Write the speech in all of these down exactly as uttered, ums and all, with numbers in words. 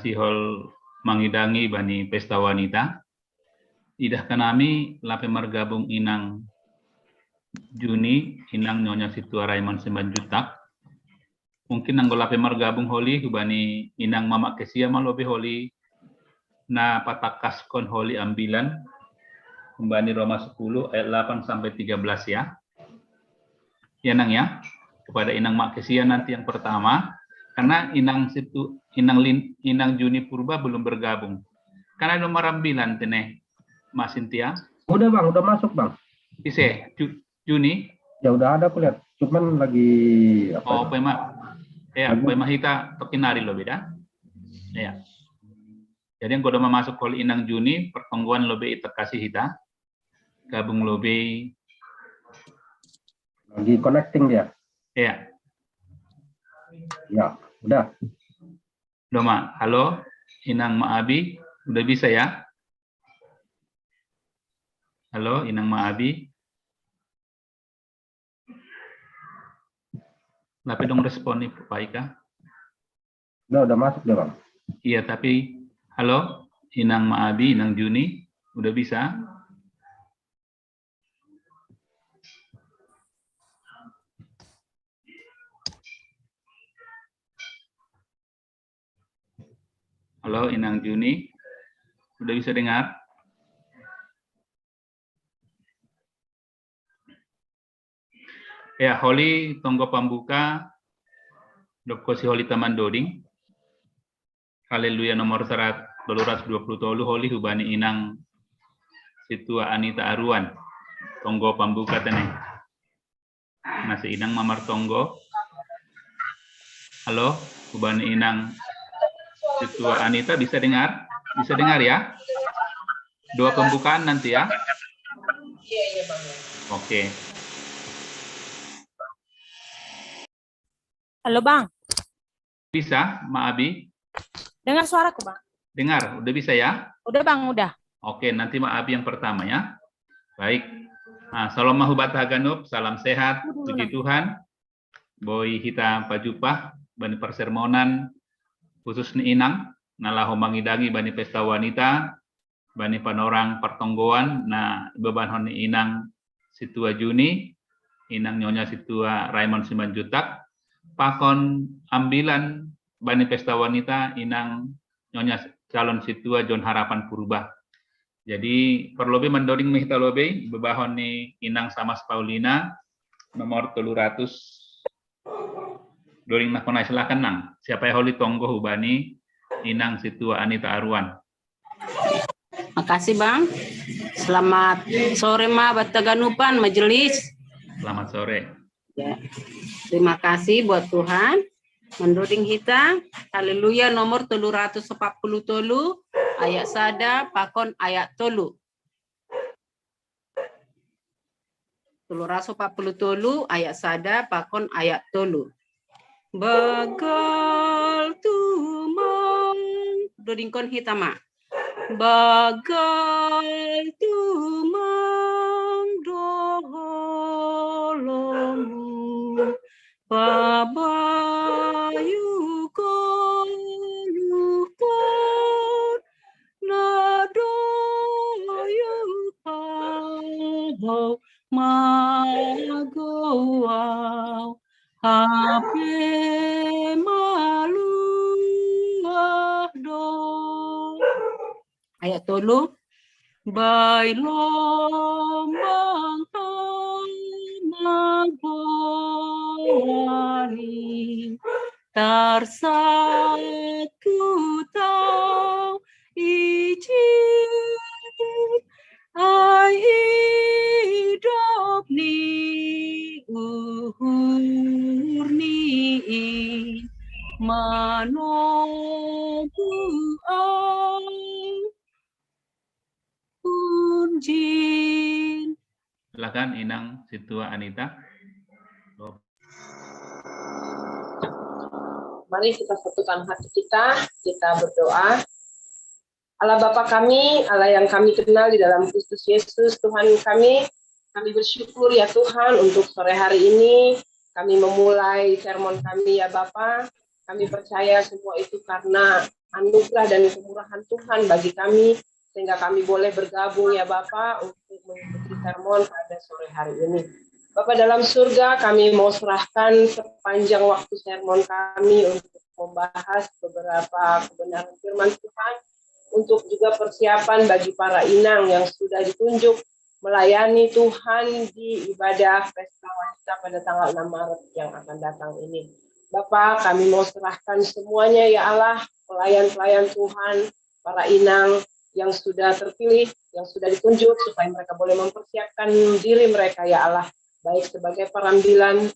Sihol mangidangi bani pesta wanita. Idah kanami lape margabung inang Juni, inang Nyonya Situa Raymond Simanjuntak. Mungkin anggo lape margabung holi hubani inang Mama Kesia ma lobe holi na patakaskon holi ambilan hubani Roma sepuluh ayat delapan sampai tiga belas ya. Ya, Nang, ya. Kepada Inang Mak Kesia nanti yang pertama, karena Inang situ Inang Lin, Inang Juni Purba belum bergabung. Karena belum marambilan tene, Mas Sintia. Udah, Bang, udah masuk, Bang. Ise, Ju, Juni. Ya udah ada aku lihat. Cuman lagi apa? Oh, pema. Ya, pema hita tokinari lo beda. Ya. Jadi yang udah masuk holi Inang Juni, pertonggoan lo be ita kasih hita. Gabung lo be. Lagi connecting dia. Ya. Ya, udah. Doma, halo, Inang Maabi, udah bisa ya? Halo, Inang Maabi. Tapi dong respon nih, Pak Ika. Udah, udah masuk dia, Bang. Iya, tapi halo, Inang Maabi, Inang Juni, udah bisa? Halo, Inang Juni, udah bisa dengar? Ya, holi tonggo pambuka, dopko si holi taman doding. Haleluya nomor serat, dua ratus dua puluh tolu, holi hubani Inang Situa Anita Aruan. Tonggo pambuka tene. Masih Inang mamar tonggo. Halo, hubani Inang Situa Anita, bisa dengar? Bisa dengar ya? Dua pembukaan nanti ya. Oke. Halo, Bang. Bisa, Ma Abi? Dengar suaraku, Bang? Dengar, udah bisa ya? Udah, Bang, udah. Oke, nanti Ma Abi yang pertama ya. Baik. Nah, salam mahubat haganup, salam sehat, puji Tuhan. Boi hita pajumpah bani persermonan khusus ni Inang, na laho mangidangi bani pesta wanita, bani panorang pertonggoan, na ibabanhon ni Inang Situa Juni, Inang Nyonya Situa Raymond Simanjuntak, pakon ambilan bani pesta wanita, Inang Nyonya calon Situa John Harapan Purba. Jadi, parlobe mandoding ma hita lobe, ibabahon ni Inang Samas Paulina, nomor tolu ratus. Doding na kona, silakan, Nang. Siapa yang holi tonggo hubani Inang Situa Anita Aruan. Makasih, Bang. Selamat sore ma banta ganupan majelis. Selamat sore. Ya. Terima kasih buat Tuhan. Mandoding hita, Haleluya nomor tolu ratus empat puluh tolu, ayat sada pakon ayat tolu. Tolu ratus empat puluh tolu ayat sada pakon ayat tolu. Bagel tumang, dodingkon hita ma. Bagel tumang doholomu, pabayu koluhkon na doyu pabau magowau, hape maluah do. Ayat tolu. Bai lombang pamagowani, tarsat kutau ijin, ai idop ni uhur ni i manogu au unjin. Silakan, Inang Situa Anita. Mari kita satukan hati kita, kita berdoa. Allah Bapa kami, Allah yang kami kenal di dalam Kristus Yesus, Tuhan kami, kami bersyukur ya Tuhan untuk sore hari ini kami memulai sermon kami ya Bapa. Kami percaya semua itu karena anugerah dan kemurahan Tuhan bagi kami, sehingga kami boleh bergabung ya Bapak untuk mengikuti sermon pada sore hari ini. Bapak dalam surga, kami mau serahkan sepanjang waktu sermon kami untuk membahas beberapa kebenaran firman Tuhan, untuk juga persiapan bagi para inang yang sudah ditunjuk melayani Tuhan di ibadah Pesta Wanita pada tanggal enam Maret yang akan datang ini. Bapak, kami mau serahkan semuanya ya Allah, pelayan-pelayan Tuhan, para inang yang sudah terpilih, yang sudah ditunjuk, supaya mereka boleh mempersiapkan diri mereka ya Allah, baik sebagai perambilan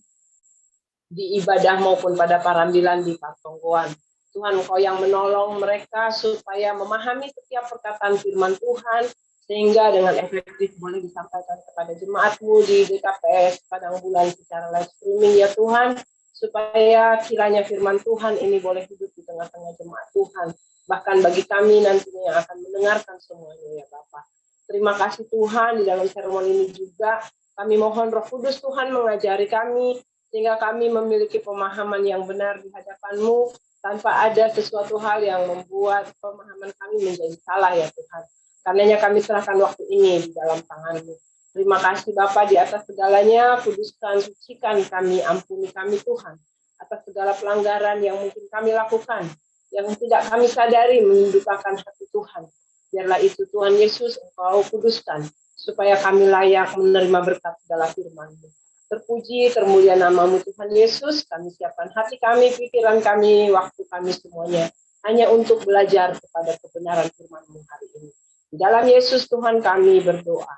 di ibadah maupun pada perambilan di pertonggoan. Tuhan, Engkau yang menolong mereka supaya memahami setiap perkataan firman Tuhan, sehingga dengan efektif boleh disampaikan kepada jemaat-Mu di G K P S Padang Bulan secara live streaming ya Tuhan, supaya kiranya firman Tuhan ini boleh hidup di tengah-tengah jemaat Tuhan. Bahkan bagi kami nantinya yang akan mendengarkan semuanya ya Bapak. Terima kasih Tuhan, di dalam sermon ini juga kami mohon Roh Kudus Tuhan mengajari kami, sehingga kami memiliki pemahaman yang benar di hadapan-Mu, tanpa ada sesuatu hal yang membuat pemahaman kami menjadi salah ya Tuhan. Karenanya kami serahkan waktu ini di dalam tangan-Mu. Terima kasih Bapa di atas segalanya, kuduskan, sucikan kami, ampuni kami Tuhan, atas segala pelanggaran yang mungkin kami lakukan, yang tidak kami sadari mendukakan hati Tuhan. Biarlah itu Tuhan Yesus Engkau kuduskan, supaya kami layak menerima berkat segala firman-Mu. Terpuji, termulia nama-Mu Tuhan Yesus, kami siapkan hati kami, pikiran kami, waktu kami semuanya, hanya untuk belajar kepada kebenaran firman-Mu hari ini. Di dalam Yesus Tuhan kami berdoa.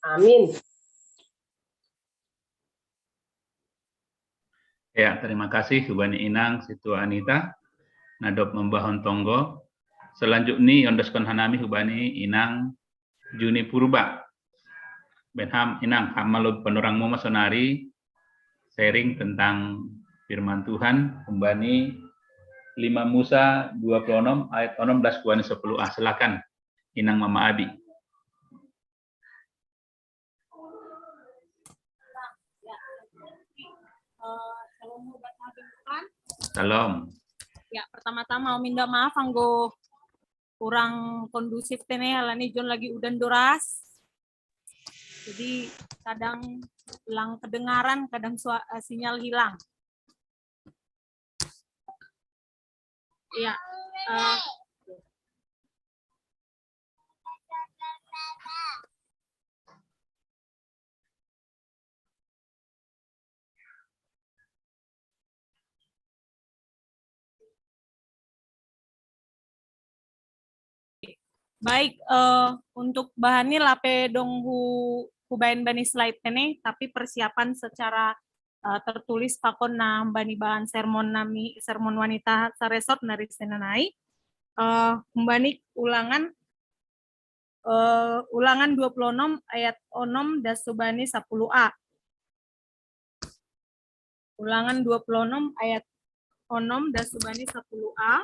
Amin. Ya, terima kasih Hubani Inang Situ Anita. Nadop membahon tonggo. Selanjutnya ondoskon hanami Hubani Inang Juni Purba. Benham Inang, hama lo panorang mo masonari sharing tentang firman Tuhan, Hubani lima Musa dua puluh enam ayat enam belas kuani sepuluh. Ah, silakan Inang Mama Abi. Salam. Ya, pertama-tama minta maaf anggo kurang kondusif tene, alani John lagi udan doras. Jadi kadang hilang kedengaran, kadang sua, eh, sinyal hilang. Iya. Uh, Baik, uh, untuk bahannya lape dong hu, hubaen bani slide tene, tapi persiapan secara uh, tertulis pakon na bani bahan sermon nami, sermon wanita saresort nari senanai. Uh, bani ulangan uh, ulangan dua puluh enam ayat onom das subani sepuluh a. Ulangan dua puluh enam ayat onom das subani sepuluh a.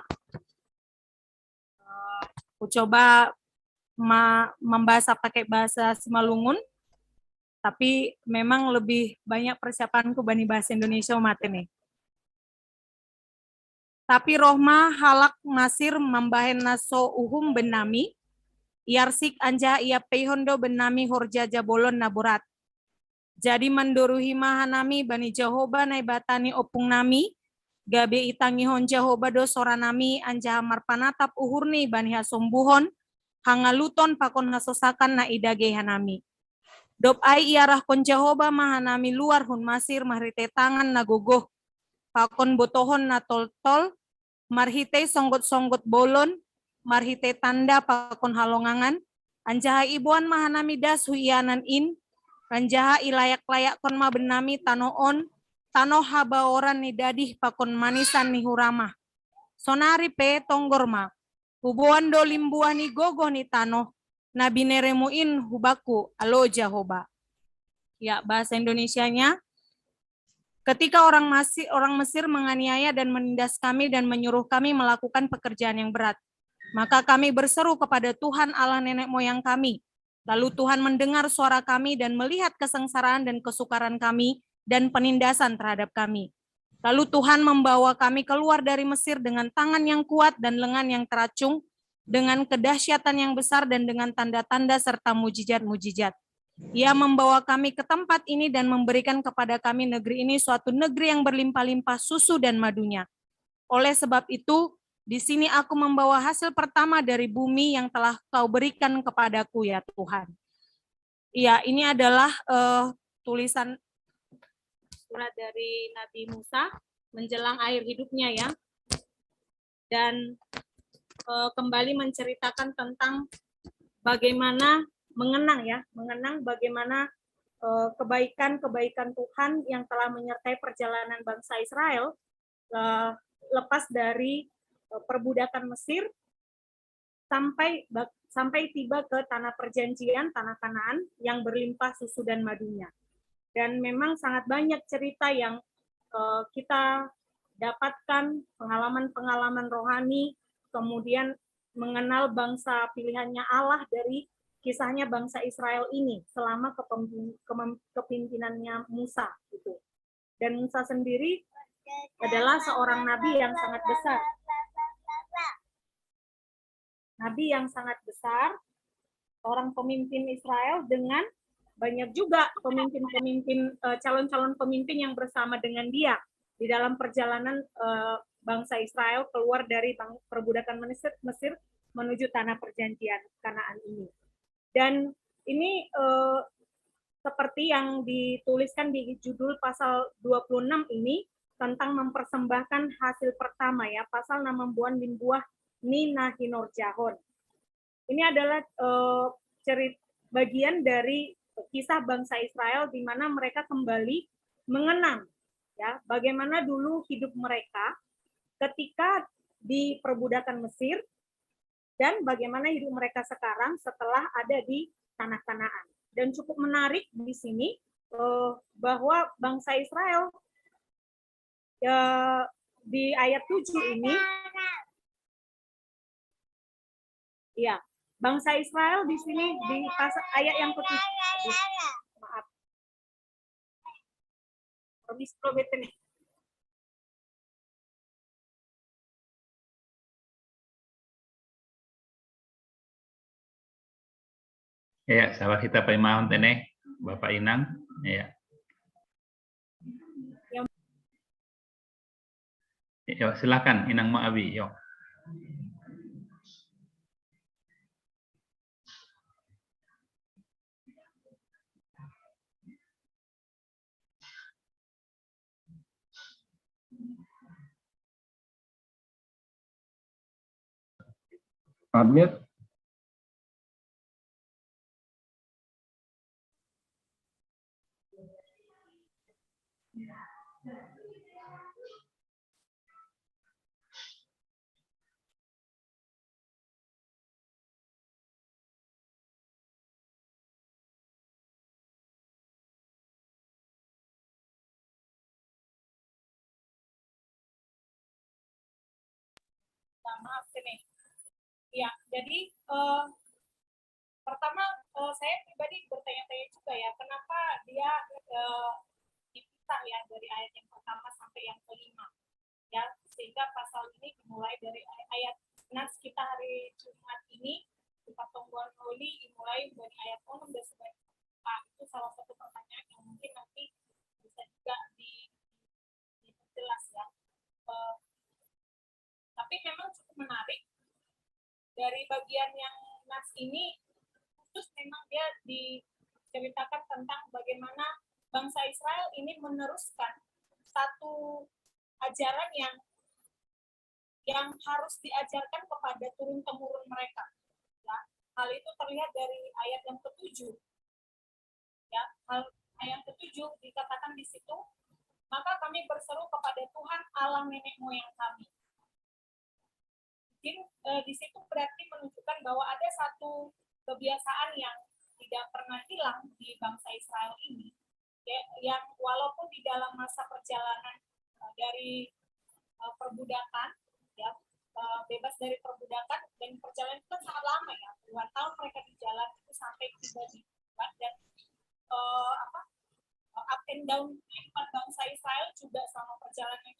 Uh, aku coba ma, membaca pakai bahasa Simalungun, tapi memang lebih banyak persiapanku bani bahasa Indonesia mate nih. Tapi roh ma halak Masir mambahen na so uhum bennami, iarsik anjaha ia peihondo bennami horja jabolon na borat. Jadi mandoruhi ma hanami bani Jahoba Naibata ni ompung nami, gabe itangihon Jahoba do sora nami anjaha marpanatap uhurni bani hasombuhon, hangaluton pakon hasosakan na idage hanami. Dob ai iarahkon Jahoba ma hanami luar hun Masir marhitei tangan na gogoh, pakon botohon na toltol, marhitei songgot-songgot bolon, marhitei tanda pakon halongangan, anjaha iboan ma hanami das hu ianan in, anjaha ilayak-layakkon ma bennami tanoh on, tanoh habaoran ni dadih pakon manisan ni huramah. Sonari pe tonggor ma, huboan do limbuah ni gogoh ni tanoh, na bineremu in hu bakku, alo Jahoba. Ya, bahasa Indonesianya, ketika orang Masir, orang Mesir menganiaya dan menindas kami dan menyuruh kami melakukan pekerjaan yang berat, maka kami berseru kepada Tuhan Allah nenek moyang kami. Lalu Tuhan mendengar suara kami dan melihat kesengsaraan dan kesukaran kami dan penindasan terhadap kami. Lalu Tuhan membawa kami keluar dari Mesir dengan tangan yang kuat dan lengan yang teracung, dengan kedahsyatan yang besar dan dengan tanda-tanda serta mujizat-mujizat. Ia membawa kami ke tempat ini dan memberikan kepada kami negeri ini, suatu negeri yang berlimpah-limpah susu dan madunya. Oleh sebab itu, di sini aku membawa hasil pertama dari bumi yang telah kau berikan kepadaku, ya Tuhan. Iya, ini adalah uh, tulisan surat dari Nabi Musa menjelang akhir hidupnya, ya. Dan uh, kembali menceritakan tentang bagaimana mengenang, ya, mengenang bagaimana uh, kebaikan-kebaikan Tuhan yang telah menyertai perjalanan bangsa Israel uh, lepas dari uh, perbudakan Mesir sampai sampai tiba ke tanah perjanjian, tanah Kanaan yang berlimpah susu dan madunya. Dan memang sangat banyak cerita yang uh, kita dapatkan, pengalaman-pengalaman rohani, kemudian mengenal bangsa pilihannya Allah dari kisahnya bangsa Israel ini selama kepemimpinannya Musa, gitu. Dan Musa sendiri adalah seorang nabi yang sangat besar. Nabi yang sangat besar, orang pemimpin Israel dengan banyak juga pemimpin-pemimpin, eh, calon-calon pemimpin yang bersama dengan dia di dalam perjalanan, eh, bangsa Israel keluar dari perbudakan Mesir, Mesir menuju tanah perjanjian Kanaan ini. Dan ini eh, seperti yang dituliskan di judul pasal dua puluh enam ini tentang mempersembahkan hasil pertama, ya, pasal nama buan limbuah ni nahinorjahon. Ini adalah eh, cerita bagian dari kisah bangsa Israel di mana mereka kembali mengenang, ya, bagaimana dulu hidup mereka ketika di perbudakan Mesir dan bagaimana hidup mereka sekarang setelah ada di tanah Kanaan. Dan cukup menarik di sini eh, bahwa bangsa Israel eh, di ayat tujuh ini, ya, bangsa Israel di sini di pas ayat yang ketujuh, maaf, permis probeten nih. Ya, sabar kita paimaon teneh, Bapak Inang. Ya. Ya, silakan Inang Maawi, yo. Admit. Nah, maaf nih. Ya, jadi uh, pertama uh, saya pribadi bertanya-tanya juga, ya, kenapa dia uh, dipisah, ya, dari ayat yang pertama sampai yang kelima, ya, sehingga pasal ini dimulai dari ayat nas kita hari Jumat ini, kita tungguan oli dimulai dari ayat enam dan sebagainya. Nah, itu salah satu pertanyaan yang mungkin nanti bisa juga di, diperjelas, ya. Uh, tapi memang cukup menarik dari bagian yang nas ini, khusus memang dia diceritakan tentang bagaimana bangsa Israel ini meneruskan satu ajaran yang yang harus diajarkan kepada turun temurun mereka. Ya, hal itu terlihat dari ayat yang ketujuh. Ya, hal yang ketujuh dikatakan di situ, maka kami berseru kepada Tuhan Allah nenek moyang kami. Jadi eh, di situ berarti menunjukkan bahwa ada satu kebiasaan yang tidak pernah hilang di bangsa Israel ini, ya, yang walaupun di dalam masa perjalanan eh, dari eh, perbudakan, ya, eh, bebas dari perbudakan, dan perjalanan itu kan sangat lama, ya, puluhan tahun mereka di jalan itu sampai tiba di tempat, dan eh, apa eh, up and down kehidupan bangsa Israel juga selama perjalanan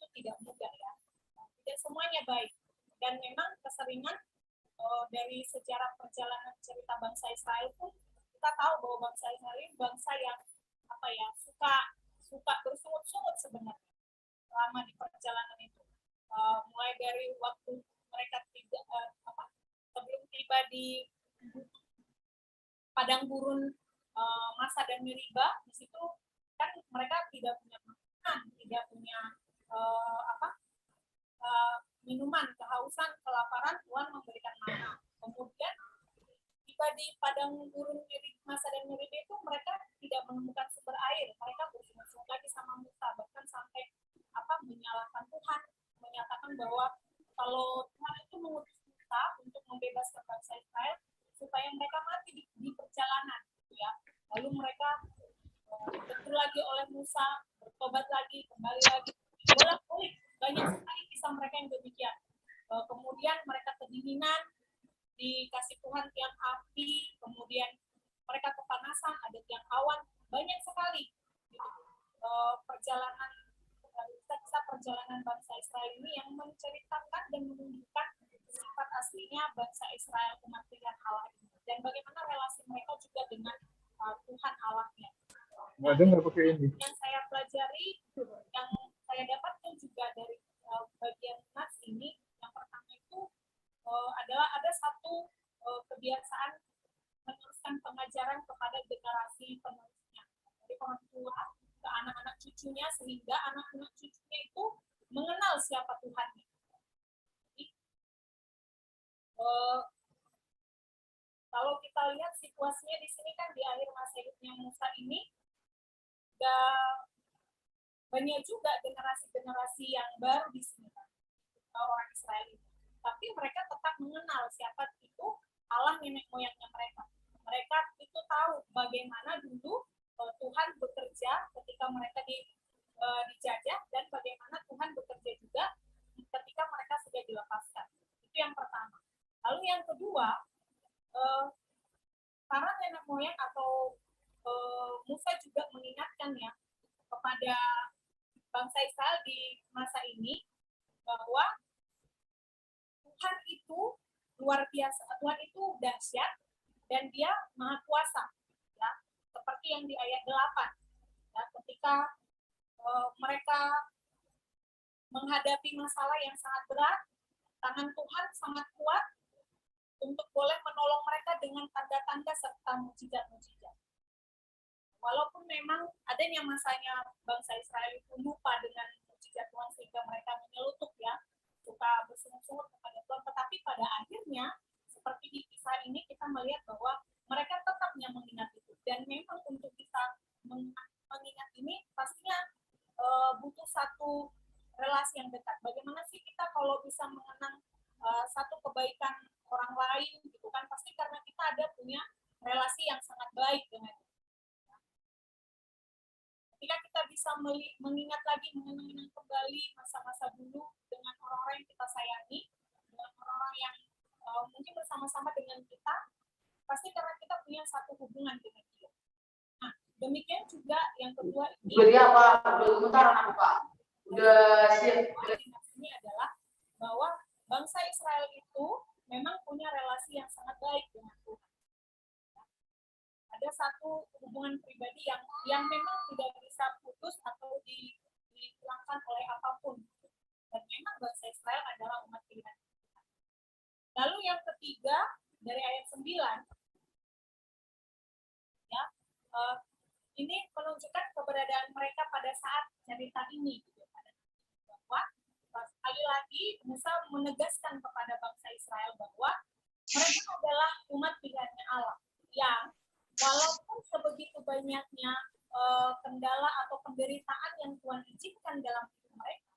dari sejarah perjalanan cerita bangsa Israel pun kita tahu bahwa bangsa Israel ini bangsa yang apa ya suka suka bersungut-sungut sebenarnya selama di perjalanan itu. Uh, mulai dari waktu mereka tidak uh, apa sebelum tiba di padang gurun uh, Masa dan Meriba, di situ kan mereka tidak punya makanan, tidak punya uh, apa uh, minuman, kehausan, kelaparan, Tuhan memberikan mana. Kemudian tiba di padang gurun Masa dan Meriba itu mereka tidak menemukan sumber air, mereka bersungut-sungut lagi sama Musa, bahkan sampai apa menyalahkan Tuhan, menyatakan bahwa kalau Tuhan itu mengutus Musa untuk membebaskan bangsa Israel supaya mereka mati di, di perjalanan, gitu ya. Lalu mereka eh, ditegur lagi oleh Musa, bertobat lagi, kembali lagi, bolak-balik, banyak sekali kisah mereka yang demikian. Eh, kemudian mereka kedinginan, dikasih Tuhan tiang api, kemudian mereka kepanasan, ada tiang awan, banyak sekali gitu. Eh, perjalanan eh, kisah-kisah perjalanan bangsa Israel ini yang menceritakan dan menunjukkan sifat aslinya bangsa Israel umat pilihan Allah ini dan bagaimana relasi mereka juga dengan uh, Tuhan Allahnya. Nggak dengar pakai ini. Yang saya pelajari, yang saya dapatkan juga dari uh, bagian nas ini, yang pertama itu uh, adalah ada satu uh, kebiasaan meneruskan pengajaran kepada generasi penerusnya. Dari orang tua ke anak-anak cucunya, sehingga anak-anak cucunya itu mengenal siapa Tuhan. Jadi, uh, kalau kita lihat situasinya di sini kan di akhir masa hidupnya Musa ini, banyak juga generasi-generasi yang baru di sini kan, orang Israel ini. Tapi mereka tetap mengenal siapa itu Allah nenek moyangnya mereka. Mereka itu tahu bagaimana dulu eh, Tuhan bekerja ketika mereka di, eh, dijajah dan bagaimana Tuhan bekerja juga ketika mereka sudah dilepaskan. Itu yang pertama. Lalu yang kedua, eh, para nenek moyang atau eh, Musa juga mengingatkan ya kepada bangsa Israel di masa ini bahwa Tuhan itu luar biasa, Tuhan itu dahsyat dan Dia maha kuasa. Ya, seperti yang di ayat delapan. Ya, ketika uh, mereka menghadapi masalah yang sangat berat, tangan Tuhan sangat kuat untuk boleh menolong mereka dengan tanda-tanda serta mujizat-mujizat. Walaupun memang adanya masanya bangsa Israel itu lupa dengan mujizat Tuhan sehingga mereka menyelutuk ya, suka bersungut-sungut kepada Tuhan, tetapi pada akhirnya seperti di kisah ini kita melihat bahwa mereka tetapnya mengingat itu dan memang untuk bisa mengingat ini pastinya uh, butuh satu relasi yang dekat. Bagaimana sih kita kalau bisa mengenang uh, satu kebaikan orang lain gitu kan? Pasti karena kita ada punya relasi yang sangat baik dengan ketika kita bisa mengingat lagi, mengenang kembali masa-masa dulu dengan orang-orang yang kita sayangi, dengan orang-orang yang uh, mungkin bersama-sama dengan kita, pasti karena kita punya satu hubungan dengan dia. Nah, demikian juga yang kedua ini. Jadi apa? Udah gemetar apa? Udah siap. Ini adalah bahwa bangsa Israel itu memang punya relasi yang sangat baik dengan Tuhan. Ada satu hubungan pribadi yang yang memang tidak bisa putus atau di, dihilangkan oleh apapun. Dan memang bangsa Israel adalah umat pilihan. Lalu yang ketiga dari ayat sembilan, ya, uh, ini menunjukkan keberadaan mereka pada saat cerita ini, gitu, bahwa sekali lagi Musa menegaskan kepada bangsa Israel bahwa mereka adalah umat pilihannya Allah yang walaupun sebegitu banyaknya uh, kendala atau penderitaan yang Tuhan izinkan dalam hidup mereka,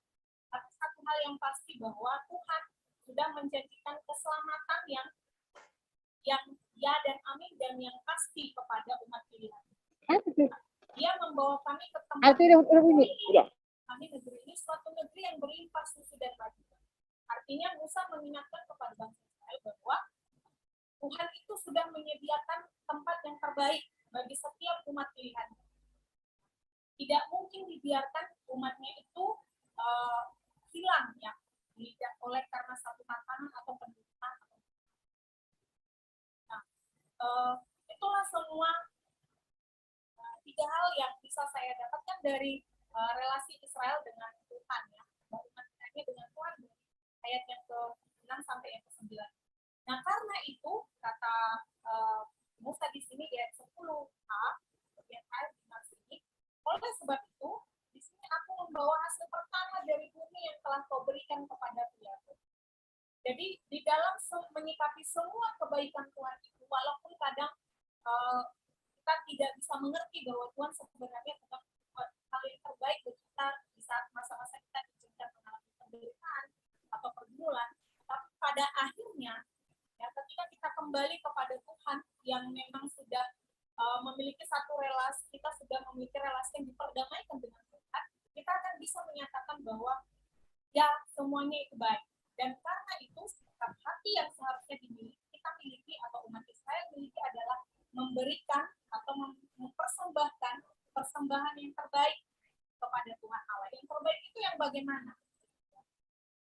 tapi satu hal yang pasti bahwa Tuhan sudah menjanjikan keselamatan yang yang ya dan amin dan yang pasti kepada umat pilihan. Dia membawa kami ke tempat Itu udah udah bunyi. Udah. Kami negeri ini suatu negeri yang berlimpah susu dan ragi. Artinya Musa mengingatkan kepada bangsa Israel bahwa Tuhan itu sudah menyediakan tempat yang terbaik bagi setiap umat pilihan. Tidak mungkin dibiarkan umatnya itu uh, hilang ya, tidak oleh karena satu tantangan atau penderitaan. Itulah semua uh, tiga hal yang bisa saya dapatkan dari uh, relasi Israel dengan Tuhan, ya, hubungannya dengan Tuhan, dari ayat yang ke-6 sampai yang ke-9. Nah, karena itu, kata uh, Musa di sini di ayat 10a, bagian akhir di Mars ini, oleh sebab itu, di sini aku membawa hasil pertama dari bumi yang telah kau berikan kepadaku, ya. Jadi, di dalam menyikapi semua kebaikan Tuhan itu, walaupun kadang uh, kita tidak bisa mengerti bahwa Tuhan sebenarnya telah hal yang terbaik bagi kita di saat masa-masa kita diizinkan mengalami penderitaan atau pergumulan, tapi pada akhirnya, ya, ketika kita kembali kepada Tuhan yang memang sudah uh, memiliki satu relasi, kita sudah memiliki relasi yang diperdamaikan dengan Tuhan, kita akan bisa menyatakan bahwa ya, semuanya itu baik. Dan karena itu, sikap hati yang seharusnya dimiliki, kita miliki atau umat Israel miliki adalah memberikan atau mempersembahkan persembahan yang terbaik kepada Tuhan Allah. Yang terbaik itu yang bagaimana?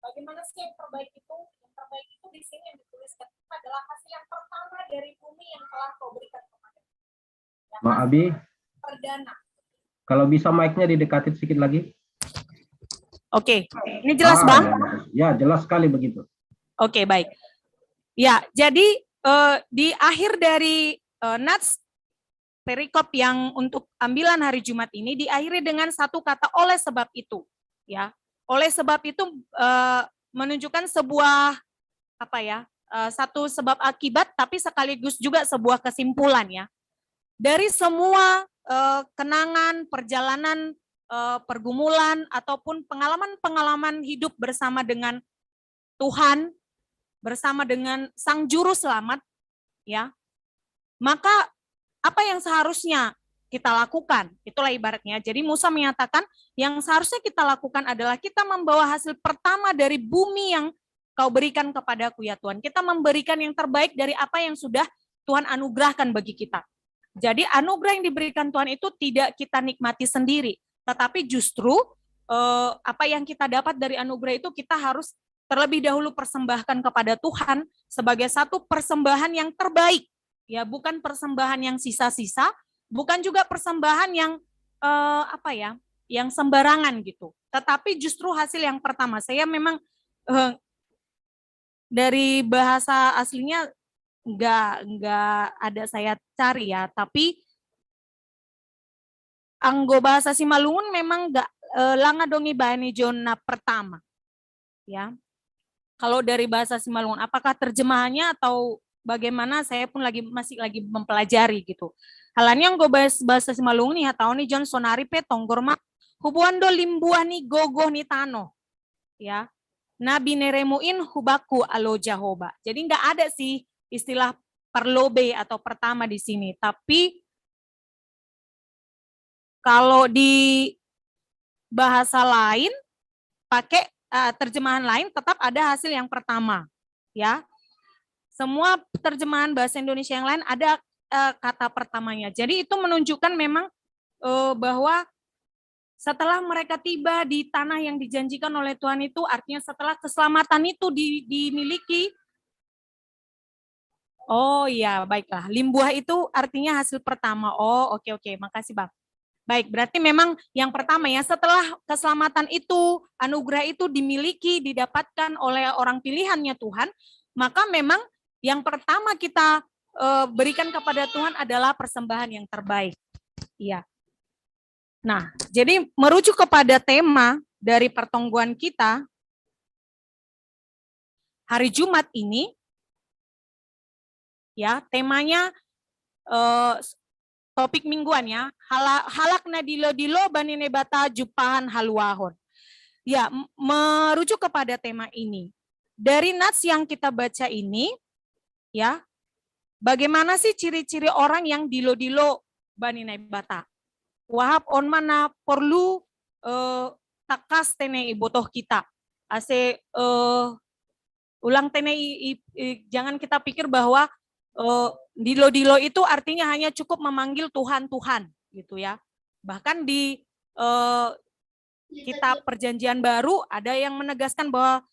Bagaimana sih yang terbaik itu? Yang terbaik itu di sini yang dituliskan adalah hasil yang pertama dari bumi yang telah kau berikan kepada. Mak Abi, perdana. Kalau bisa mic-nya didekatin sedikit lagi. Oke, ini jelas, ah, Bang? Ya, jelas sekali begitu. Oke, baik. Ya, jadi eh, di akhir dari eh, nats perikop yang untuk ambilan hari Jumat ini diakhiri dengan satu kata, "Oleh sebab itu." Ya, oleh sebab itu eh, menunjukkan sebuah apa ya, eh, satu sebab akibat, tapi sekaligus juga sebuah kesimpulan, ya. Dari semua eh, kenangan, perjalanan, eh, pergumulan ataupun pengalaman-pengalaman hidup bersama dengan Tuhan, bersama dengan Sang Juru Selamat, ya, maka apa yang seharusnya kita lakukan? Itulah ibaratnya. Jadi Musa menyatakan, yang seharusnya kita lakukan adalah kita membawa hasil pertama dari bumi yang Kau berikan kepadaku, ya Tuhan. Kita memberikan yang terbaik dari apa yang sudah Tuhan anugerahkan bagi kita. Jadi anugerah yang diberikan Tuhan itu tidak kita nikmati sendiri, tetapi justru eh, apa yang kita dapat dari anugerah itu kita harus terlebih dahulu persembahkan kepada Tuhan sebagai satu persembahan yang terbaik, ya, bukan persembahan yang sisa-sisa, bukan juga persembahan yang eh, apa ya, yang sembarangan gitu, tetapi justru hasil yang pertama. Saya memang eh, dari bahasa aslinya nggak nggak ada saya cari, ya, tapi anggo bahasa Simalungun memang nggak eh, langa dongi baeni jona pertama, ya. Kalau dari bahasa Simalungun, apakah terjemahannya atau bagaimana, saya pun lagi masih lagi mempelajari gitu. Halanya anggo bahasa Simalungun nih, hataoni jon sonari pe tonggor ma hubuan do limbuah ni gogoh ni tano, ya, na bineremuin hubaku alo Jahoba. Jadi nggak ada sih istilah perlobe atau pertama di sini, tapi kalau di bahasa lain pakai uh, terjemahan lain tetap ada hasil yang pertama, ya. Semua terjemahan bahasa Indonesia yang lain ada uh, kata pertamanya. Jadi itu menunjukkan memang uh, bahwa setelah mereka tiba di tanah yang dijanjikan oleh Tuhan itu, artinya setelah keselamatan itu di, dimiliki. Oh iya, baiklah. Limbuah itu artinya hasil pertama. Oh, oke, oke. Makasih, Bang. Baik, berarti memang yang pertama, ya, setelah keselamatan itu, anugerah itu dimiliki, didapatkan oleh orang pilihannya Tuhan, maka memang yang pertama kita eh, berikan kepada Tuhan adalah persembahan yang terbaik. Iya. Nah, jadi merujuk kepada tema dari pertongguan kita hari Jumat ini, ya, temanya eh, topik mingguan, ya, halak na dilo-dilo bani Naibata jupahan haluahon. Ya, merujuk kepada tema ini. Dari nats yang kita baca ini, ya, bagaimana sih ciri-ciri orang yang dilo-dilo bani Naibata? Wahap on mana perlu eh, takas tene ibotoh kita. Ase eh, ulang tene i, i, i, jangan kita pikir bahwa eh, dilo-dilo itu artinya hanya cukup memanggil Tuhan, Tuhan, gitu, ya. Bahkan di eh, kitab Perjanjian Baru ada yang menegaskan bahwa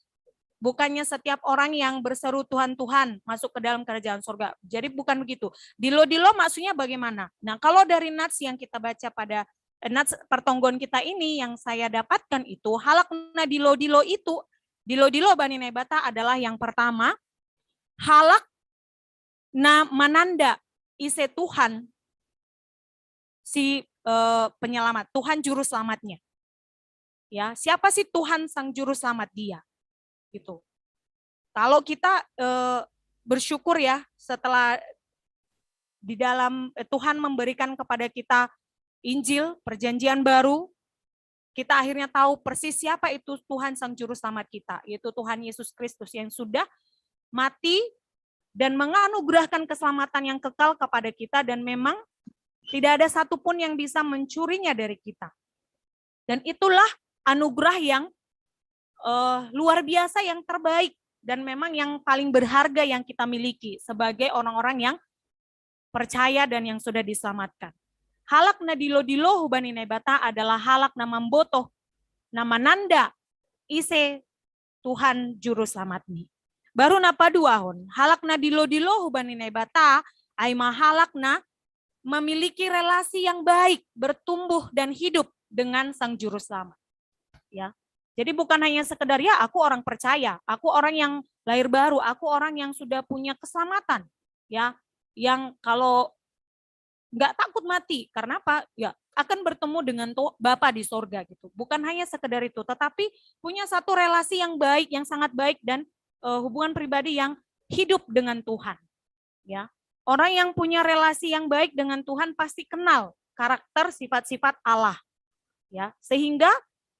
bukannya setiap orang yang berseru Tuhan, Tuhan masuk ke dalam kerajaan surga. Jadi bukan begitu. Dilo-dilo maksudnya bagaimana? Nah, kalau dari nats yang kita baca pada eh, nats pertonggon kita ini yang saya dapatkan itu halak na dilo-dilo itu, dilo-dilo bani na ibata adalah yang pertama halak na mananda ise Tuhan si eh, penyelamat, Tuhan juru selamatnya. Ya, siapa sih Tuhan sang juru selamat dia? Gitu. Kalau kita eh, bersyukur ya setelah di dalam eh, Tuhan memberikan kepada kita Injil, perjanjian baru, kita akhirnya tahu persis siapa itu Tuhan sang juru selamat kita, yaitu Tuhan Yesus Kristus yang sudah mati dan menganugerahkan keselamatan yang kekal kepada kita dan memang tidak ada satupun yang bisa mencurinya dari kita. Dan itulah anugerah yang uh, luar biasa, yang terbaik dan memang yang paling berharga yang kita miliki sebagai orang-orang yang percaya dan yang sudah diselamatkan. Halak na dilo-dilo hubani na ibata adalah halak na mambotoh, na mananda ise Tuhan juru selamat ni. Baru na paduahon, halak na dilo-dilo hubani na ibata ai mahalak na memiliki relasi yang baik, bertumbuh dan hidup dengan sang juru selamat. Ya. Jadi bukan hanya sekedar ya aku orang percaya, aku orang yang lahir baru, aku orang yang sudah punya keselamatan. Ya, yang kalau nggak takut mati, karena apa? Ya akan bertemu dengan tuh Bapa di sorga gitu. Bukan hanya sekedar itu, tetapi punya satu relasi yang baik, yang sangat baik dan uh, hubungan pribadi yang hidup dengan Tuhan. Ya, orang yang punya relasi yang baik dengan Tuhan pasti kenal karakter sifat-sifat Allah. Ya, sehingga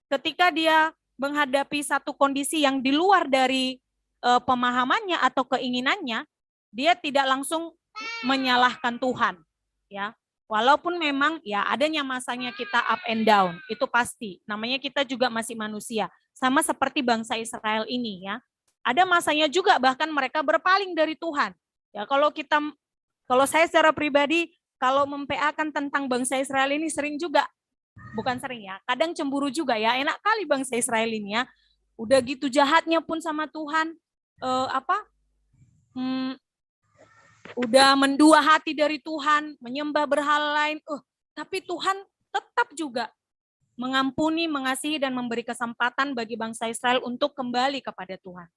ketika dia menghadapi satu kondisi yang di luar dari uh, pemahamannya atau keinginannya, dia tidak langsung menyalahkan Tuhan. Ya, walaupun memang ya adanya masanya kita up and down, itu pasti. Namanya kita juga masih manusia. Sama seperti bangsa Israel ini ya. Ada masanya juga bahkan mereka berpaling dari Tuhan. Ya kalau kita kalau saya secara pribadi kalau mempeakan tentang bangsa Israel ini sering juga bukan sering ya, kadang cemburu juga ya, enak kali bangsa Israel ini ya. Udah gitu jahatnya pun sama Tuhan, eh, apa? Hmm, udah mendua hati dari Tuhan, menyembah berhala lain. Uh, tapi Tuhan tetap juga mengampuni, mengasihi dan memberi kesempatan bagi bangsa Israel untuk kembali kepada Tuhan.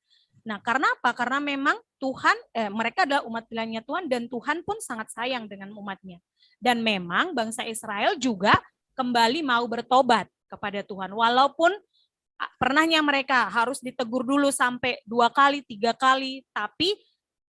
Nah, karena apa? Karena memang Tuhan, eh, mereka adalah umat pilihannya Tuhan dan Tuhan pun sangat sayang dengan umatnya. Dan memang bangsa Israel juga kembali mau bertobat kepada Tuhan. Walaupun pernahnya mereka harus ditegur dulu sampai dua kali, tiga kali, tapi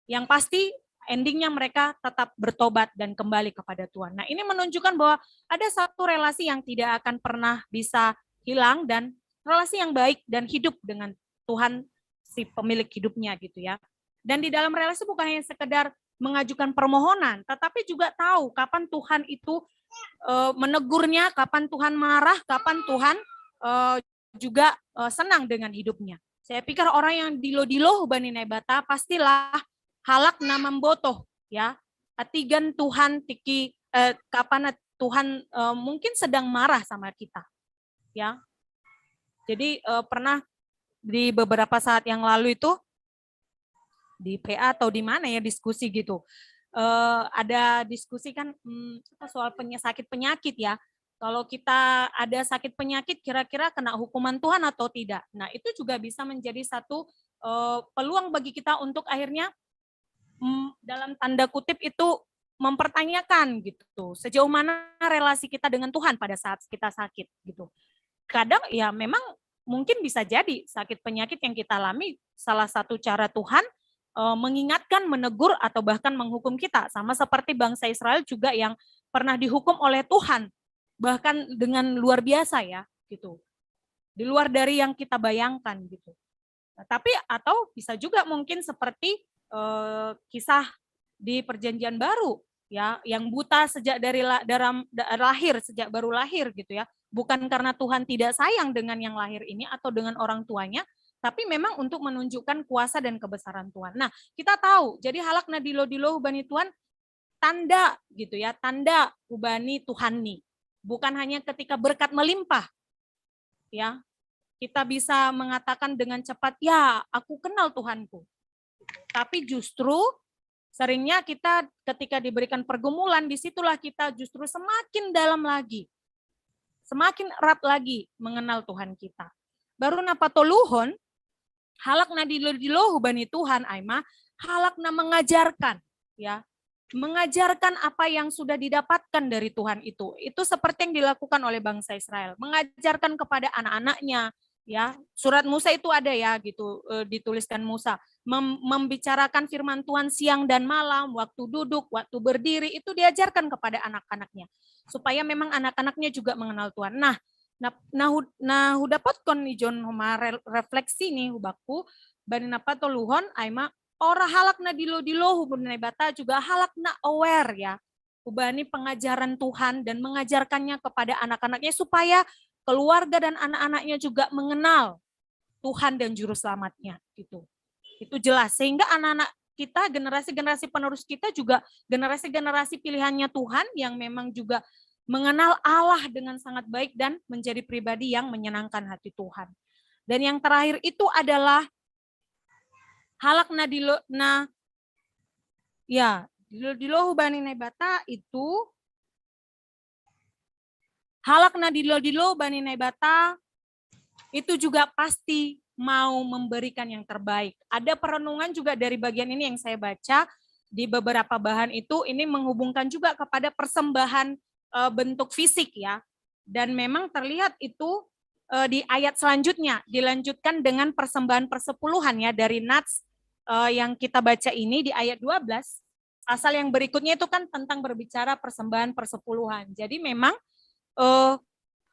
yang pasti endingnya mereka tetap bertobat dan kembali kepada Tuhan. Nah, ini menunjukkan bahwa ada satu relasi yang tidak akan pernah bisa hilang dan relasi yang baik dan hidup dengan Tuhan si pemilik hidupnya gitu ya. Dan di dalam relasi bukan hanya sekedar mengajukan permohonan, tetapi juga tahu kapan Tuhan itu uh, menegurnya, kapan Tuhan marah, kapan Tuhan uh, juga uh, senang dengan hidupnya. Saya pikir orang yang dilo-dilo bani na ibata pastilah halak na mambotoh ya. Atigan Tuhan tiki eh, kapan Tuhan eh, mungkin sedang marah sama kita. Ya. Jadi eh, pernah di beberapa saat yang lalu itu di P A atau di mana ya diskusi gitu. Eh, ada diskusi kan hmm, soal penye sakit penyakit ya. Kalau kita ada sakit penyakit kira-kira kena hukuman Tuhan atau tidak. Nah, itu juga bisa menjadi satu eh, peluang bagi kita untuk akhirnya mm, dalam tanda kutip itu mempertanyakan gitu. Sejauh mana relasi kita dengan Tuhan pada saat kita sakit gitu. Kadang ya memang mungkin bisa jadi sakit penyakit yang kita alami salah satu cara Tuhan uh, mengingatkan, menegur atau bahkan menghukum kita. Sama seperti bangsa Israel juga yang pernah dihukum oleh Tuhan bahkan dengan luar biasa ya gitu. Di luar dari yang kita bayangkan gitu. Nah, tapi atau bisa juga mungkin seperti uh, kisah di perjanjian baru ya yang buta sejak dari dalam lahir sejak baru lahir gitu ya bukan karena Tuhan tidak sayang dengan yang lahir ini atau dengan orang tuanya tapi memang untuk menunjukkan kuasa dan kebesaran Tuhan. Nah, kita tahu jadi halak na dilo-dilo hubani Tuhan tanda gitu ya, tanda hubani Tuhan nih. Bukan hanya ketika berkat melimpah. Ya. kita bisa mengatakan dengan cepat, "Ya, aku kenal Tuhanku." Tapi justru seringnya kita ketika diberikan pergumulan, disitulah kita justru semakin dalam lagi, semakin erat lagi mengenal Tuhan kita. Baru napa toluhon, halak na dilo-dilo hubani Tuhan, ai ma, halak na mengajarkan, ya, mengajarkan apa yang sudah didapatkan dari Tuhan itu. Itu seperti yang dilakukan oleh bangsa Israel, mengajarkan kepada anak-anaknya, ya. Surat Musa itu ada, ya, gitu, eh, dituliskan Musa, mem- membicarakan firman Tuhan siang dan malam, waktu duduk, waktu berdiri, itu diajarkan kepada anak-anaknya supaya memang anak-anaknya juga mengenal Tuhan. Nah, nah, nah, hu- nah, hudapotkon ni John homa re- refleksi ni hubakku, bani napa toluhon, ai ma, ora halak na dilo-dilo hubani Naibata juga halak na aware, ya, hubani pengajaran Tuhan dan mengajarkannya kepada anak-anaknya supaya keluarga dan anak-anaknya juga mengenal Tuhan dan Juru Selamatnya, gitu. Itu jelas, sehingga anak-anak kita, generasi-generasi penerus kita juga generasi-generasi pilihannya Tuhan yang memang juga mengenal Allah dengan sangat baik dan menjadi pribadi yang menyenangkan hati Tuhan. Dan yang terakhir itu adalah halak na dilo na ya dilo-dilo hubani Naibata itu, halak na dilo-dilo bani Naibata itu juga pasti mau memberikan yang terbaik. Ada perenungan juga dari bagian ini yang saya baca di beberapa bahan itu, ini menghubungkan juga kepada persembahan, eh, bentuk fisik, ya. Dan memang terlihat itu, eh, di ayat selanjutnya dilanjutkan dengan persembahan persepuluhan, ya, dari nats, eh, yang kita baca ini di ayat dua belas. Asal yang berikutnya itu kan tentang berbicara persembahan persepuluhan. Jadi memang, eh,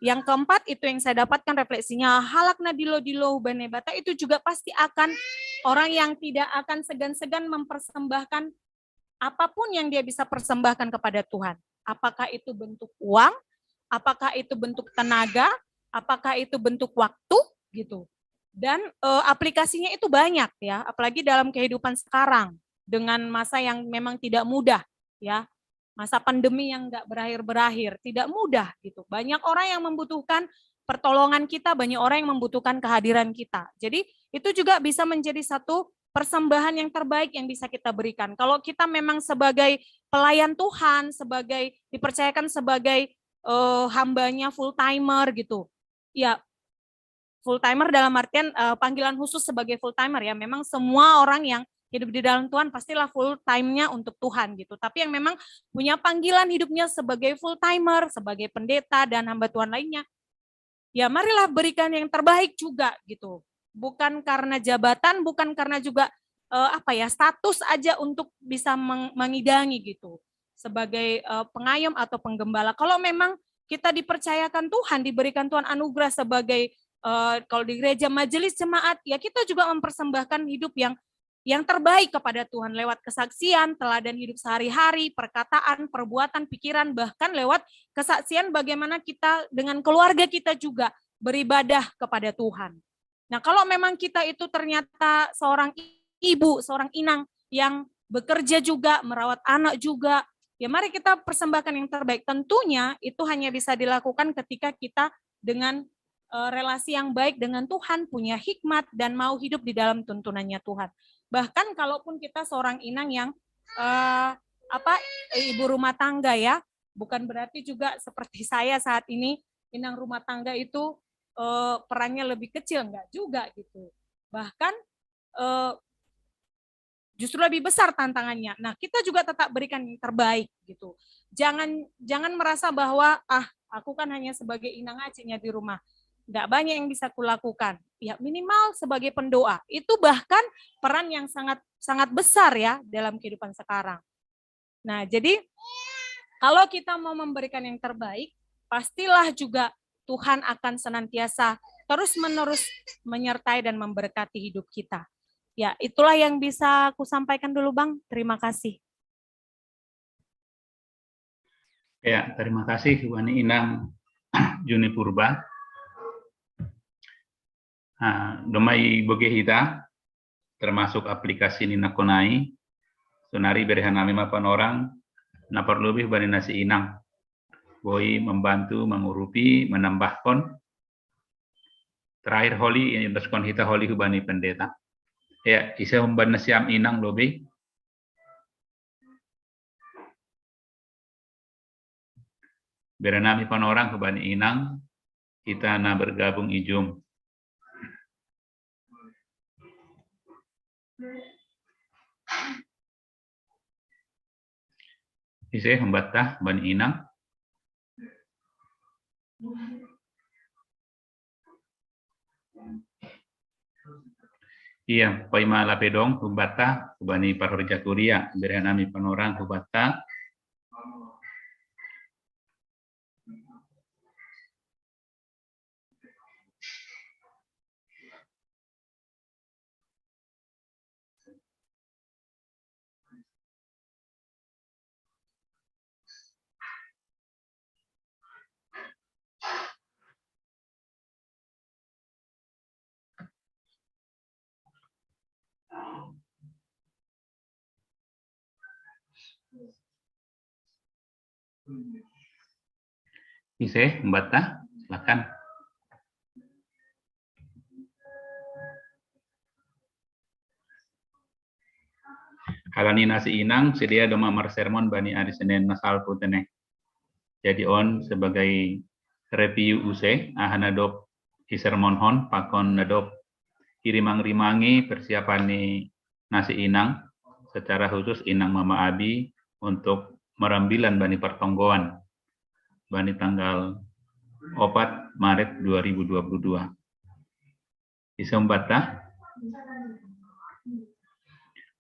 yang keempat itu yang saya dapatkan refleksinya, halak na dilo-dilo hubani Naibata itu juga pasti akan orang yang tidak akan segan-segan mempersembahkan apapun yang dia bisa persembahkan kepada Tuhan. Apakah itu bentuk uang, apakah itu bentuk tenaga, apakah itu bentuk waktu, gitu. Dan, eh, aplikasinya itu banyak, ya, apalagi dalam kehidupan sekarang dengan masa yang memang tidak mudah, ya. Masa pandemi yang nggak berakhir-berakhir, tidak mudah gitu. Banyak orang yang membutuhkan pertolongan kita, banyak orang yang membutuhkan kehadiran kita. Jadi itu juga bisa menjadi satu persembahan yang terbaik yang bisa kita berikan. Kalau kita memang sebagai pelayan Tuhan, sebagai, dipercayakan sebagai, eh, hambanya full timer gitu, ya, full timer dalam artian, eh, panggilan khusus sebagai full timer, ya. Memang semua orang yang hidup di dalam Tuhan pastilah full time-nya untuk Tuhan gitu. Tapi yang memang punya panggilan hidupnya sebagai full timer, sebagai pendeta dan hamba Tuhan lainnya, ya marilah berikan yang terbaik juga gitu. Bukan karena jabatan, bukan karena juga, eh, apa ya, status aja untuk bisa meng- mengidangi gitu sebagai, eh, pengayom atau penggembala. Kalau memang kita dipercayakan Tuhan, diberikan Tuhan anugerah sebagai, eh, kalau di gereja majelis jemaat, ya kita juga mempersembahkan hidup yang yang terbaik kepada Tuhan lewat kesaksian, teladan hidup sehari-hari, perkataan, perbuatan, pikiran, bahkan lewat kesaksian bagaimana kita dengan keluarga kita juga beribadah kepada Tuhan. Nah, kalau memang kita itu ternyata seorang ibu, seorang inang yang bekerja juga, merawat anak juga, ya mari kita persembahkan yang terbaik. Tentunya itu hanya bisa dilakukan ketika kita dengan, eh, relasi yang baik dengan Tuhan, punya hikmat dan mau hidup di dalam tuntunannya Tuhan. Bahkan kalaupun kita seorang inang yang, eh, apa, ibu rumah tangga, ya, bukan berarti juga seperti saya saat ini, inang rumah tangga itu, eh, perannya lebih kecil, enggak juga gitu. Bahkan, eh, justru lebih besar tantangannya. Nah, kita juga tetap berikan yang terbaik gitu. Jangan jangan merasa bahwa, "Ah, aku kan hanya sebagai inang aja di rumah, nggak banyak yang bisa kulakukan." Ya minimal sebagai pendoa. Itu bahkan peran yang sangat sangat besar, ya, dalam kehidupan sekarang. Nah, jadi kalau kita mau memberikan yang terbaik, pastilah juga Tuhan akan senantiasa terus-menerus menyertai dan memberkati hidup kita. Ya, itulah yang bisa aku sampaikan dulu, Bang. Terima kasih. Ya, terima kasih, Wani Inang Juni Purba. Nah, domai boge hita, termasuk aplikasi ni nakonai, sonari berehan nami mapan orang, na parlobih bani nasi inang. Boi membantu, mengurupi, menambahkan. Terakhir holi, ini respon kita holi hubani pendeta. Ya, ise humban na siam inang lobi. Bere nami panorang hubani inang, kita na bergabung i Zoom. Ise humbatta hubani inang. Iya, paima lape dong humbatta hubani parhorja kuria, bere nami panorang humbatta. Ise, humbatta, silakan. Halani nasi inang, sedia doma marsermon bani ari Senin na salpu tene. Jadi on sebagai review use, aha na dok i sermon hon, pakon na dok i rimang-rimangi persiapan ni nasi inang, secara khusus inang mama abi untuk marambilan bani pertonggoan, bani tanggal opat Maret dua ribu dua puluh dua. Ise humbatta?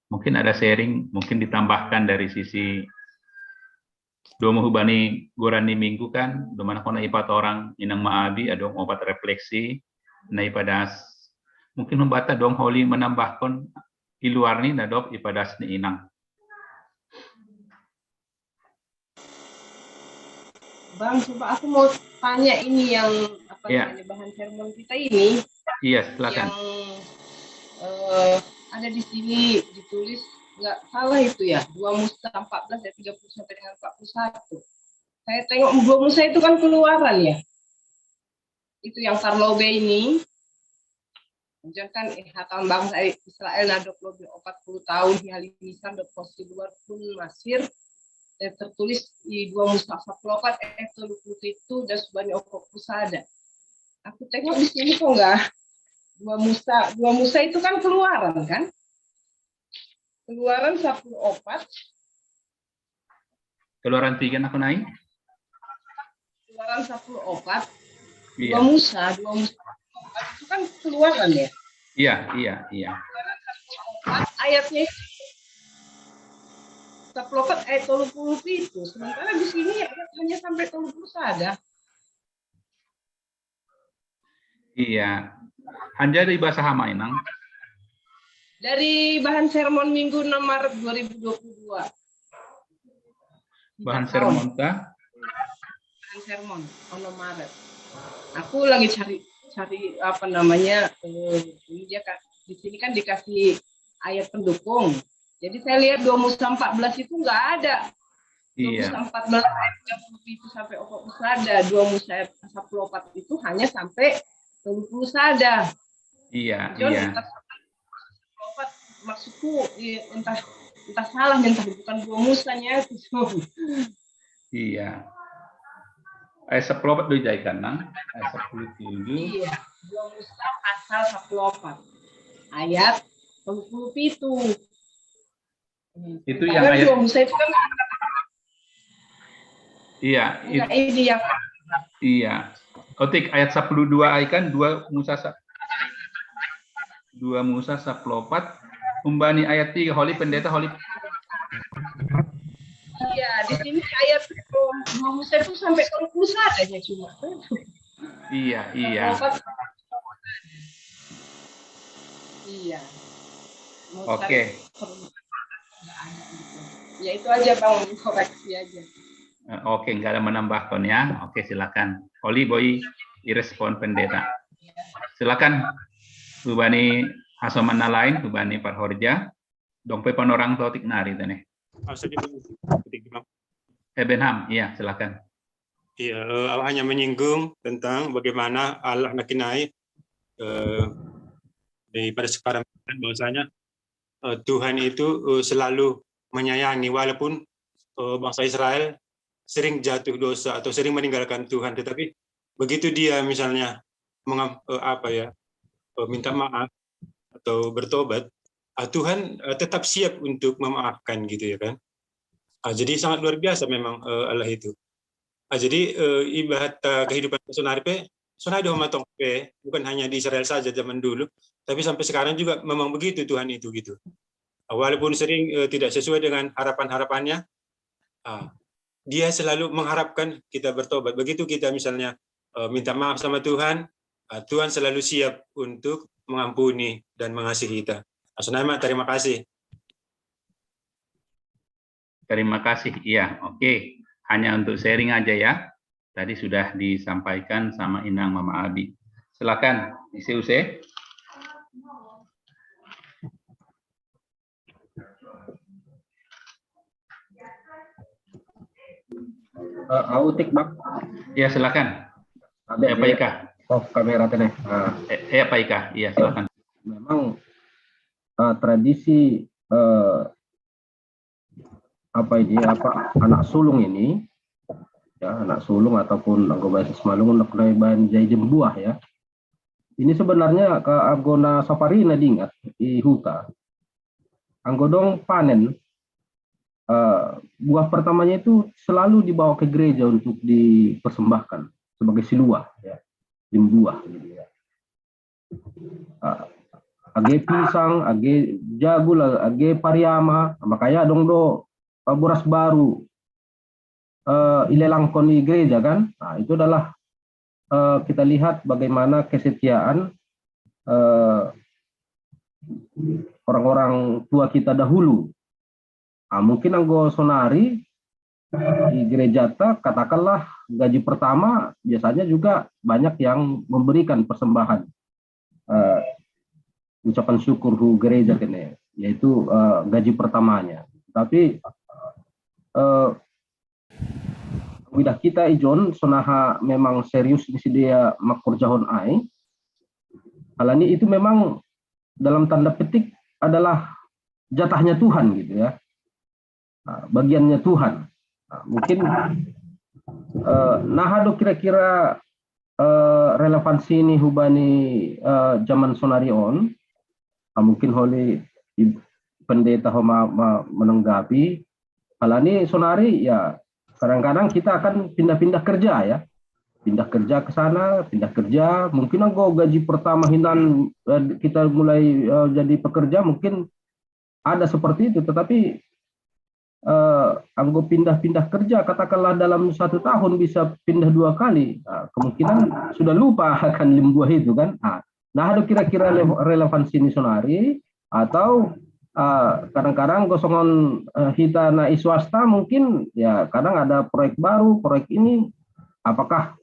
Mungkin ada sharing, mungkin ditambahkan dari sisi doma hubani goran ni minggu kan, doma na kona i patorang inang ma abi, adong opat refleksi na ipadas. Mungkin humbatta dong holi menambahkan i luar ni na dok ipadas ni inang. Bang, coba aku mau tanya ini yang apa Iya. namanya, bahan sermon kita ini, Iya, silakan. yang eh, ada di sini ditulis, nggak salah itu ya, dua Musa empat belas ayat tiga puluh sampai dengan empat puluh satu. Saya tengok dua Musa itu kan Keluaran ya. Itu yang parlobe ini. Jangan kan, eh, hatan bangsa Israel na dok lobi opat puluh tahun di halimisan dok pos i luar pun Masir, eh, tertulis i dua Musa sapuluh opat ayat tolu puluh pitu dan subani opat puluh sada. Aku tengok di sini kok nggak dua Musa, dua Musa itu kan Keluaran kan? Keluaran sapuluh opat. Keluaran tiga na kona i? Keluaran sapuluh opat. Iya. Dua Musa, dua Musa itu kan Keluaran ya. Iya, iya, iya. Ayatnya itu sapuluh opat ayat tolu puluh pitu. Sementara di sini ayat hanya sampai tolu puluh sada. Iya. Hanja dari bahasa hama inang. Dari bahan sermon minggu enam Maret dua ribu dua puluh dua. Bahan sermon ta? Bahan sermon enam Maret. Aku lagi cari cari apa namanya, eh, ini dia kan di sini kan dikasih ayat pendukung. Jadi saya lihat dua Musa empat belas itu nggak ada. Dua Iya. Musa empat belas ayat tiga puluh pitu sampai opat puluh sada. Dua Musa ayat sapuluh opat itu hanya sampai tolu puluh sada. Iya, John, iya. Kita opat, maksudku, iya, entah entah salah, entah bukan dua Musanya. Iya. Ayat sapuluh opat dulu jaikan nang. Ayat sapuluh tujuh. Iya, dua Musa pasal sapuluh opat ayat tolu puluh pitu. Itu yang ayat Dua Musa itu kan Iya, ini yang Iya. Otik ayat sapuluh dua ai kan dua Musa sa-, dua Musa sapuluh opat. Umbani ayat tiga, holi pendeta, holi. Iya, di sini ayat dua Musa itu sampai tolu puluh sada aja cuma. Iya, iya. Iya. Oke. Ya itu aja Bang, koreksi aja. Eh, oke, nggak ada menambahkan ya. Oke, silakan. Oli boi irespon pendeta. Silakan. Hubani hasoman na lain, hubani parhorja. Dong pe panorang totik nari tene. Maksudnya, Eh, Benham, iya silakan. Iya, eh, hanya menyinggung tentang bagaimana Allah nakinai eh, daripada sekarang, bahwasanya eh, Tuhan itu eh, selalu menyayangi, walaupun eh, bangsa Israel sering jatuh dosa atau sering meninggalkan Tuhan, tetapi begitu dia misalnya mengam, eh, apa ya eh, minta maaf atau bertobat, ah, Tuhan eh, tetap siap untuk memaafkan, gitu ya kan. Ah, jadi sangat luar biasa memang eh, Allah itu. Ah, jadi eh, ibarat eh, kehidupan sonari pe, sonari di homa tong pe, bukan hanya di Israel saja zaman dulu, tapi sampai sekarang juga memang begitu Tuhan itu, gitu. Ah, walaupun sering eh, tidak sesuai dengan harapan-harapannya, ah, dia selalu mengharapkan kita bertobat. Begitu kita misalnya eh, minta maaf sama Tuhan, ah, Tuhan selalu siap untuk mengampuni dan mengasihi kita. Ah, sonari ma, terima kasih. Terima kasih. Iya, oke. Hanya untuk sharing aja ya. Tadi sudah disampaikan sama Inang, Mama Abi. Silakan, Ise Use. Eh, autik, Bang. Ya, silakan. Ada Ya, Pak ya. Ika. Oh, kamera tadi. Nah, Eh, ya, Pak Ika. Iya, silakan. Memang eh, tradisi eh, apa ini, apa, anak sulung ini, ya, anak sulung ataupun anggo bahasa Simalungun, anak nai banjai jembuah, ya. Ini sebenarnya ka anggo na sapari na diingat i huta. Anggo dong panen, eh, buah pertamanya itu selalu dibawa ke gereja untuk dipersembahkan sebagai siluah, ya, jembuah, gitu ya. Ah, age pisang, age jagung, age pariama, makanya dong do eh, boras baru eh, ilelangkon i gereja, kan. Nah, itu adalah eh, kita lihat bagaimana kesetiaan eh, orang-orang tua kita dahulu. Nah, mungkin anggo sonari di gereja ta, katakanlah gaji pertama, biasanya juga banyak yang memberikan persembahan eh, ucapan syukur hu gereja kene, yaitu eh, gaji pertamanya. Tapi eh, udah kita ijon sonaha memang serius di dia makurjahon ai. Alani itu memang dalam tanda petik adalah jatahnya Tuhan, gitu ya. Nah, bagiannya Tuhan. Nah, mungkin eh, nah, ado kira-kira eh, relevansi ni hubani eh, zaman sonari on. Nah, mungkin holi i- pendeta ho ma, ma, menanggapi. Alani sonari, ya, kadang-kadang kita akan pindah-pindah kerja, ya. Pindah kerja ke sana, pindah kerja. Mungkin anggo gaji pertama hinan eh, kita mulai eh, jadi pekerja, mungkin ada seperti itu. Tetapi eh, anggo pindah-pindah kerja, katakanlah dalam satu tahun bisa pindah dua kali, nah, kemungkinan sudah lupa akan limbuah itu, kan. Nah, nah, ado kira-kira le- relevansi ni sonari, atau eh, kadang-kadang anggo songon eh, hita na i swasta, mungkin ya kadang ada proyek baru, proyek ini, apakah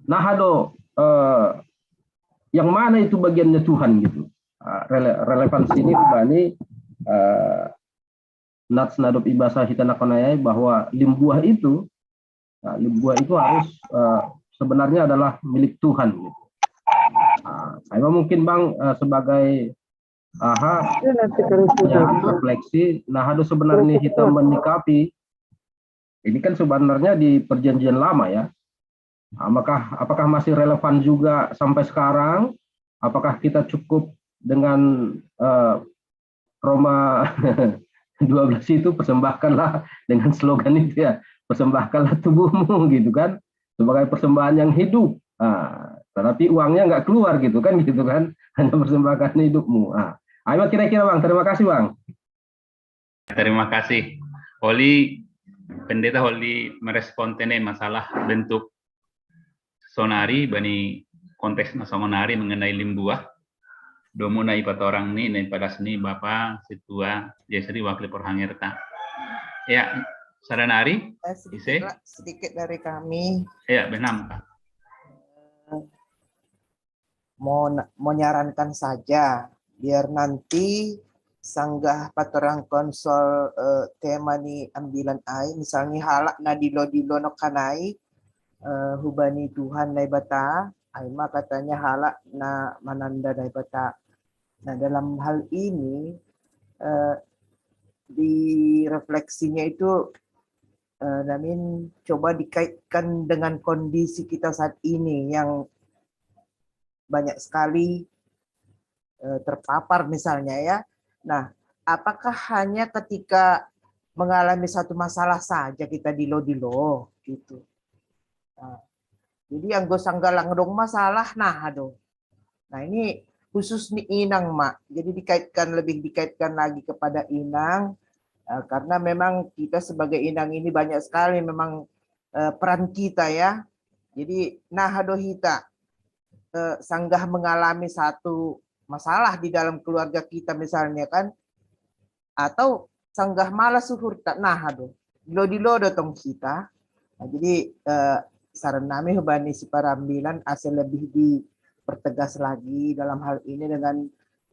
nah, ado eh, yang mana itu bagiannya Tuhan, gitu. Ah, rele- relevansi ni hubani eh, nats na dob ibasa hita na hona i ai, bahwa limbuah itu, nah, limbuah itu harus eh, sebenarnya adalah milik Tuhan, gitu. Nah, saya mungkin, Bang, eh, sebagai aha, Itu nanti kalau ya, sudah refleksi, nah, ado sebenarnya hita menyikapi ini, kan sebenarnya di perjanjian lama, ya. Nah, apakah apakah masih relevan juga sampai sekarang? Apakah kita cukup dengan eh, Roma dua belas itu, persembahkanlah, dengan slogan itu, ya, persembahkanlah tubuhmu, gitu kan, sebagai persembahan yang hidup. Nah, tetapi uangnya nggak keluar, gitu kan, gitu kan, hanya persembahkan hidupmu. Nah, ayo, kira-kira, Bang, terima kasih, Bang. Terima kasih. Holi, pendeta holi merespon tene masalah bentuk sonari bani konteks na songonari mengenai limbuah. Domu na ipatorang ni, na ipadas ni Bapa Situa Jesri, wakil porhangirta. Ya, sada nari, Eh, Ise? sedikit, sedikit dari kami. Ya, benam, Kak. Mau, mau nyarankan saja, biar nanti sanggah patorang konsol eh, tema ni ambilan ai, misalnya halak na dilo-dilo no kanai eh, hubani Tuhan Naibata, Ai ma katanya hala na mananda Naibata. Nah, dalam hal ini, eh, di refleksinya itu, eh, Namin coba dikaitkan dengan kondisi kita saat ini yang banyak sekali, eh, terpapar misalnya ya. Nah, apakah hanya ketika mengalami satu masalah saja kita dilo-dilo gitu? Nah, jadi yang gosang galang dong masalah, nah aduh. Nah, ini khusus nih inang, Mak. Jadi dikaitkan, lebih dikaitkan lagi kepada inang, eh, karena memang kita sebagai inang ini banyak sekali memang, eh, peran kita ya. Jadi nah aduh hita, eh, sanggah mengalami satu masalah di dalam keluarga kita misalnya kan, atau sanggah malas suhur tak nah aduh, dilo-dilo do tong kita. Nah, jadi, eh, saran nami hubani si parambilan asal lebih dipertegas lagi dalam hal ini dengan,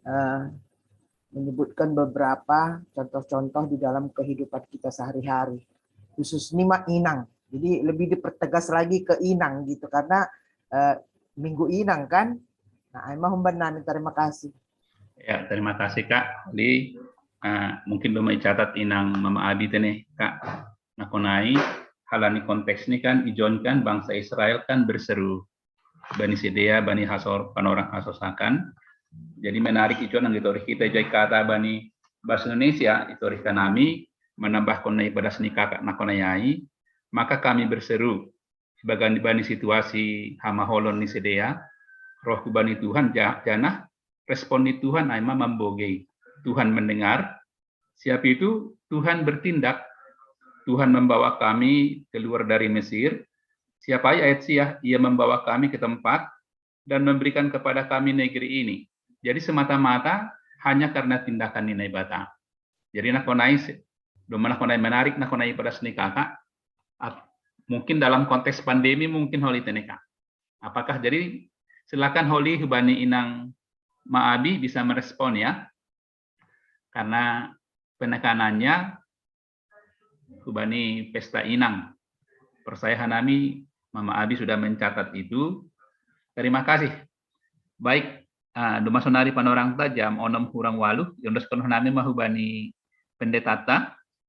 eh, menyebutkan beberapa contoh-contoh di dalam kehidupan kita sehari-hari, khusus ni ma inang. Jadi lebih dipertegas lagi ke inang gitu karena, eh, minggu inang kan. Nah, ai ma humban nami, terima kasih. Ya, terima kasih Kak. Jadi, eh, mungkin belum dicatat inang Mama Abi tene Kak. Nah, konai halani konteks ini kan ijon kan bangsa Israel kan berseru bani sidea, bani hasor, panorang hasosakan. Jadi menarik ijon nang ditorih kita jai kata bani bahasa Indonesia, ditorih kanami menambah konai badas ni kakak na konai ai, maka kami berseru sebagai bani situasi hamaholon ni sidea, roh ku bani Tuhan ja-, janah respon ni Tuhan ai ma mambogei. Tuhan mendengar. Siap itu Tuhan bertindak. Tuhan membawa kami keluar dari Mesir. Siapa ayat sia, ia membawa kami ke tempat dan memberikan kepada kami negeri ini. Jadi semata-mata hanya karena tindakan ni Naibata. Jadi na konai, domana konai menarik na konai pada seni kakak. Mungkin dalam konteks pandemi mungkin holi teneka. Apakah jadi silakan holi hubani inang Maabi bisa merespon ya. Karena penekanannya hubani pesta inang. Percaya hanami Mama Abi sudah mencatat itu. Terima kasih. Baik, uh, duma sonari panorang ta jam onom kurang waluh, yondos kono nami mahubani pendeta ta,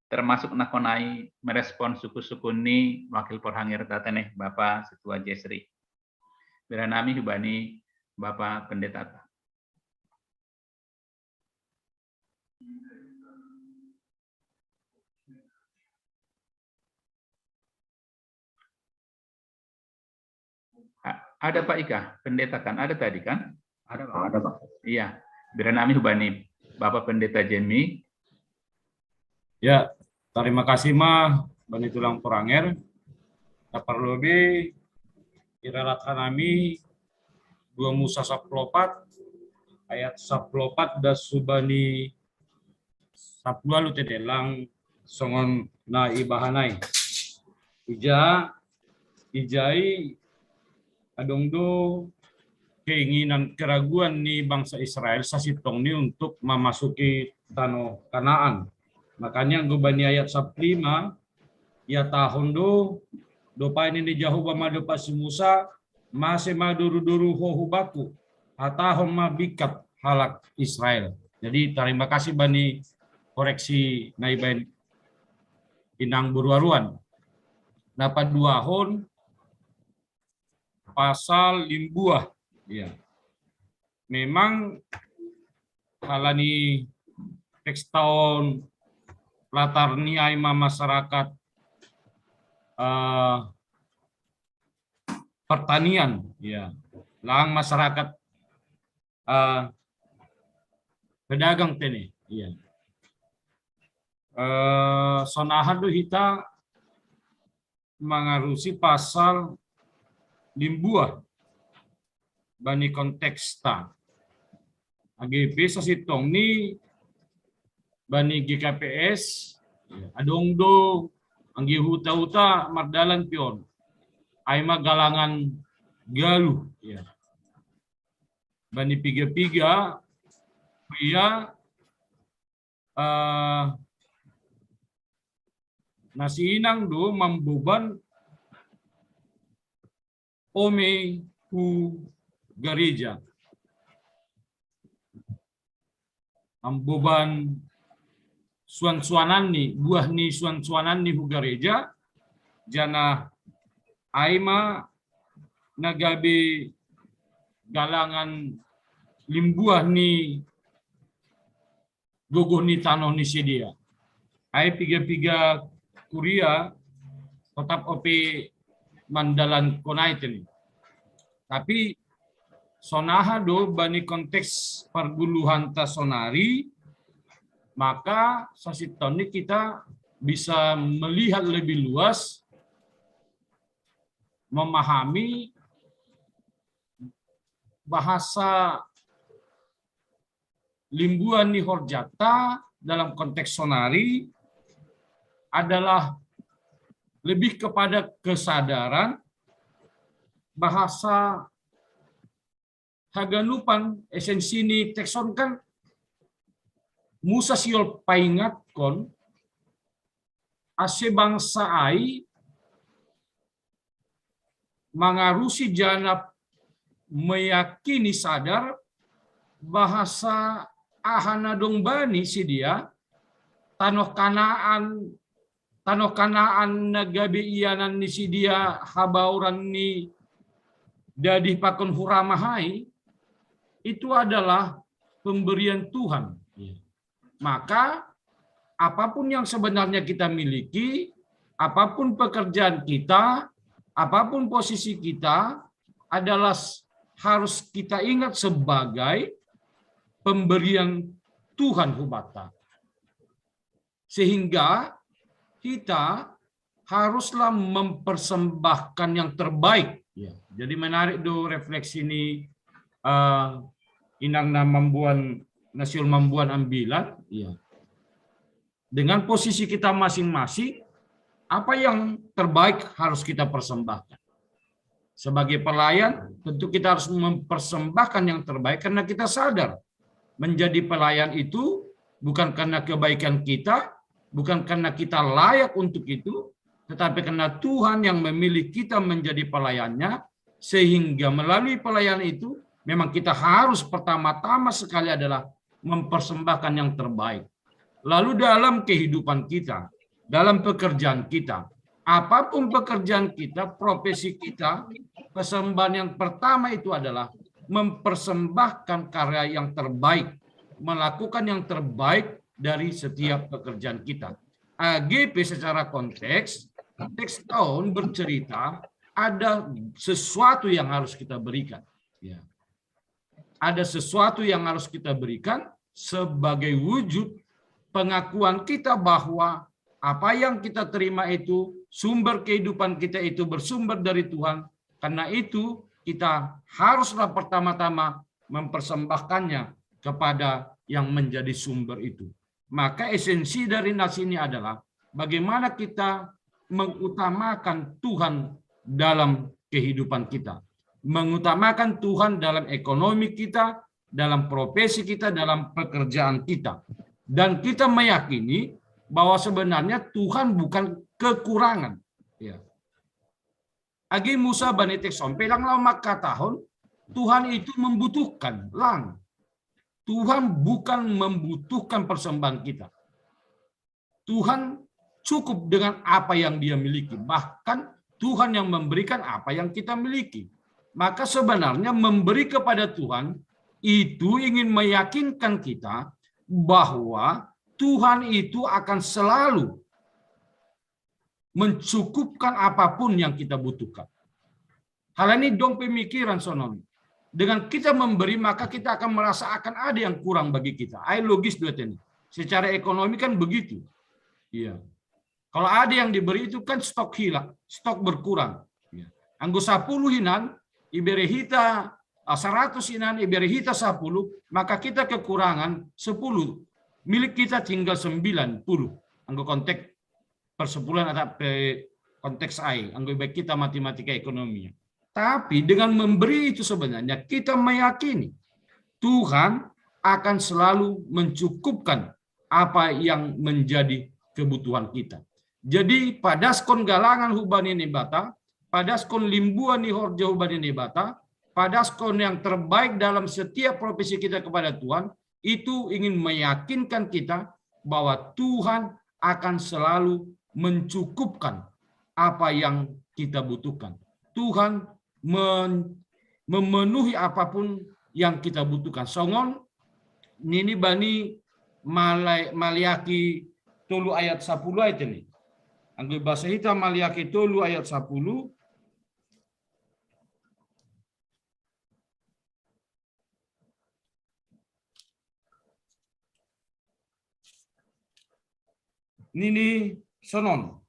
termasuk nakonai merespon suku-suku ni wakil porhanger tata nih, Bapak Setua Jesri. Bira nami hubani Bapak Pendeta ta. Ada Pak Ika, pendeta kan ada tadi kan? Ada Pak. Ada Pak. Iya, bira nami hubani Bapak Pendeta Jemi. Ya, terima kasih ma bani tulang poranger. Taparlobi iralat hanami dua Musa saplopat ayat saplopat das hubani saplualu tedelang songon na ibahanai. Ija, ijai adong do keinginan keraguan ni bangsa Israel sasintong ni untuk memasuki tano Kanaan. Makanya anggo bani ayat saplima, ia tahun do dopai ni Jahowa ma dopa si Musa, mase ma doru-doru ho hubaku, hatahon ma bingkat halak Israel. Jadi terima kasih bani koreksi na ibaen inang boru aruan. Na paduahon pasal limbuah. Ya. Memang halani teks taon latar ni ai ma masyarakat uh, pertanian, ya, lang masyarakat uh, pedagang tene, ya. Uh, sonahan do hita mangarusi pasal limbuah bani konteks ta. Age pe sasintong ni bani G K P S adong do anggi huta-huta mardalan pion ai ma galangan galuh, ya. Bani piga-piga ia uh, na siinang do mamboban ome hu gareja. Amboban suan-suanan ni, buah ni suan-suanan ni hu gareja, janah ai ma na gabe galangan limbuah ni gogoh ni tanoh ni sidea. Ai piga-piga kuria totap ope mandalankon ai tene. Tapi sonaha do bani konteks parguluhanta sonari, maka sasintonni kita bisa melihat lebih luas, memahami bahasa limbuan ni horjata dalam konteks sonari adalah lebih kepada kesadaran bahasa haganupan esensi ni teks on kan musa sihol paingatkon ase bangsa ai mangarusi janah meyakini sadar bahasa aha na dong bani sidea, tanoh Kanaan, tanoh Kanaan na gabe ianan ni sidea habaoran ni dadih pakon huramah ai, itu adalah pemberian Tuhan. Maka apapun yang sebenarnya kita miliki, apapun pekerjaan kita, apapun posisi kita, adalah harus kita ingat sebagai pemberian Tuhan hubata. Sehingga kita haruslah mempersembahkan yang terbaik. Ya, jadi menarik do refleksi ni uh, inang na mambuan na sihol mambuan ambilan. Ya. Dengan posisi kita masing-masing, apa yang terbaik harus kita persembahkan. Sebagai pelayan, tentu kita harus mempersembahkan yang terbaik karena kita sadar menjadi pelayan itu bukan karena kebaikan kita, bukan karena kita layak untuk itu, tetapi karena Tuhan yang memilih kita menjadi pelayannya, sehingga melalui pelayanan itu memang kita harus pertama-tama sekali adalah mempersembahkan yang terbaik. Lalu dalam kehidupan kita, dalam pekerjaan kita, apapun pekerjaan kita, profesi kita, persembahan yang pertama itu adalah mempersembahkan karya yang terbaik, melakukan yang terbaik dari setiap pekerjaan kita. A G P secara konteks, teks on bercerita ada sesuatu yang harus kita berikan. Ya. Ada sesuatu yang harus kita berikan sebagai wujud pengakuan kita bahwa apa yang kita terima itu, sumber kehidupan kita itu bersumber dari Tuhan. Karena itu, kita haruslah pertama-tama mempersembahkannya kepada yang menjadi sumber itu. Maka esensi dari nas ini adalah bagaimana kita mengutamakan Tuhan dalam kehidupan kita. Mengutamakan Tuhan dalam ekonomi kita, dalam profesi kita, dalam pekerjaan kita. Dan kita meyakini bahwa sebenarnya Tuhan bukan kekurangan. Ya. Age musa bani teks on pe lang lau mangkatahon, Tuhan itu membutuhkan, lang. Tuhan bukan membutuhkan persembahan kita. Tuhan cukup dengan apa yang dia miliki. Bahkan Tuhan yang memberikan apa yang kita miliki. Maka sebenarnya memberi kepada Tuhan itu ingin meyakinkan kita bahwa Tuhan itu akan selalu mencukupkan apapun yang kita butuhkan. Hal ini dong pemikiran sonon. Dengan kita memberi, maka kita akan merasa akan ada yang kurang bagi kita. Ai logis duet ini. Secara ekonomi kan begitu. Iya. Kalau ada yang diberi itu kan stok hilang, stok berkurang. Iya. Anggo sapuluh hinan, ibere hita ah, seratus hinan, ibere hita sapuluh, maka kita kekurangan sepuluh. Milik kita tinggal sembilan puluh. Anggo konteks persepuluhan atau pe, konteks ai, anggo baik kita matematika ekonomi. Tapi dengan memberi itu sebenarnya kita meyakini Tuhan akan selalu mencukupkan apa yang menjadi kebutuhan kita. Jadi padaskon galangan hubani Naibata, padaskon limbuan ni horja hubani Naibata, Padaskon yang terbaik dalam setiap profesi kita kepada Tuhan, itu ingin meyakinkan kita bahwa Tuhan akan selalu mencukupkan apa yang kita butuhkan. Tuhan men- memenuhi apapun yang kita butuhkan. Songon nini bani Malai- Maliaki tolu ayat sapuluh ayat ini. Anggo bahasa hita Maliaki tolu ayat sapuluh. Nini sonon.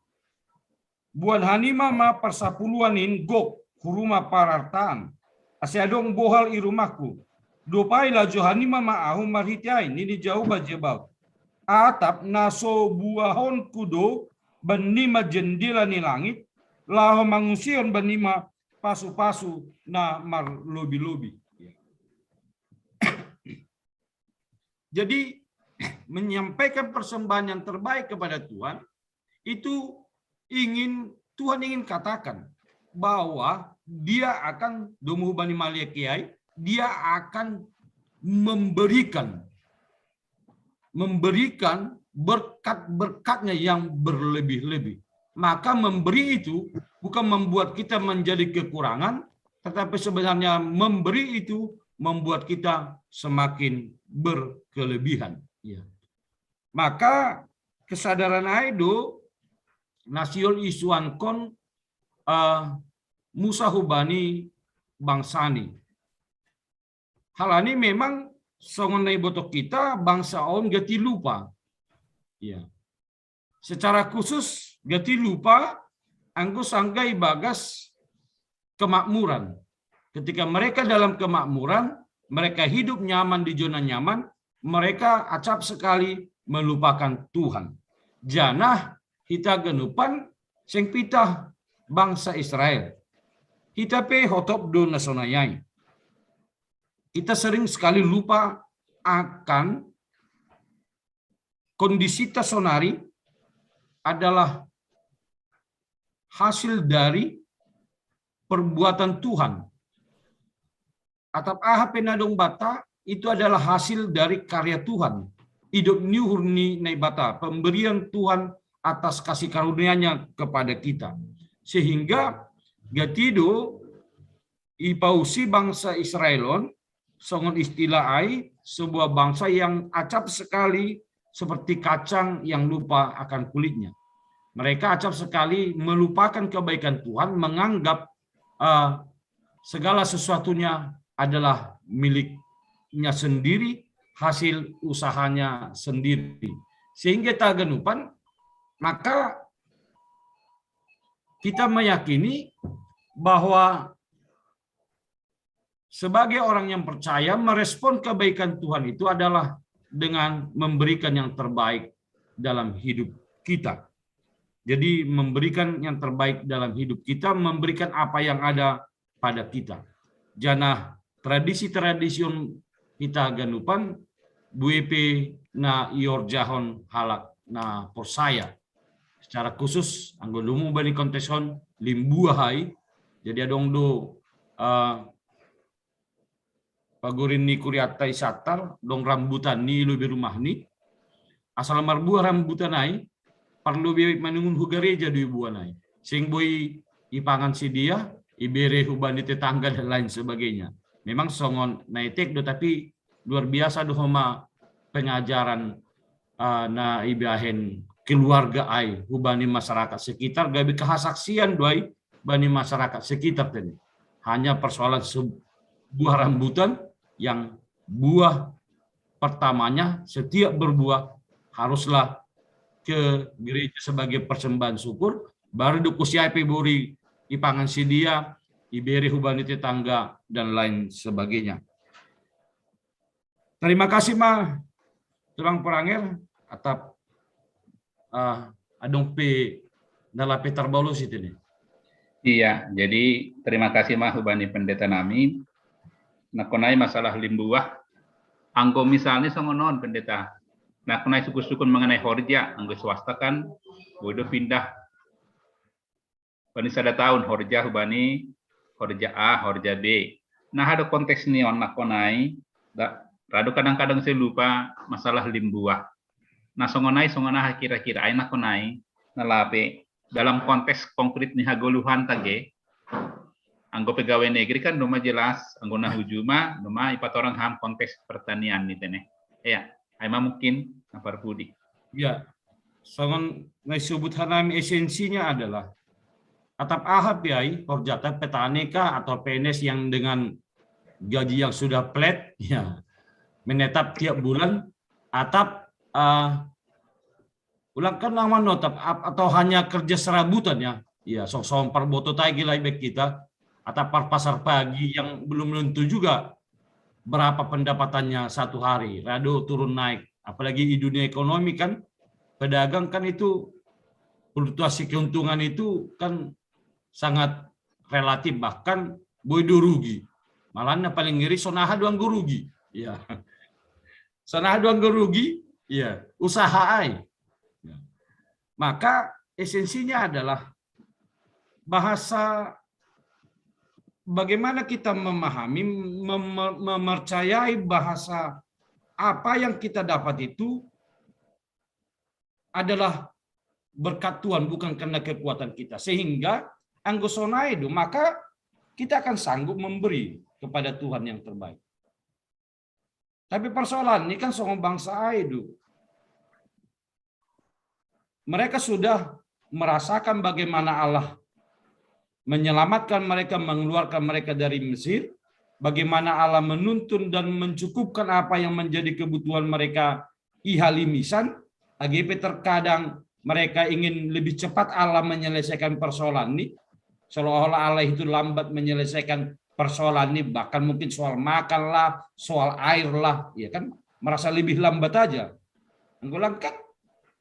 Buan hanima ma parsapuluan in gok huruma parartaan. Ase adong bohal i rumahku. Dopai lajo hanima ma ahu marhite ai, nini Jahowa Jebaot. Atap na so buahonku do bannima jendela ni langit, laho mangusihon bannima pasu-pasu na marlobi-lobi. Jadi menyampaikan persembahan yang terbaik kepada Tuhan itu ingin Tuhan ingin katakan bahwa dia akan domu bani Maliaki ai, dia akan memberikan memberikan berkat-berkatnya yang berlebih-lebih. Maka memberi itu bukan membuat kita menjadi kekurangan, tetapi sebenarnya memberi itu membuat kita semakin berkelebihan. Ya. Maka kesadaran ai do na sihol isuankon uh, Musa hubani bangsani. Halani memang songon na iboto kita bangsa on gati lupa. Ya. Secara khusus gati lupa anggo sangga ibagas kemakmuran. Ketika mereka dalam kemakmuran, mereka hidup nyaman di zona nyaman, mereka acap sekali melupakan Tuhan. Janah hita ganupan seng pitah bangsa Israel. Hita pe hotop do na sonai ai. Kita sering sekali lupa akan kondisi ta sonari adalah hasil dari perbuatan Tuhan. Atap aha pe na dong banta itu adalah hasil dari karya Tuhan. Idop ni uhur ni Naibata, pemberian Tuhan atas kasih karunia-Nya kepada kita. Sehingga gati do ipausi bangsa Israel on songon istilah ai sebuah bangsa yang acap sekali seperti kacang yang lupa akan kulitnya. Mereka acap sekali melupakan kebaikan Tuhan, menganggap uh, segala sesuatunya adalah miliknya sendiri, hasil usahanya sendiri. Sehingga taganupan, maka kita meyakini bahwa sebagai orang yang percaya, merespon kebaikan Tuhan itu adalah dengan memberikan yang terbaik dalam hidup kita. Jadi memberikan yang terbaik dalam hidup kita, memberikan apa yang ada pada kita. Janah tradisi-tradisi on hita ganupan bue pe na iorjahon halak na porsaya. Secara khusus anggo domu bani kontes on limbuah ai. Jadi adong do uh, pagurin ni kuriatta i satar, dong rambutan ni i lobi rumah ni. Asal marbuah rambutan ai, parlobi maningon hu gareja do i buah nai. Seng boi ipangan si dia, ibere hubani tetangga dan lain sebagainya. Memang songon na etek do, tapi luar biasa do homa pengajaran uh, na ibahen keluarga ai hubani masyarakat sekitar, gabe kehasaksian do ai bani masyarakat sekitar tadi. Hanya persoalan sebuah rambutan yang buah pertamanya setiap berbuah haruslah ke gereja sebagai persembahan syukur, baru do kusiai pe boi ipangan si dia, ibere hubani tetangga dan lain sebagainya. Terima kasih ma tulang Poranger atap uh, adong pe na lape tarbalu sitini. Iya, jadi terima kasih ma hubani pendeta nami. Nah, konai masalah limbuah. Anggo misalnya songonon pendeta. Nah, konai sukun-sukun mengenai horja, anggo swasta kan bodo pindah. Bani sada tahun horja hubani horja A, horja B. Nah, ada konteks ni on nakonai, da, radu kadang-kadang saya lupa masalah limbuah. Nah, songonai, songonai kira-kira ai nakonai, nalape dalam konteks konkret ni hagoluhan tage, anggo pegawai negeri kan doma jelas, anggo na hujuma, doma ipatorang ham konteks pertanian ni tene. Ya, ai ma mungkin na parpudi. Ya, songon na disebut hanami esensinya adalah atap aha pe ai, horjata petani kah atau P N S yang dengan gaji yang sudah flat, ya, menetap tiap bulan, atap uh, ulangkan lawan notap atau hanya kerja serabutan ya, ya, sok-sok parboto tai gila baik kita, atau par pasar pagi yang belum tentu juga berapa pendapatannya satu hari, rado turun naik, apalagi di dunia ekonomi kan, pedagang kan itu fluktuasi keuntungan itu kan sangat relatif, bahkan boy do rugi, malah na paling ngeri sonaha do anggo rugi, ya, sonaha do anggo rugi, ya, usaha ai. Ya. Maka esensinya adalah bahasa bagaimana kita memahami, mem memercayai bahasa apa yang kita dapat itu adalah berkat Tuhan, bukan karena kekuatan kita. Sehingga anggo sonai do, maka kita akan sanggup memberi kepada Tuhan yang terbaik. Tapi persoalan ini kan songon bangsa ai do. Mereka sudah merasakan bagaimana Allah menyelamatkan mereka, mengeluarkan mereka dari Mesir, bagaimana Allah menuntun dan mencukupkan apa yang menjadi kebutuhan mereka i halimisan, age pe terkadang mereka ingin lebih cepat Allah menyelesaikan persoalan ini, seolah-olah Allah itu lambat menyelesaikan persoalan ini, bahkan mungkin soal makan lah, soal air lah, ya kan, merasa lebih lambat aja. Anggo langkat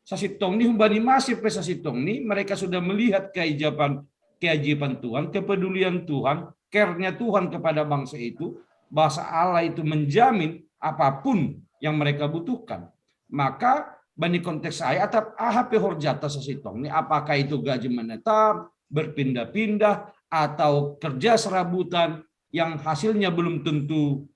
sasintong ni humbani Masir pe sasintong ni mereka sudah melihat keajaiban, keajaiban Tuhan, kepedulian Tuhan, care-nya Tuhan kepada bangsa itu, bahasa Allah itu menjamin apapun yang mereka butuhkan. Maka bani konteks ai atap aha pe horjata sasintong ni, apakah itu gaji menetap, berpindah-pindah, atau kerja serabutan yang hasilnya belum tentu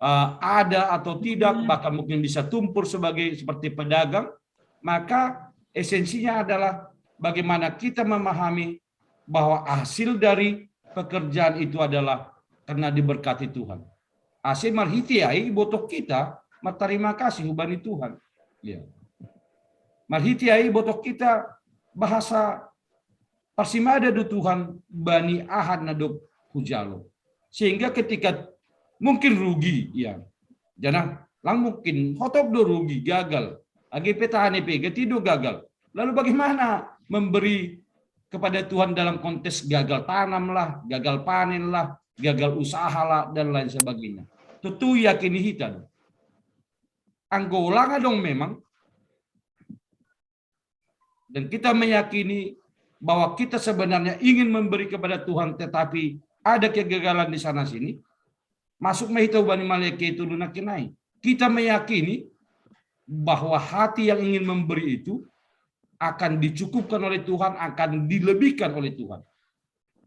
uh, ada atau tidak, bahkan mungkin bisa tumpur sebagai seperti pedagang, maka esensinya adalah bagaimana kita memahami bahwa hasil dari pekerjaan itu adalah karena diberkati Tuhan. Asi marhiti ai botok kita, terima kasih hubani Tuhan. Ya. Marhiti ai botok kita bahasa parsimada do Tuhan bani aha na dob hujalo. Sehingga ketika mungkin rugi, ya, janah lang mungkin hotop do rugi, gagal. Age petani pe gati do gagal. Lalu bagaimana memberi kepada Tuhan dalam konteks gagal tanam lah, gagal panen lah, gagal usaha lah, dan lain sebagainya. Tentu yakini hita do. Anggo ulang adong memang, dan kita meyakini bahwa kita sebenarnya ingin memberi kepada Tuhan, tetapi ada kegagalan di sana sini, masuk ma hita hubani maleke tolu na kinai. Kita meyakini bahwa hati yang ingin memberi itu akan dicukupkan oleh Tuhan, akan dilebihkan oleh Tuhan.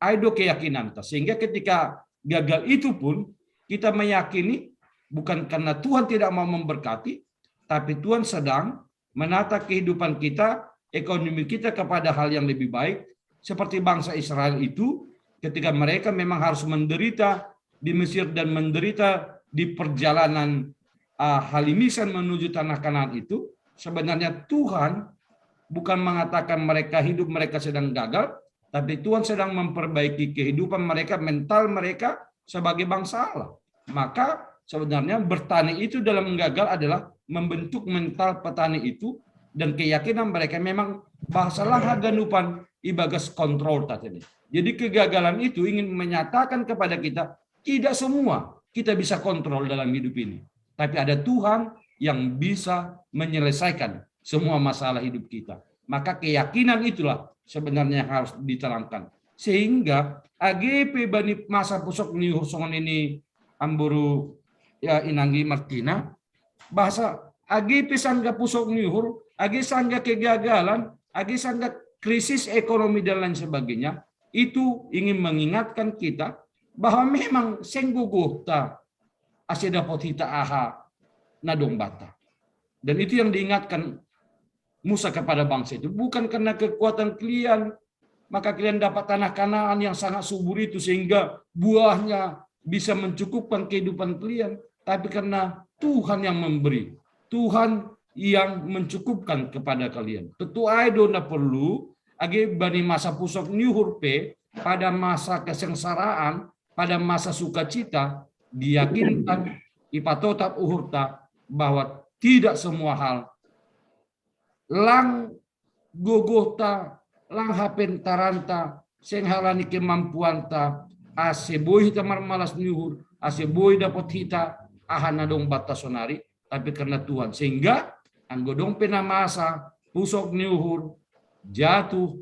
Ai do keyakinanta. Sehingga ketika gagal itu pun kita meyakini bukan karena Tuhan tidak mau memberkati, tapi Tuhan sedang menata kehidupan kita, ekonomi kita kepada hal yang lebih baik. Seperti bangsa Israel itu, ketika mereka memang harus menderita di Mesir dan menderita di perjalanan uh, halimisan menuju tanah Kanaan itu, sebenarnya Tuhan bukan mengatakan mereka hidup mereka sedang gagal, tapi Tuhan sedang memperbaiki kehidupan mereka, mental mereka sebagai bangsa Allah. Maka sebenarnya bertani itu dalam gagal adalah membentuk mental petani itu dan keyakinan mereka memang bahasa langha ganupan ibagas kontrol tadi. Jadi kegagalan itu ingin menyatakan kepada kita tidak semua kita bisa kontrol dalam hidup ini. Tapi ada Tuhan yang bisa menyelesaikan semua masalah hidup kita. Maka keyakinan itulah sebenarnya yang harus ditanamkan. Sehingga age pe bani masa pusok ni uhur songon ini amboru ya inanggi Martina, bahasa age pe sangga pusok ni uhur, age sangga kegagalan, age sangga krisis ekonomi dan lain sebagainya, itu ingin mengingatkan kita bahwa memang seng gogohta ase dapot hita aha na dong banta. Dan itu yang diingatkan Musa kepada bangsa itu, bukan karena kekuatan kalian maka kalian dapat tanah Kanaan yang sangat subur itu sehingga buahnya bisa mencukupkan kehidupan kalian, tapi karena Tuhan yang memberi, Tuhan yang mencukupkan kepada kalian. Tetu ai do na perlu age bani masa pusok ni uhur pe, pada masa kesengsaraan, pada masa sukacita, diyakinkan, ipatotap uhurta bahwa tidak semua hal lang gogohta, lang hapentaranta, seng halani kemampuanta, ase boi hita marmalas ni uhur, ase boi dapot hita aha na dong banta sonari, tapi karena Tuhan. Sehingga anggo dong pe na masa pusok ni uhur, jatuh,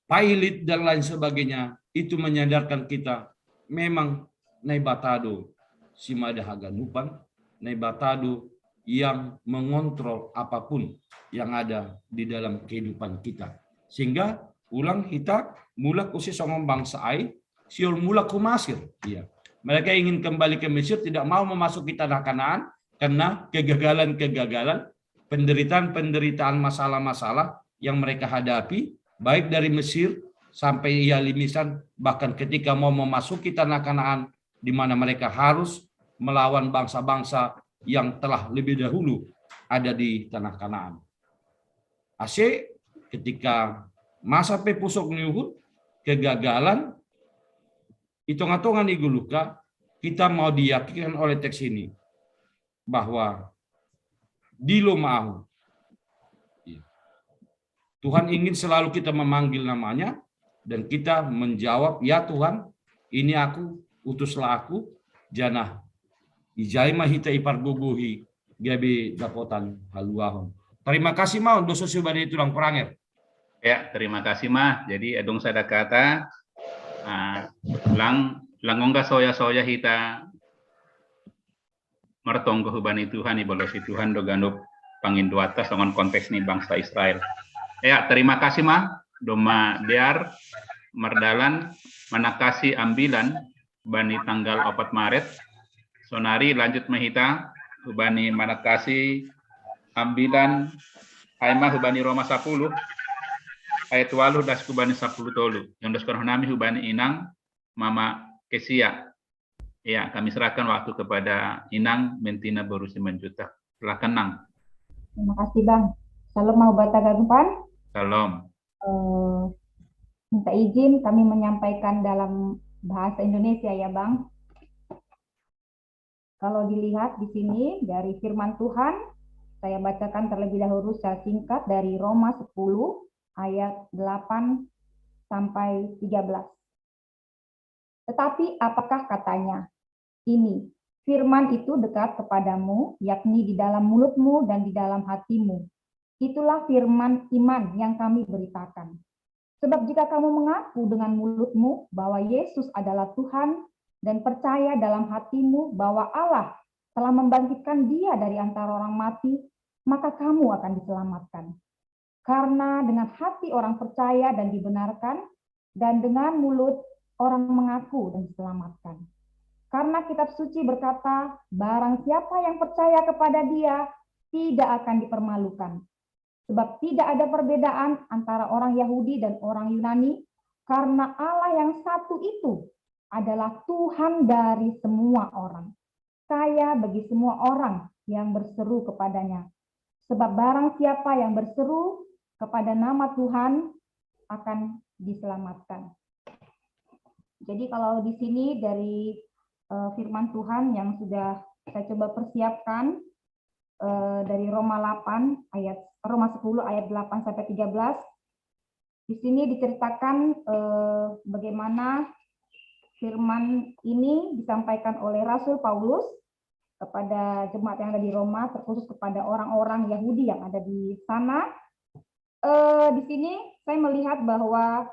pailit dan lain sebagainya, itu menyadarkan kita memang Naibata do simada haganupan, Naibata do yang mengontrol apapun yang ada di dalam kehidupan kita. Sehingga ulang hita mulak use songon bangsa ai, sihol mulak hu Masir. Iya. Mereka ingin kembali ke Mesir, tidak mau memasuki tanah Kanaan karena kegagalan-kegagalan, penderitaan-penderitaan, masalah-masalah yang mereka hadapi, baik dari Mesir sampai ia Limisan, bahkan ketika mau memasuki tanah Kanaan, di mana mereka harus melawan bangsa-bangsa yang telah lebih dahulu ada di tanah Kanaan. Ase ketika masa pe pusok ni uhur, kegagalan, i tonga-tonga ni goluhta, kita mau diyakinkan oleh teks ini bahwa dilo ma ahu. Iya. Tuhan ingin selalu kita memanggil namanya dan kita menjawab, "Ya Tuhan, ini aku, utuslah aku," janah ijai ma hita ipargogohi gabe dapotan haluahon. Terima kasih ma, dos use bani tulang Pranger. Ya, terima kasih ma. Jadi adong sada kata, ah, lang lang ongga soya-soya hita martonggo hu bani Tuhan, ibolosi Tuhan do ganup pangindoanta songon konteks ni bangsa Israel. Ya, terima kasih ma, domma dear mardalan manangkasi ambilan bani tanggal opat Maret. Sonari lanjut ma hita hu bani manangkasi ambilan, ai ma hu bani Roma sapuluh ayat walu das hu bani sapuluh tolu. Yang doskon nami hu bani inang Mama Kesia. Ya, kami serahkan waktu kepada Inang Mentina Boru Simanjuntak. Silakan, Nang. Terima kasih, Bang. Salam mau bata gagupan. Salam. Uh, minta izin kami menyampaikan dalam bahasa Indonesia ya, Bang. Kalau dilihat di sini dari firman Tuhan, saya bacakan terlebih dahulu secara singkat dari Roma sepuluh ayat delapan sampai tiga belas. Tetapi apakah katanya? Ini, firman itu dekat kepadamu, yakni di dalam mulutmu dan di dalam hatimu. Itulah firman iman yang kami beritakan. Sebab jika kamu mengaku dengan mulutmu bahwa Yesus adalah Tuhan dan percaya dalam hatimu bahwa Allah telah membangkitkan dia dari antara orang mati, maka kamu akan diselamatkan. Karena dengan hati orang percaya dan dibenarkan, dan dengan mulut orang mengaku dan diselamatkan. Karena kitab suci berkata, barang siapa yang percaya kepada dia tidak akan dipermalukan. Sebab tidak ada perbedaan antara orang Yahudi dan orang Yunani, karena Allah yang satu itu adalah Tuhan dari semua orang, kaya bagi semua orang yang berseru kepadanya. Sebab barang siapa yang berseru kepada nama Tuhan akan diselamatkan. Jadi kalau di sini dari uh, firman Tuhan yang sudah saya coba persiapkan uh, dari Roma delapan ayat Roma sepuluh ayat delapan sampai tiga belas. Di sini diceritakan uh, bagaimana firman ini disampaikan oleh Rasul Paulus kepada jemaat yang ada di Roma, terkhusus kepada orang-orang Yahudi yang ada di sana. Uh, di sini saya melihat bahwa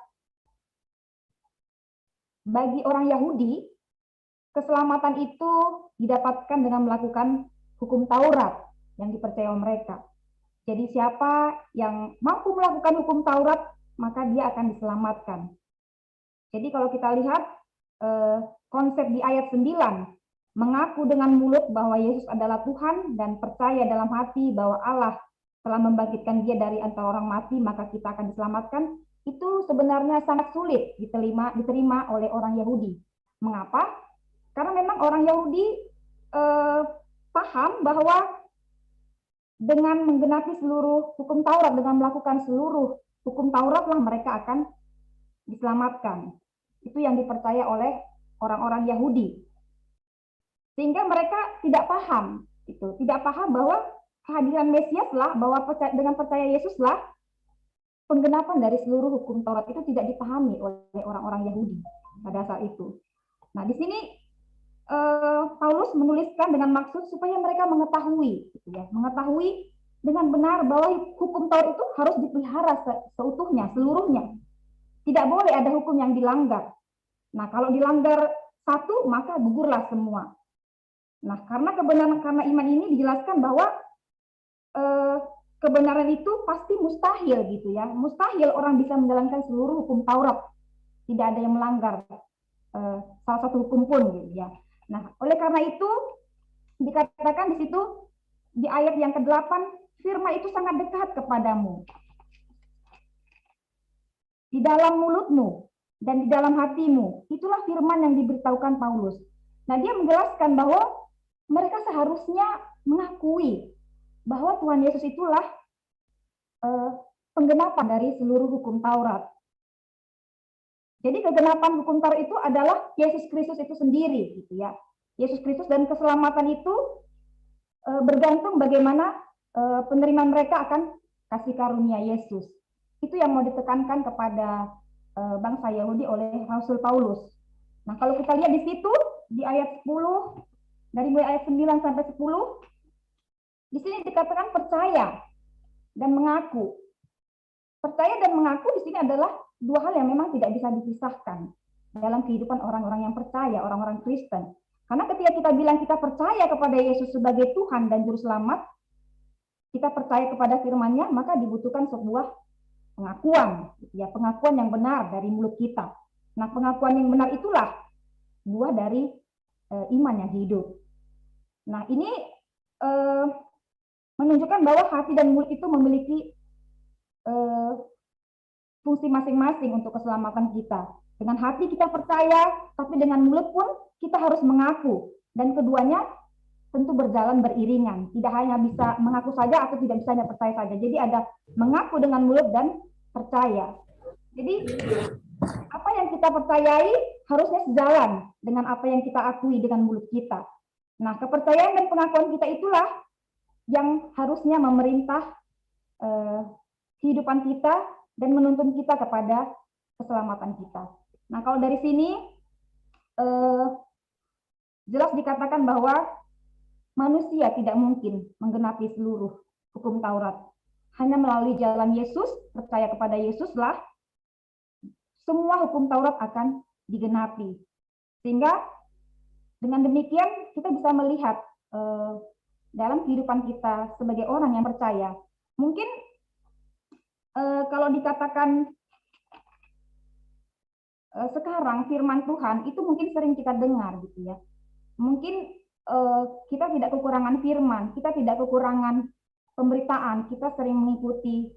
bagi orang Yahudi, keselamatan itu didapatkan dengan melakukan hukum Taurat yang dipercaya mereka. Jadi siapa yang mampu melakukan hukum Taurat, maka dia akan diselamatkan. Jadi kalau kita lihat eh, konsep di ayat sembilan, mengaku dengan mulut bahwa Yesus adalah Tuhan dan percaya dalam hati bahwa Allah telah membangkitkan dia dari antara orang mati, maka kita akan diselamatkan, itu sebenarnya sangat sulit diterima, diterima oleh orang Yahudi. Mengapa? Karena memang orang Yahudi eh, paham bahwa dengan menggenapi seluruh hukum Taurat, dengan melakukan seluruh hukum Tauratlah mereka akan diselamatkan. Itu yang dipercaya oleh orang-orang Yahudi. Sehingga mereka tidak paham, itu tidak paham bahwa kehadiran Mesiaslah, bahwa percaya, dengan percaya Yesuslah penggenapan dari seluruh hukum Taurat itu tidak dipahami oleh orang-orang Yahudi pada saat itu. Nah, di sini eh, Paulus menuliskan dengan maksud supaya mereka mengetahui, gitu ya, mengetahui dengan benar bahwa hukum Taurat itu harus dipelihara seutuhnya, seluruhnya. Tidak boleh ada hukum yang dilanggar. Nah, kalau dilanggar satu, maka gugurlah semua. Nah, karena kebenaran, karena iman ini dijelaskan bahwa eh, kebenaran itu pasti mustahil, gitu ya. Mustahil orang bisa menjalankan seluruh hukum Taurat. Tidak ada yang melanggar eh, salah satu hukum pun, gitu ya. Nah, oleh karena itu dikatakan di situ di ayat yang kedelapan, firman itu sangat dekat kepadamu. Di dalam mulutmu dan di dalam hatimu. Itulah firman yang diberitahukan Paulus. Nah, dia menjelaskan bahwa mereka seharusnya mengakui bahwa Tuhan Yesus itulah eh, penggenapan dari seluruh hukum Taurat. Jadi kegenapan hukum Taurat itu adalah Yesus Kristus itu sendiri, gitu ya. Yesus Kristus dan keselamatan itu eh, bergantung bagaimana eh, penerimaan mereka akan kasih karunia Yesus. Itu yang mau ditekankan kepada eh, bangsa Yahudi oleh Rasul Paulus. Nah, kalau kita lihat di situ, di ayat sepuluh, dari mulai ayat sembilan sampai sepuluh, di sini dikatakan percaya dan mengaku. Percaya dan mengaku di sini adalah dua hal yang memang tidak bisa dipisahkan dalam kehidupan orang-orang yang percaya, orang-orang Kristen. Karena ketika kita bilang kita percaya kepada Yesus sebagai Tuhan dan Juru Selamat, kita percaya kepada firman-Nya, maka dibutuhkan sebuah pengakuan, ya, pengakuan yang benar dari mulut kita. Nah, pengakuan yang benar itulah buah dari eh, iman yang hidup. Nah, ini eh, menunjukkan bahwa hati dan mulut itu memiliki eh, fungsi masing-masing untuk keselamatan kita. Dengan hati kita percaya, tapi dengan mulut pun kita harus mengaku. Dan keduanya tentu berjalan beriringan. Tidak hanya bisa mengaku saja atau tidak bisa hanya percaya saja. Jadi ada mengaku dengan mulut dan percaya. Jadi apa yang kita percayai harusnya sejalan dengan apa yang kita akui dengan mulut kita. Nah, kepercayaan dan pengakuan kita itulah yang harusnya memerintah eh, kehidupan kita dan menuntun kita kepada keselamatan kita. Nah, kalau dari sini eh, jelas dikatakan bahwa manusia tidak mungkin menggenapi seluruh hukum Taurat. Hanya melalui jalan Yesus, percaya kepada Yesuslah, semua hukum Taurat akan digenapi. Sehingga dengan demikian kita bisa melihat eh, dalam kehidupan kita sebagai orang yang percaya. Mungkin eh, kalau dikatakan eh, sekarang firman Tuhan itu mungkin sering kita dengar, gitu ya. Mungkin eh, kita tidak kekurangan firman, kita tidak kekurangan pemberitaan, kita sering mengikuti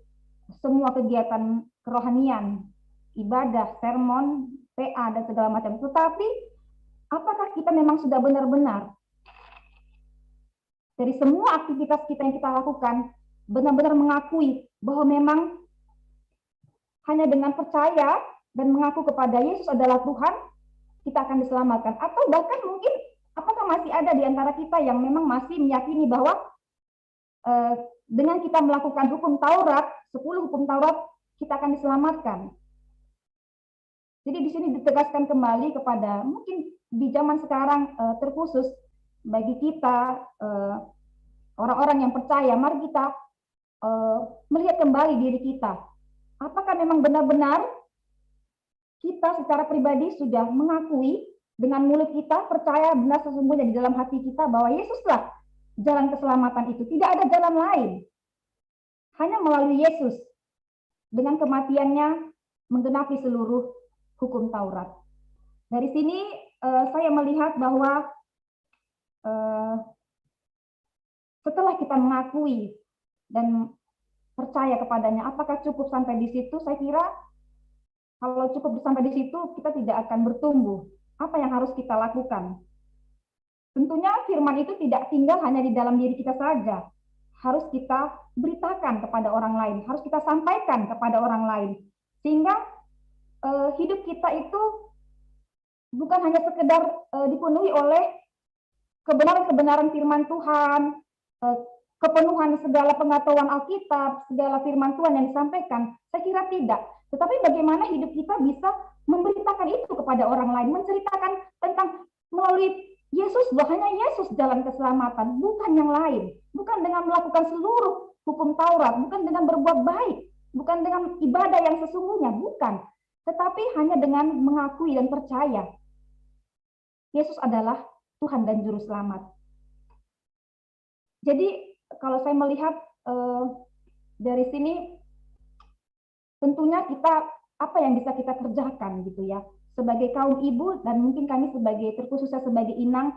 semua kegiatan kerohanian, ibadah, sermon, P A dan segala macam. Tetapi apakah kita memang sudah benar-benar dari semua aktivitas kita yang kita lakukan benar-benar mengakui bahwa memang hanya dengan percaya dan mengaku kepada Yesus adalah Tuhan, kita akan diselamatkan? Atau bahkan mungkin apakah masih ada di antara kita yang memang masih meyakini bahwa eh, dengan kita melakukan hukum Taurat, sepuluh hukum Taurat, kita akan diselamatkan? Jadi di sini ditegaskan kembali kepada mungkin di zaman sekarang eh, terkhusus bagi kita eh, orang-orang yang percaya, mari kita eh, melihat kembali diri kita. Apakah memang benar-benar kita secara pribadi sudah mengakui dengan mulut kita, percaya benar sesungguhnya di dalam hati kita bahwa Yesuslah jalan keselamatan itu. Tidak ada jalan lain. Hanya melalui Yesus. Dengan kematiannya menggenapi seluruh hukum Taurat. Dari sini uh, saya melihat bahwa uh, setelah kita mengakui dan percaya kepadanya, apakah cukup sampai di situ? Saya kira kalau cukup sampai di situ, kita tidak akan bertumbuh. Apa yang harus kita lakukan? Tentunya firman itu tidak tinggal hanya di dalam diri kita saja. Harus kita beritakan kepada orang lain, harus kita sampaikan kepada orang lain. Sehingga eh, hidup kita itu bukan hanya sekedar eh, dipenuhi oleh kebenaran-kebenaran firman Tuhan, eh, kepenuhan segala pengetahuan Alkitab, segala firman Tuhan yang disampaikan. Saya kira tidak. Tetapi bagaimana hidup kita bisa memberitakan itu kepada orang lain, menceritakan tentang melalui Yesus, bahwasanya Yesus jalan keselamatan, bukan yang lain, bukan dengan melakukan seluruh hukum Taurat, bukan dengan berbuat baik, bukan dengan ibadah yang sesungguhnya, bukan, tetapi hanya dengan mengakui dan percaya Yesus adalah Tuhan dan Juru Selamat. Jadi kalau saya melihat eh, dari sini, tentunya kita apa yang bisa kita kerjakan gitu ya, sebagai kaum ibu dan mungkin kami sebagai, terkhususnya sebagai inang,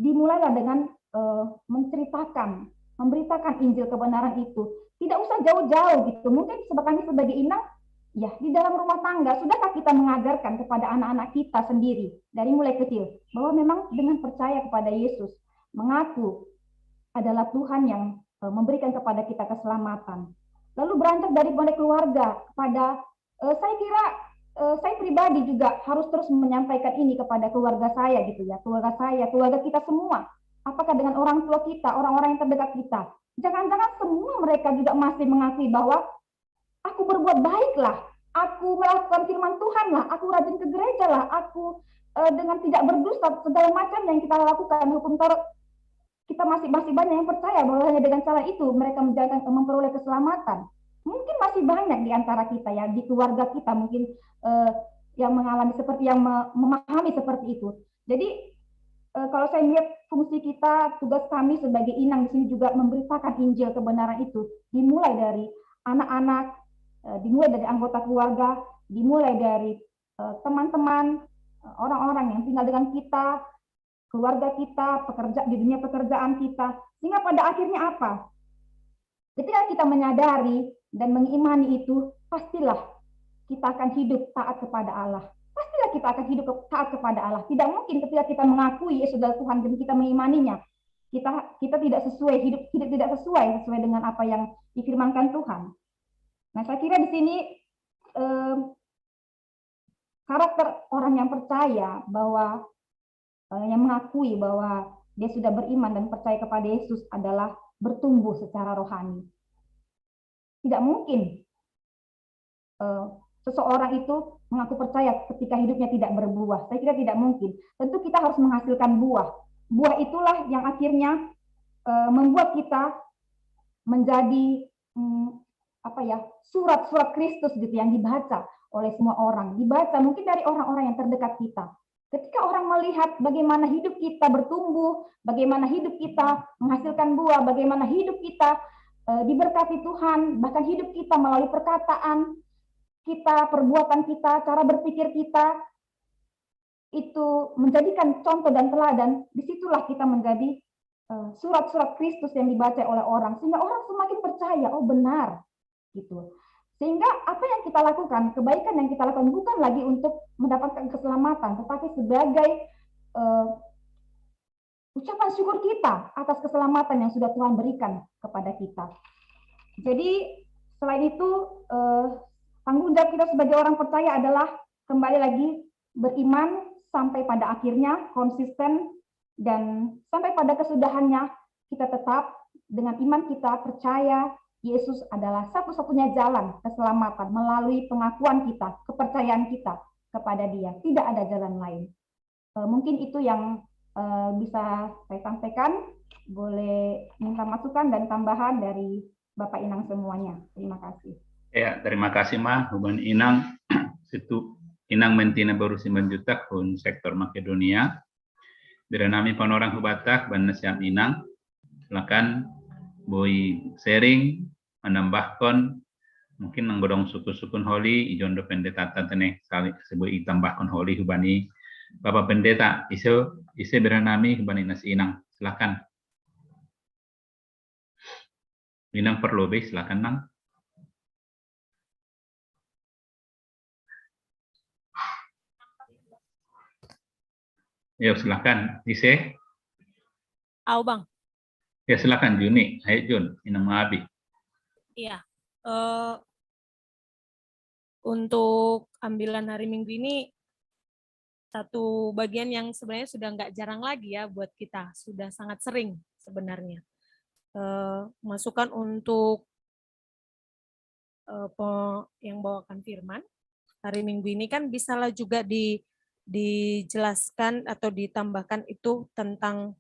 dimulailah dengan eh, menceritakan, memberitakan Injil kebenaran itu. Tidak usah jauh-jauh gitu. Mungkin sebab kami sebagai inang, ya, di dalam rumah tangga, sudahkah kita mengajarkan kepada anak-anak kita sendiri dari mulai kecil bahwa memang dengan percaya kepada Yesus, mengaku adalah Tuhan yang eh, memberikan kepada kita keselamatan. Lalu beranjak dari mulai keluarga kepada eh, saya kira eh, saya pribadi juga harus terus menyampaikan ini kepada keluarga saya gitu ya, keluarga saya, keluarga kita semua. Apakah dengan orang tua kita, orang-orang yang terdekat kita? Jangan-jangan semua mereka juga masih mengakui bahwa aku berbuat baiklah, aku melakukan firman Tuhan lah, aku rajin ke gereja lah, aku eh, dengan tidak berdusta, segala macam yang kita lakukan, hukum Taurat, kita masih masih banyak yang percaya bahwa hanya dengan cara itu mereka menjalankan, memperoleh keselamatan. Mungkin masih banyak di antara kita ya, di keluarga kita mungkin eh, yang mengalami seperti, yang memahami seperti itu. Jadi eh, kalau saya melihat fungsi kita, tugas kami sebagai inang di sini juga memberitakan Injil kebenaran itu, dimulai dari anak-anak, eh, dimulai dari anggota keluarga, dimulai dari eh, teman-teman, eh, orang-orang yang tinggal dengan kita, keluarga kita, pekerja di dunia pekerjaan kita. Sehingga pada akhirnya apa? Ketika kita menyadari dan mengimani itu, pastilah kita akan hidup taat kepada Allah. Pastilah kita akan hidup taat kepada Allah. Tidak mungkin ketika kita mengakui Yesus adalah Tuhan dan kita mengimaninya, kita kita tidak sesuai hidup, hidup tidak sesuai sesuai dengan apa yang difirmankan Tuhan. Nah, saya kira di sini eh, karakter orang yang percaya bahwa eh, yang mengakui bahwa dia sudah beriman dan percaya kepada Yesus adalah bertumbuh secara rohani. Tidak mungkin eh, seseorang itu mengaku percaya ketika hidupnya tidak berbuah. Saya kira tidak mungkin. Tentu kita harus menghasilkan buah. Buah itulah yang akhirnya eh, membuat kita menjadi hmm, apa ya, surat-surat Kristus gitu yang dibaca oleh semua orang, dibaca mungkin dari orang-orang yang terdekat kita. Ketika orang melihat bagaimana hidup kita bertumbuh, bagaimana hidup kita menghasilkan buah, bagaimana hidup kita e, diberkati Tuhan, bahkan hidup kita melalui perkataan kita, perbuatan kita, cara berpikir kita, itu menjadikan contoh dan teladan, disitulah kita menjadi eh, surat-surat Kristus yang dibaca oleh orang, sehingga orang semakin percaya, oh benar, gitu. Sehingga apa yang kita lakukan, kebaikan yang kita lakukan bukan lagi untuk mendapatkan keselamatan, tetapi sebagai uh, ucapan syukur kita atas keselamatan yang sudah Tuhan berikan kepada kita. Jadi selain itu uh, tanggung jawab kita sebagai orang percaya adalah kembali lagi beriman sampai pada akhirnya, konsisten, dan sampai pada kesudahannya kita tetap dengan iman kita percaya Yesus adalah satu-satunya jalan keselamatan melalui pengakuan kita, kepercayaan kita kepada Dia. Tidak ada jalan lain. Eh, mungkin itu yang eh, bisa saya sampaikan. Boleh minta masukan dan tambahan dari Bapak Inang semuanya. Terima kasih. Ya, terima kasih Ma, huban Inang. Situ Inang mentina baru siman jutak pun sektor Makedonia. Bira nami panorang hubatak ban nasihat Inang. Silakan Boy sharing, menambahkan Mungkin nang godong sukun-sukun holi, ijon do pendeta tadi nih, sekali sebut itambahkan holi hubani. Bapak Pendeta, iso, ise beranami hubani nasi inang. Silakan. Inang perlu be, silakan, Nang. Ya, silakan. Ise? Au, Bang. Ya, silakan, Juni. Ayo, Jun. Inang Abi. Iya. Eh, untuk ambilan hari Minggu ini, satu bagian yang sebenarnya sudah nggak jarang lagi ya buat kita, sudah sangat sering sebenarnya. Eh, masukan untuk eh, pe- yang bawakan firman hari Minggu ini kan bisalah juga di dijelaskan atau ditambahkan itu tentang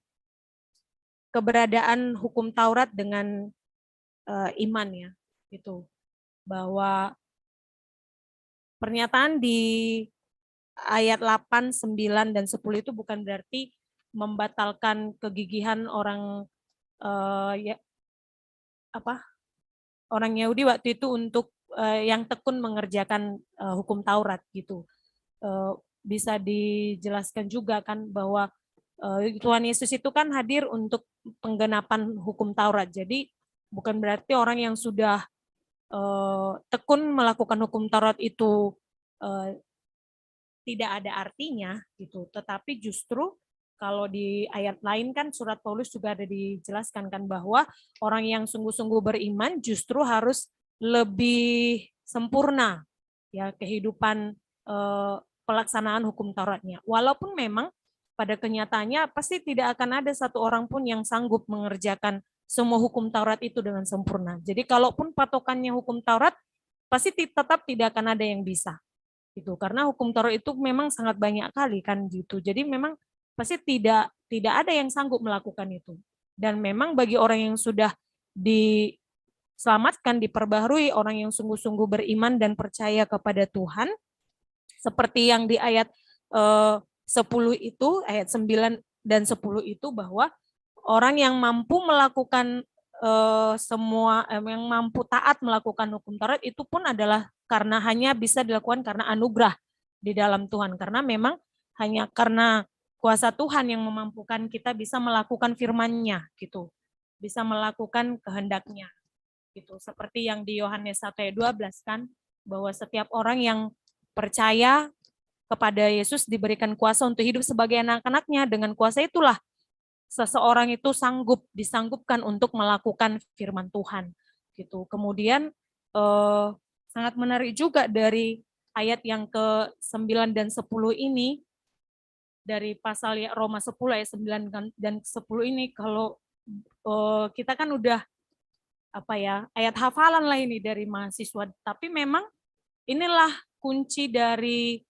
keberadaan hukum Taurat dengan eh, iman, ya, gitu, bahwa pernyataan di ayat delapan, sembilan, dan sepuluh itu bukan berarti membatalkan kegigihan orang eh, ya apa orang Yahudi waktu itu untuk eh, yang tekun mengerjakan eh, hukum Taurat, gitu. Eh, bisa dijelaskan juga kan bahwa eh, Tuhan Yesus itu kan hadir untuk penggenapan hukum Taurat. Jadi bukan berarti orang yang sudah eh, tekun melakukan hukum Taurat itu eh, tidak ada artinya, gitu. Tetapi justru kalau di ayat lain kan surat Paulus juga ada dijelaskan kan bahwa orang yang sungguh-sungguh beriman justru harus lebih sempurna, ya, kehidupan eh, pelaksanaan hukum Tauratnya. Walaupun memang pada kenyataannya pasti tidak akan ada satu orang pun yang sanggup mengerjakan semua hukum Taurat itu dengan sempurna. Jadi kalaupun patokannya hukum Taurat, pasti tetap tidak akan ada yang bisa, gitu, karena hukum Taurat itu memang sangat banyak kali kan, gitu. Jadi memang pasti tidak tidak ada yang sanggup melakukan itu. Dan memang bagi orang yang sudah diselamatkan, diperbaharui, orang yang sungguh-sungguh beriman dan percaya kepada Tuhan, seperti yang di ayat eh, sepuluh itu, ayat sembilan dan sepuluh itu, bahwa orang yang mampu melakukan eh, semua eh, yang mampu taat melakukan hukum Taurat itu pun adalah karena hanya bisa dilakukan karena anugerah di dalam Tuhan, karena memang hanya karena kuasa Tuhan yang memampukan kita bisa melakukan firman-Nya, gitu, bisa melakukan kehendak-Nya, gitu. Seperti yang di Yohanes satu ayat dua belas kan, bahwa setiap orang yang percaya kepada Yesus diberikan kuasa untuk hidup sebagai anak-anaknya. Dengan kuasa itulah seseorang itu sanggup disanggupkan untuk melakukan firman Tuhan, gitu. Kemudian eh, sangat menarik juga dari ayat yang ke sembilan dan sepuluh ini, dari pasal ya Roma sepuluh ayat sembilan dan sepuluh ini, kalau eh, kita kan udah apa ya, ayat hafalan lah ini dari mahasiswa, tapi memang inilah kunci dari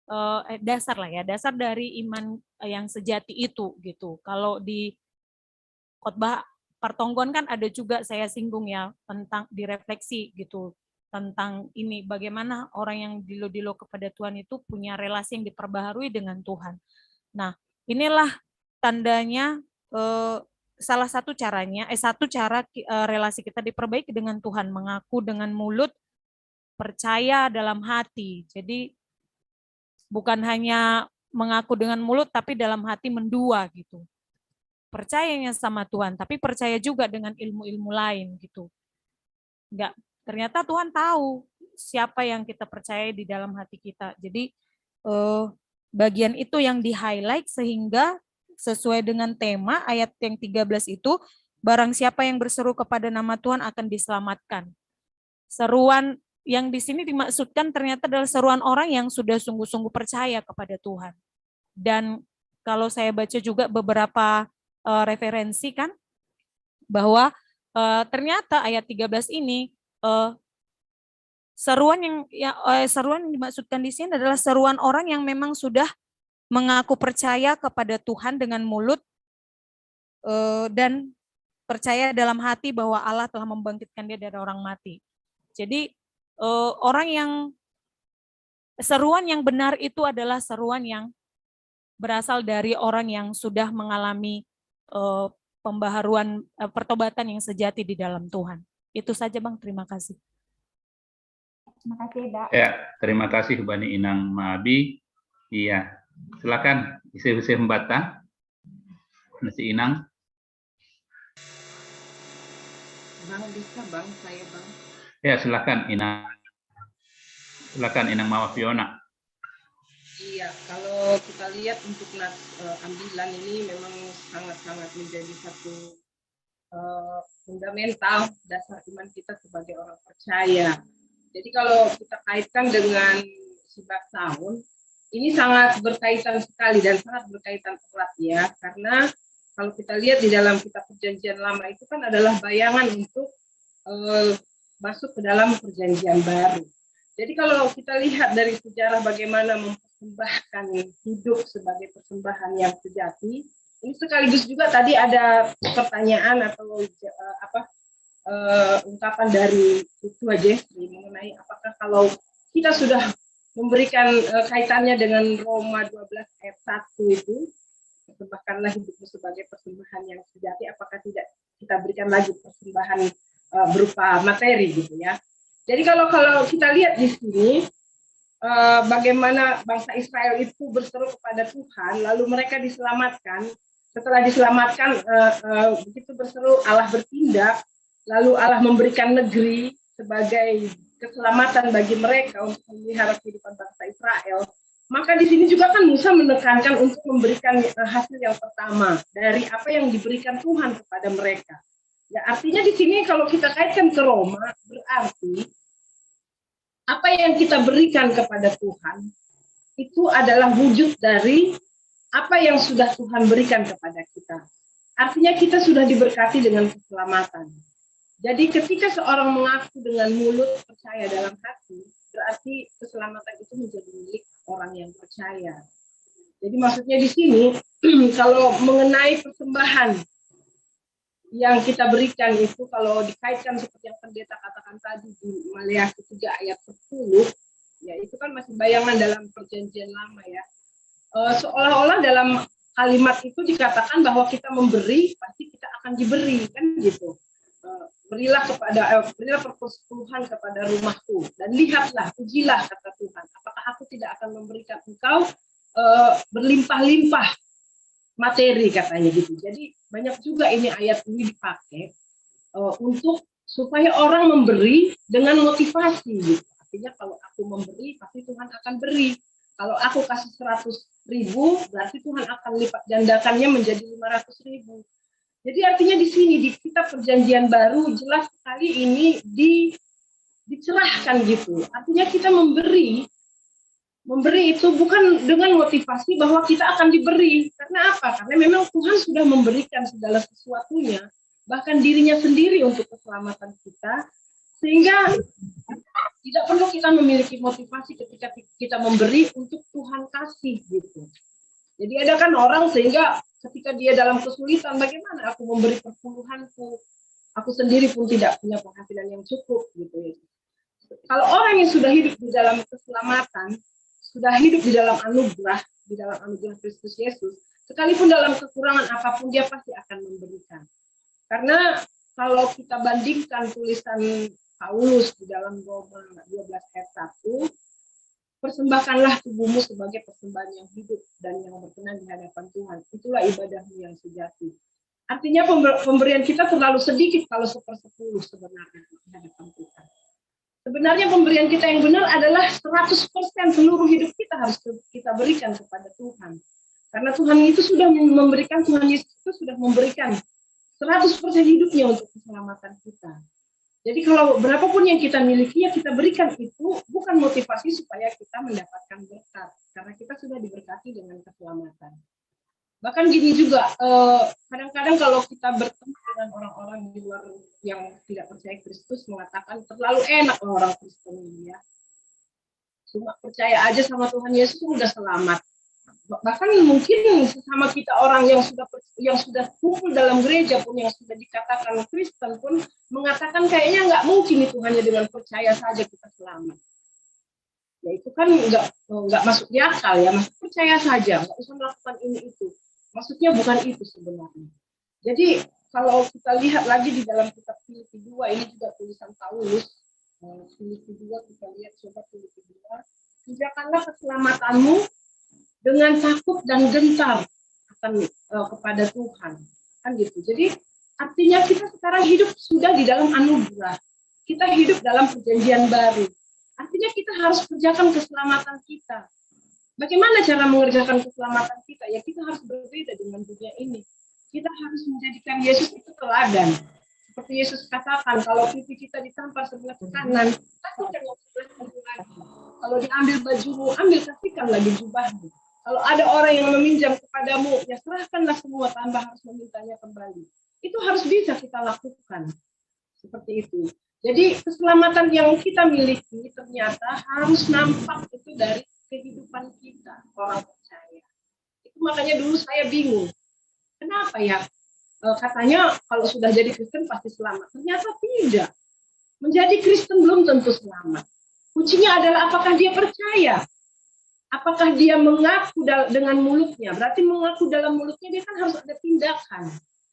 eh, dasar lah ya, dasar dari iman eh, yang sejati itu, gitu. Kalau di khotbah pertonggon kan ada juga saya singgung ya tentang direfleksi, gitu, tentang ini, bagaimana orang yang dilo-dilo kepada Tuhan itu punya relasi yang diperbaharui dengan Tuhan. Nah, inilah tandanya eh, salah satu caranya, eh satu cara eh, relasi kita diperbaiki dengan Tuhan, mengaku dengan mulut, percaya dalam hati. Jadi bukan hanya mengaku dengan mulut tapi dalam hati mendua, gitu. Percayanya sama Tuhan, tapi percaya juga dengan ilmu-ilmu lain, gitu. Enggak, ternyata Tuhan tahu siapa yang kita percaya di dalam hati kita. Jadi eh, bagian itu yang di-highlight sehingga sesuai dengan tema ayat yang tiga belas itu, barang siapa yang berseru kepada nama Tuhan akan diselamatkan. Seruan yang di sini dimaksudkan ternyata adalah seruan orang yang sudah sungguh-sungguh percaya kepada Tuhan. Dan kalau saya baca juga beberapa uh, referensi kan, bahwa uh, ternyata ayat tiga belas ini uh, seruan yang ya, uh, seruan yang dimaksudkan di sini adalah seruan orang yang memang sudah mengaku percaya kepada Tuhan dengan mulut uh, dan percaya dalam hati bahwa Allah telah membangkitkan dia dari orang mati. Jadi uh, orang yang seruan yang benar itu adalah seruan yang berasal dari orang yang sudah mengalami uh, pembaharuan uh, pertobatan yang sejati di dalam Tuhan. Itu saja, Bang, terima kasih. Terima kasih, Dak. Ya, terima kasih Bani Inang Maabi. Iya, silakan isi-isi hembatan. Nasi Inang. Bang, bisa Bang, saya Bang. Ya, silakan Inang. Silakan Inang Mama Fiona. Iya, kalau kita lihat untuk nas, eh, ambilan ini memang sangat-sangat menjadi satu eh, fundamental dasar iman kita sebagai orang percaya. Jadi kalau kita kaitkan dengan Sibat Saun, ini sangat berkaitan sekali dan sangat berkaitan erat ya, karena kalau kita lihat di dalam kitab Perjanjian Lama itu kan adalah bayangan untuk eh, masuk ke dalam Perjanjian Baru. Jadi kalau kita lihat dari sejarah bagaimana mempersembahkan hidup sebagai persembahan yang sejati, ini sekaligus juga tadi ada pertanyaan atau eh, apa eh, ungkapan dari Ketua Jeffrey mengenai apakah kalau kita sudah memberikan eh, kaitannya dengan Roma dua belas ayat satu itu, persembahkanlah hidupmu sebagai persembahan yang sejati, apakah tidak kita berikan lagi persembahan eh, berupa materi gitu ya. Jadi kalau kalau kita lihat di sini eh, bagaimana bangsa Israel itu berseru kepada Tuhan, lalu mereka diselamatkan. Setelah diselamatkan, eh, eh, begitu berseru Allah bertindak, lalu Allah memberikan negeri sebagai keselamatan bagi mereka untuk memelihara kehidupan bangsa Israel. Maka di sini juga kan Musa menekankan untuk memberikan eh, hasil yang pertama dari apa yang diberikan Tuhan kepada mereka. Ya, artinya di sini kalau kita kaitkan ke Roma, berarti apa yang kita berikan kepada Tuhan itu adalah wujud dari apa yang sudah Tuhan berikan kepada kita. Artinya kita sudah diberkati dengan keselamatan. Jadi ketika seorang mengaku dengan mulut, percaya dalam hati, berarti keselamatan itu menjadi milik orang yang percaya. Jadi maksudnya di sini kalau mengenai persembahan yang kita berikan itu kalau dikaitkan seperti yang pendeta katakan tadi di Maleakhi tiga ayat sepuluh, ya itu kan masih bayangan dalam perjanjian lama ya. Eh, seolah-olah dalam kalimat itu dikatakan bahwa kita memberi, pasti kita akan diberi, kan gitu. Eh, berilah kepada eh, berilah persepuluhan kepada rumahku dan lihatlah, ujilah, kata Tuhan, apakah aku tidak akan memberikan engkau eh, berlimpah-limpah materi, katanya gitu. Jadi banyak juga ini ayat ini dipakai eh, untuk supaya orang memberi dengan motivasi gitu. Artinya kalau aku memberi, pasti Tuhan akan beri. Kalau aku kasih seratus ribu, berarti Tuhan akan lipat gandakannya menjadi lima ratus ribu. Jadi artinya di sini di kitab perjanjian baru jelas sekali ini di dicerahkan gitu. Artinya kita memberi, memberi itu bukan dengan motivasi bahwa kita akan diberi. Karena apa? Karena memang Tuhan sudah memberikan segala sesuatunya. Bahkan dirinya sendiri untuk keselamatan kita. Sehingga tidak perlu kita memiliki motivasi ketika kita memberi untuk Tuhan kasih gitu. Jadi ada kan orang sehingga ketika dia dalam kesulitan, bagaimana aku memberi perpuluhanku? Aku sendiri pun tidak punya penghasilan yang cukup gitu ya. Kalau orang yang sudah hidup di dalam keselamatan, sudah hidup di dalam anugerah, di dalam anugerah Kristus Yesus, sekalipun dalam kekurangan apapun dia pasti akan memberikan. Karena kalau kita bandingkan tulisan Paulus di dalam Roma dua belas ayat satu, persembahkanlah tubuhmu sebagai persembahan yang hidup dan yang berkenan di hadapan Tuhan. Itulah ibadahmu yang sejati. Artinya pemberian kita terlalu sedikit kalau sepersepuluh sebenarnya di hadapan Tuhan. Sebenarnya pemberian kita yang benar adalah seratus persen seluruh hidup kita harus kita berikan kepada Tuhan. Karena Tuhan itu sudah memberikan, Tuhan Yesus itu sudah memberikan seratus persen hidupnya untuk keselamatan kita. Jadi kalau berapapun yang kita miliki, ya kita berikan itu bukan motivasi supaya kita mendapatkan berkat, karena kita sudah diberkati dengan keselamatan. Bahkan gini juga, eh, kadang-kadang kalau kita bertemu dengan orang-orang di luar yang tidak percaya Kristus mengatakan terlalu enak orang Kristen ini ya. Cuma percaya aja sama Tuhan Yesus udah selamat. Bahkan mungkin sesama kita orang yang sudah yang sudah kumpul dalam gereja pun yang sudah dikatakan Kristen pun mengatakan kayaknya nggak mungkin itu hanya dengan percaya saja kita selamat. Ya itu kan nggak nggak masuk di akal ya, masuk percaya saja, nggak usah melakukan ini itu. Maksudnya bukan itu sebenarnya. Jadi kalau kita lihat lagi di dalam kitab Filipi dua ini juga tulisan Paulus, Filipi dua, kita lihat, coba, Filipi dua. "Kerjakanlah keselamatanmu dengan takut dan gentar akan, eh, kepada Tuhan." Kan gitu. Jadi, artinya kita sekarang hidup sudah di dalam anugerah. Kita hidup dalam perjanjian baru. Artinya kita harus kerjakan keselamatan kita. Bagaimana cara mengerjakan keselamatan kita? Ya, kita harus berbeda dengan dunia ini. Kita harus menjadikan Yesus itu teladan. Seperti Yesus katakan, "Kalau pipi kita ditampar sebelah ke kanan, kasihkan yang sebelah kiri lagi. Kalau diambil bajumu, ambil, kasihkan lagi jubahmu. Kalau ada orang yang meminjam kepadamu, ya, serahkanlah semua tanpa harus memintanya kembali." Itu harus bisa kita lakukan. Seperti itu. Jadi, keselamatan yang kita miliki ternyata harus nampak itu dari kehidupan kita, orang percaya. Itu makanya dulu saya bingung. Kenapa, ya? Eh, katanya kalau sudah jadi Kristen pasti selamat. Ternyata tidak. Menjadi Kristen belum tentu selamat. Kuncinya adalah apakah dia percaya. Apakah dia mengaku dal-, dengan mulutnya? Berarti mengaku dalam mulutnya, dia kan harus ada tindakan.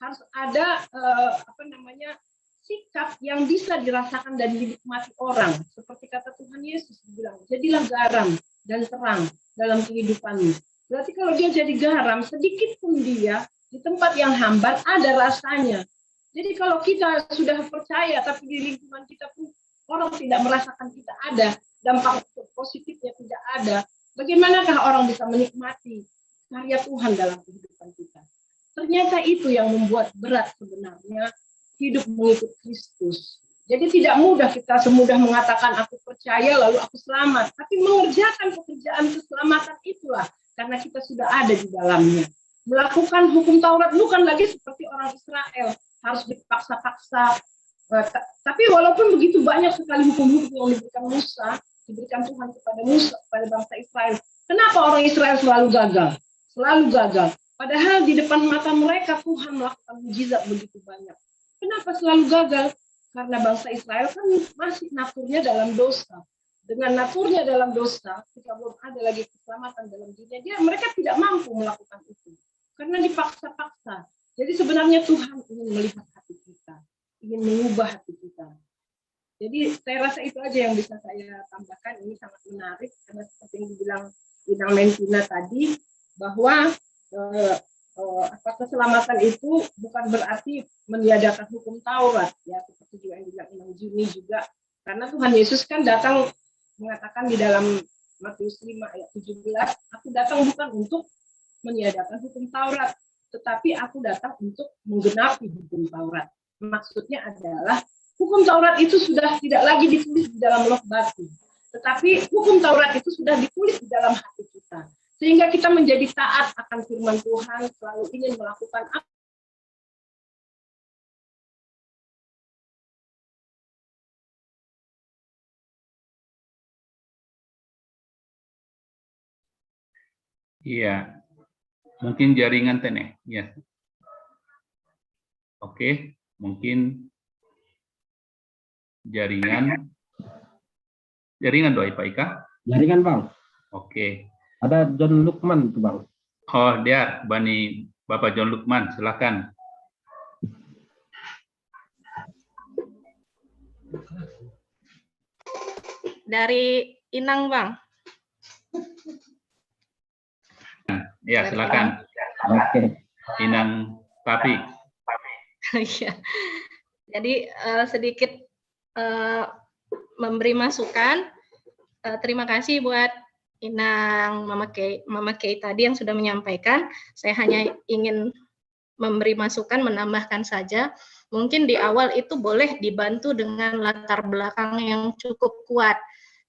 Harus ada, eh, apa namanya, sikap yang bisa dirasakan dan dinikmati orang. Seperti kata Tuhan Yesus bilang, "Jadilah garam dan terang dalam kehidupanmu." Berarti kalau dia jadi garam, sedikit pun dia di tempat yang hambar ada rasanya. Jadi kalau kita sudah percaya tapi di lingkungan kita pun orang tidak merasakan kita ada, dampak positifnya tidak ada, bagaimanakah orang bisa menikmati karya Tuhan dalam kehidupan kita? Ternyata itu yang membuat berat sebenarnya hidup mengikut Kristus. Jadi tidak mudah kita semudah mengatakan, "Aku percaya, lalu aku selamat." Tapi mengerjakan pekerjaan keselamatan itulah, karena kita sudah ada di dalamnya. Melakukan hukum Taurat bukan lagi seperti orang Israel, harus dipaksa-paksa. Eh, ta-, tapi walaupun begitu banyak sekali hukum-hukum yang diberikan Musa, diberikan Tuhan kepada Musa, kepada bangsa Israel. Kenapa orang Israel selalu gagal? Selalu gagal. Padahal di depan mata mereka Tuhan melakukan mujizat begitu banyak. Kenapa selalu gagal? Karena bangsa Israel kan masih naturnya dalam dosa. Dengan naturnya dalam dosa, kita belum ada lagi keselamatan dalam dirinya. Dia, mereka tidak mampu melakukan itu. Karena dipaksa-paksa. Jadi sebenarnya Tuhan ingin melihat hati kita, ingin mengubah hati kita. Jadi saya rasa itu aja yang bisa saya tambahkan. Ini sangat menarik karena seperti yang dibilang Inang Mentina tadi, bahwa, eh, eh, apa, keselamatan itu bukan berarti meniadakan hukum Taurat, ya, seperti juga yang dibilang Inang Juni juga. Karena Tuhan Yesus kan datang mengatakan di dalam Matius lima ayat tujuh belas, "Aku datang bukan untuk meniadakan hukum Taurat, tetapi aku datang untuk menggenapi hukum Taurat." Maksudnya adalah hukum Taurat itu sudah tidak lagi ditulis di dalam loh batu, tetapi hukum Taurat itu sudah ditulis di dalam hati kita. Sehingga kita menjadi taat akan firman Tuhan, selalu ingin melakukan apa. Iya, mungkin jaringan teneh. Ya. Oke, mungkin jaringan. Jaringan doa Pak Ika? Jaringan, Bang. Oke. Ada John Lukman tuh, Bang. Oh, dia bani Bapak John Lukman, silakan. Dari Inang, Bang. Ya, silakan. Oke. Inang Tapi. Iya. Jadi, eh, sedikit, eh, memberi masukan. Eh, terima kasih buat Inang, Mama Kay, Mama Kay tadi yang sudah menyampaikan. Saya hanya ingin memberi masukan, menambahkan saja. Mungkin di awal itu boleh dibantu dengan latar belakang yang cukup kuat,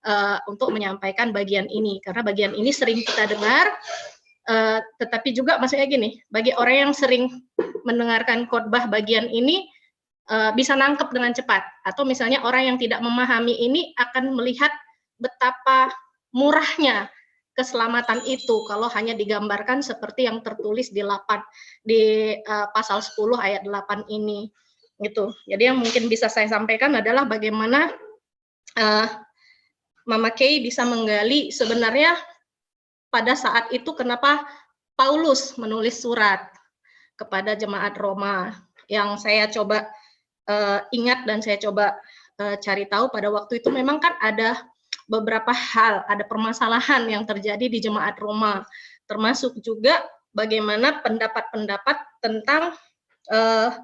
eh, untuk menyampaikan bagian ini, karena bagian ini sering kita dengar, eh, tetapi juga, maksudnya gini, bagi orang yang sering mendengarkan khotbah bagian ini, eh, bisa nangkep dengan cepat, atau misalnya orang yang tidak memahami ini akan melihat betapa murahnya keselamatan itu kalau hanya digambarkan seperti yang tertulis di delapan, di, eh, pasal sepuluh ayat delapan ini, gitu. Jadi yang mungkin bisa saya sampaikan adalah bagaimana, eh, Mama Kay bisa menggali sebenarnya pada saat itu kenapa Paulus menulis surat kepada jemaat Roma. Yang saya coba, eh, ingat dan saya coba, eh, cari tahu pada waktu itu memang kan ada beberapa hal, ada permasalahan yang terjadi di jemaat Roma, termasuk juga bagaimana pendapat-pendapat tentang eh,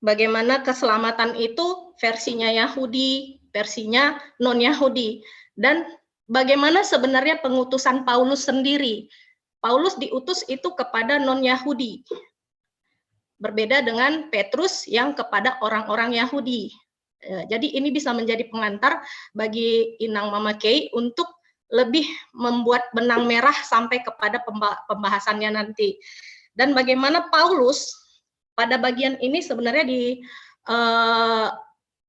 bagaimana keselamatan itu versinya Yahudi, versinya non-Yahudi, dan bagaimana sebenarnya pengutusan Paulus sendiri. Paulus diutus itu kepada non-Yahudi, berbeda dengan Petrus yang kepada orang-orang Yahudi. Eh, jadi ini bisa menjadi pengantar bagi Inang Mama Kay untuk lebih membuat benang merah sampai kepada pembahasannya nanti. Dan bagaimana Paulus pada bagian ini sebenarnya di, uh,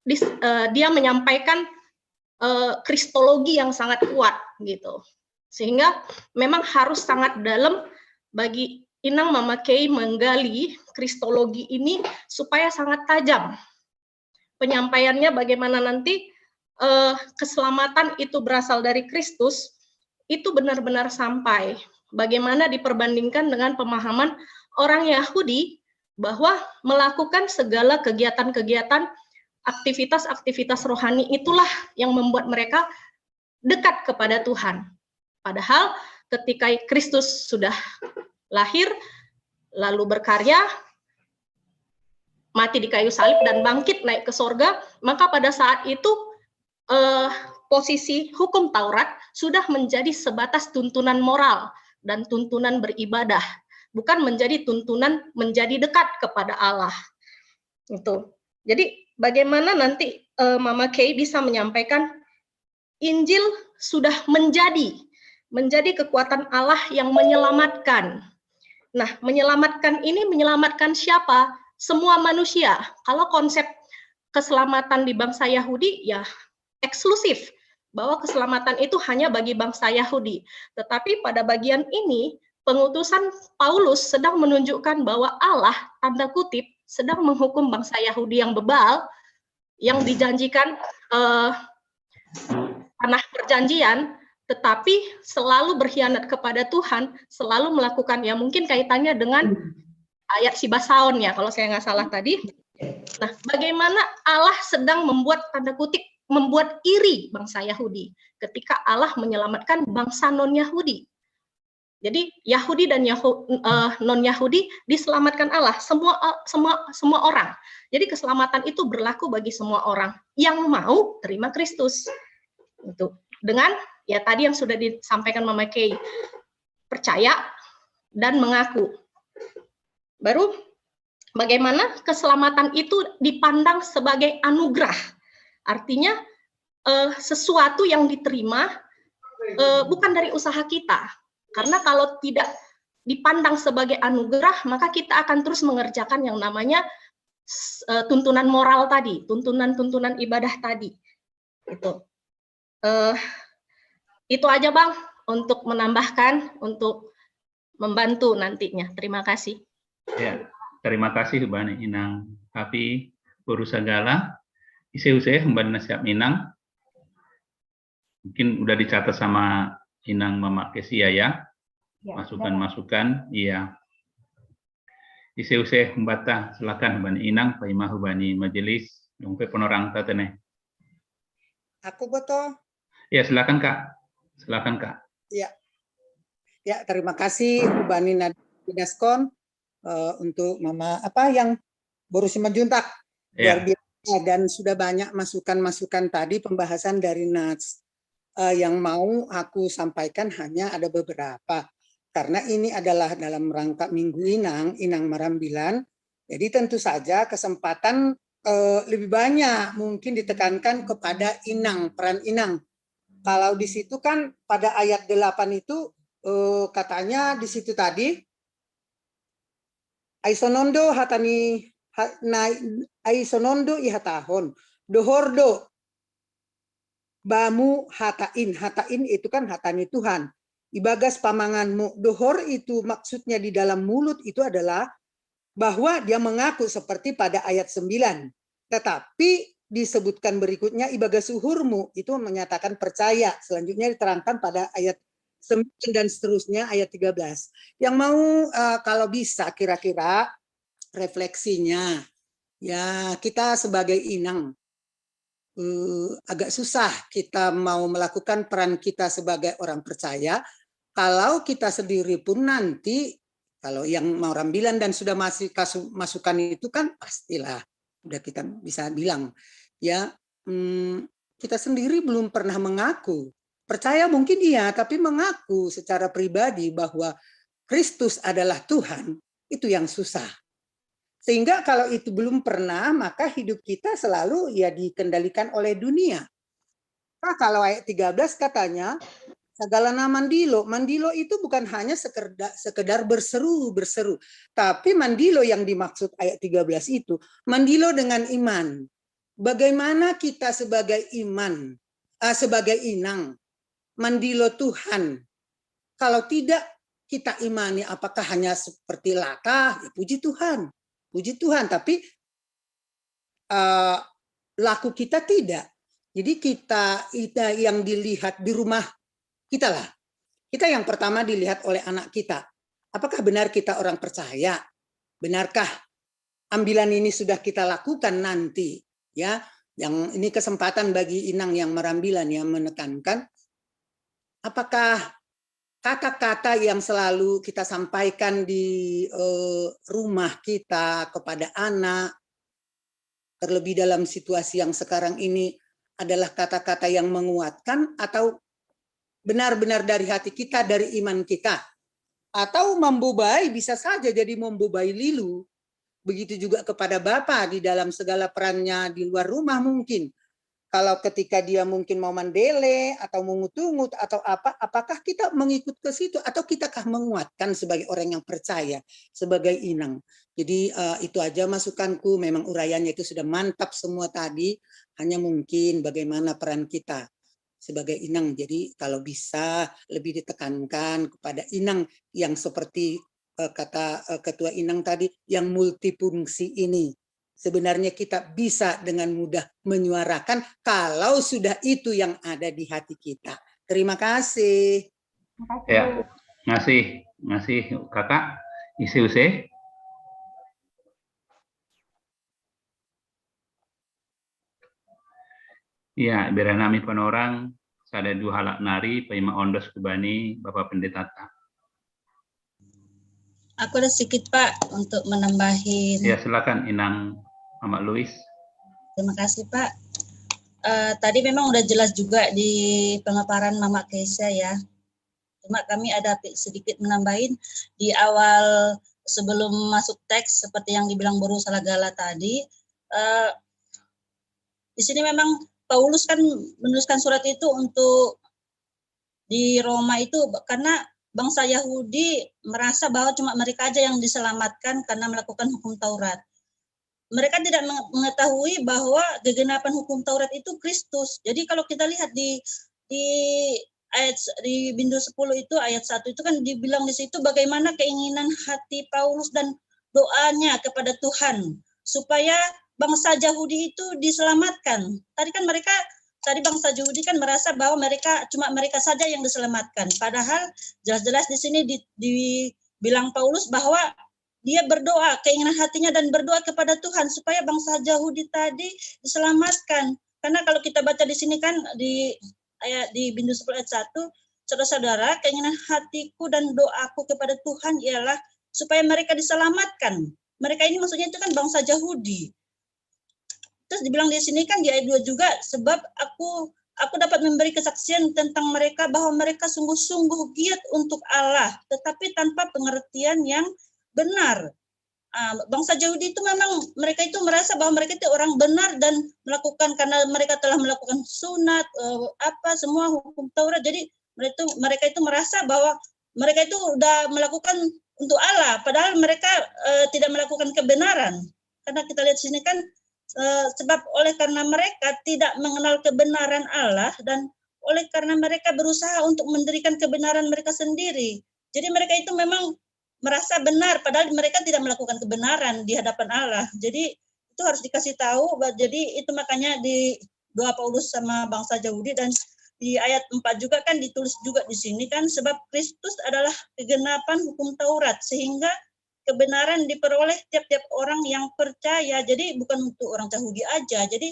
di uh, dia menyampaikan uh, kristologi yang sangat kuat gitu. Sehingga memang harus sangat dalam bagi Inang Mama Kay menggali kristologi ini supaya sangat tajam penyampaiannya, bagaimana nanti uh, keselamatan itu berasal dari Kristus, itu benar-benar sampai. Bagaimana diperbandingkan dengan pemahaman orang Yahudi bahwa melakukan segala kegiatan-kegiatan, aktivitas-aktivitas rohani itulah yang membuat mereka dekat kepada Tuhan. Padahal ketika Kristus sudah lahir, lalu berkarya, mati di kayu salib dan bangkit naik ke sorga, maka pada saat itu eh, posisi hukum Taurat sudah menjadi sebatas tuntunan moral dan tuntunan beribadah, bukan menjadi tuntunan menjadi dekat kepada Allah. Itu. Jadi bagaimana nanti eh, Mama Kay bisa menyampaikan Injil sudah menjadi menjadi kekuatan Allah yang menyelamatkan. Nah, menyelamatkan ini menyelamatkan siapa? Semua manusia. Kalau konsep keselamatan di bangsa Yahudi ya eksklusif bahwa keselamatan itu hanya bagi bangsa Yahudi. Tetapi pada bagian ini pengutusan Paulus sedang menunjukkan bahwa Allah tanda kutip sedang menghukum bangsa Yahudi yang bebal yang dijanjikan eh, tanah perjanjian, tetapi selalu berkhianat kepada Tuhan, selalu melakukan ya mungkin kaitannya dengan ayat si Basaon ya kalau saya nggak salah tadi. Nah, bagaimana Allah sedang membuat tanda kutip membuat iri bangsa Yahudi ketika Allah menyelamatkan bangsa non Yahudi. Jadi Yahudi dan Yahu, uh, eh, non Yahudi diselamatkan Allah, semua eh, semua semua orang. Jadi keselamatan itu berlaku bagi semua orang yang mau terima Kristus. Itu dengan ya tadi yang sudah disampaikan Mama Kay, percaya dan mengaku. Baru bagaimana keselamatan itu dipandang sebagai anugerah. Artinya eh, sesuatu yang diterima eh, bukan dari usaha kita. Karena kalau tidak dipandang sebagai anugerah, maka kita akan terus mengerjakan yang namanya eh, tuntunan moral tadi, tuntunan-tuntunan ibadah tadi. Itu. Eh, itu aja Bang untuk menambahkan, untuk membantu nantinya. Terima kasih. Ya, terima kasih Bani Inang Hapi Purusagala. Ise-use Bani Nasihat Minang. Mungkin udah dicatat sama Inang Mama Kesia ya. Ya, masukan-masukan, iya. Ise-use Mbata, silakan Bani Inang, Pak Imah Bani Majelis, dongpe penorang tatene. Aku betul. Ya, silakan Kak. Silakan Kak. Ya. Ya, terima kasih Bani Nadaskon uh, eh, untuk Mama apa yang baru si menjuntak. Ya. Luar biasa dan sudah banyak masukan-masukan tadi pembahasan dari Nats. Uh, yang mau aku sampaikan hanya ada beberapa. Karena ini adalah dalam rangka Minggu Inang, Inang Marambilan. Jadi tentu saja kesempatan uh, lebih banyak mungkin ditekankan kepada Inang, peran Inang. Kalau di situ kan pada ayat delapan itu uh, katanya di situ tadi Aisonondo hatani ha, na, aisonondo ihatahon. Dohordo bamu hatain. Hatain itu kan hatani Tuhan. Ibagas pamanganmu. Dohor itu maksudnya di dalam mulut itu adalah bahwa dia mengaku seperti pada ayat sembilan. Tetapi disebutkan berikutnya ibagas uhurmu itu menyatakan percaya. Selanjutnya diterangkan pada ayat sembilan dan seterusnya ayat tiga belas. Yang mau uh, kalau bisa kira-kira refleksinya. Ya, kita sebagai inang, eh, agak susah kita mau melakukan peran kita sebagai orang percaya kalau kita sendiri pun nanti, kalau yang mau rambilan dan sudah masih kasu-, masukan itu kan pastilah udah kita bisa bilang, ya, hmm, kita sendiri belum pernah mengaku. Percaya mungkin iya, tapi mengaku secara pribadi bahwa Kristus adalah Tuhan, itu yang susah. Sehingga kalau itu belum pernah, maka hidup kita selalu ya dikendalikan oleh dunia. Nah, kalau ayat tiga belas katanya, sagala nama mandilo. Mandilo itu bukan hanya sekedar, sekedar berseru, berseru. Tapi mandilo yang dimaksud ayat tiga belas itu, mandilo dengan iman. Bagaimana kita sebagai iman, eh, sebagai inang, mandilo Tuhan? Kalau tidak kita imani, apakah hanya seperti latah? Ya, puji Tuhan, puji Tuhan. Tapi eh, laku kita tidak. Jadi kita, kita yang dilihat di rumah kita lah. Kita yang pertama dilihat oleh anak kita. Apakah benar kita orang percaya? Benarkah ambilan ini sudah kita lakukan nanti? Ya, yang ini kesempatan bagi inang yang merambilan, yang menekankan, apakah kata-kata yang selalu kita sampaikan di eh, rumah kita kepada anak, terlebih dalam situasi yang sekarang ini, adalah kata-kata yang menguatkan atau benar-benar dari hati kita, dari iman kita, atau membobai, bisa saja jadi membobai lilu. Begitu juga kepada Bapa di dalam segala perannya di luar rumah mungkin. Kalau ketika dia mungkin mau mandele atau mengutungut atau apa, apakah kita mengikut ke situ atau kitakah menguatkan sebagai orang yang percaya, sebagai inang? Jadi eh, itu aja masukanku, memang uraiannya itu sudah mantap semua tadi, hanya mungkin bagaimana peran kita sebagai inang. Jadi kalau bisa lebih ditekankan kepada inang yang seperti eh, kata eh, Ketua Inang tadi, yang multifungsi ini. Sebenarnya kita bisa dengan mudah menyuarakan kalau sudah itu yang ada di hati kita. Terima kasih. Ya, ngasih, ngasih Kakak, isi use. Ya, biar nami penorang, sada dua halak nari, paima ondos kubani Bapak Pendeta. Aku ada sedikit, Pak, untuk menambahin. Ya, silakan, Inang Mama Luis. Terima kasih, Pak. Uh, tadi memang udah jelas juga di pemaparan Mama Keisha ya. Cuma kami ada sedikit menambahin di awal sebelum masuk teks seperti yang dibilang Boru Salagala tadi. Uh, di sini memang Paulus kan menuliskan surat itu untuk di Roma itu karena bangsa Yahudi merasa bahwa cuma mereka aja yang diselamatkan karena melakukan hukum Taurat. Mereka tidak mengetahui bahwa kegenapan hukum Taurat itu Kristus. Jadi kalau kita lihat di di ayat di bindu sepuluh itu, ayat satu itu kan dibilang di situ bagaimana keinginan hati Paulus dan doanya kepada Tuhan supaya bangsa Yahudi itu diselamatkan. Tadi kan mereka tadi bangsa Yahudi kan merasa bahwa mereka cuma mereka saja yang diselamatkan. Padahal jelas-jelas di sini di, dibilang Paulus bahwa dia berdoa, keinginan hatinya dan berdoa kepada Tuhan supaya bangsa Yahudi tadi diselamatkan. Karena kalau kita baca di sini kan di ayat di bindu sepuluh ayat satu, saudara-saudara, keinginan hatiku dan doaku kepada Tuhan ialah supaya mereka diselamatkan. Mereka ini maksudnya itu kan bangsa Yahudi. Terus dibilang di sini kan di ayat dua juga, sebab aku aku dapat memberi kesaksian tentang mereka bahwa mereka sungguh-sungguh giat untuk Allah, tetapi tanpa pengertian yang benar. Uh, bangsa Yahudi itu memang mereka itu merasa bahwa mereka itu orang benar dan melakukan karena mereka telah melakukan sunat uh, apa semua hukum Taurat, jadi mereka itu mereka itu merasa bahwa mereka itu udah melakukan untuk Allah padahal mereka uh, tidak melakukan kebenaran. Karena kita lihat sini kan uh, sebab oleh karena mereka tidak mengenal kebenaran Allah dan oleh karena mereka berusaha untuk mendirikan kebenaran mereka sendiri, jadi mereka itu memang merasa benar padahal mereka tidak melakukan kebenaran di hadapan Allah. Jadi itu harus dikasih tahu. Jadi itu makanya di doa Paulus sama bangsa Yahudi dan di ayat empat juga kan ditulis juga di sini kan sebab Kristus adalah kegenapan hukum Taurat sehingga kebenaran diperoleh tiap-tiap orang yang percaya. Jadi bukan untuk orang Yahudi aja. Jadi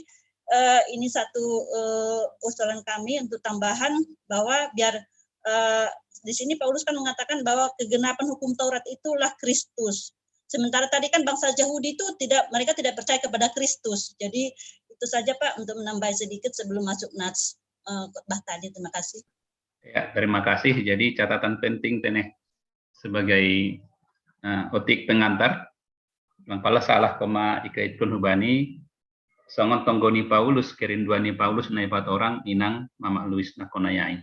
eh, ini satu eh, usulan kami untuk tambahan bahwa biar eh, di sini Paulus kan mengatakan bahwa kegenapan hukum Taurat itulah Kristus. Sementara tadi kan bangsa Yahudi itu tidak, mereka tidak percaya kepada Kristus. Jadi itu saja Pak untuk menambah sedikit sebelum masuk nats eh, khotbah tadi. Terima kasih. Ya, terima kasih. Jadi catatan penting teneh sebagai uh, otik pengantar. Langkala salah koma ikaitkan hubani songon tonggo ni Paulus, kerinduan ni Paulus na ipat orang inang mama Luis na konayai.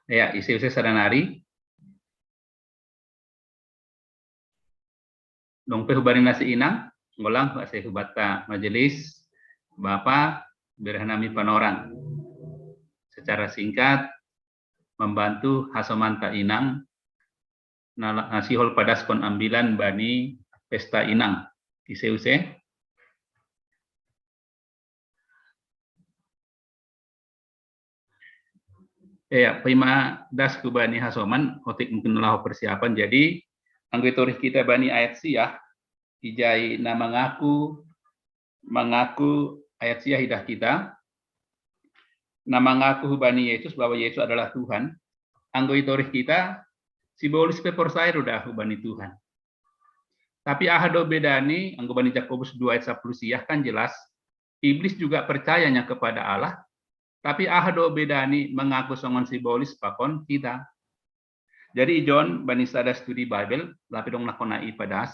Ya, isi usia sadanari. Dong pe hubani nasi inang, ngolang ase hubata majelis, Bapa, berhanami panorang. Secara singkat, membantu hasomanta inang, nasihol padaskon ambilan bani pesta inang. Ise use? Ya, pima das ku bani hasoman, otik mungkin laho persiapan. Jadi, anggo itorih kita bani ayat siah, ijai na mangaku, mangaku ayat siah idah kita, na mangaku hubani Yesus bahwa Yesus adalah Tuhan, anggo itorih kita, si bolis pe porsaya do dah hubani Tuhan. Tapi aha do bedani, anggo bani Jakobus dua ayat sapuluh siah kan jelas, iblis juga percayanya kepada Allah, tapi aha do bedani mangaku songon si bolis pakon kita. Jadi ijon bani sada studi Bible, lape dong nakona ipadas.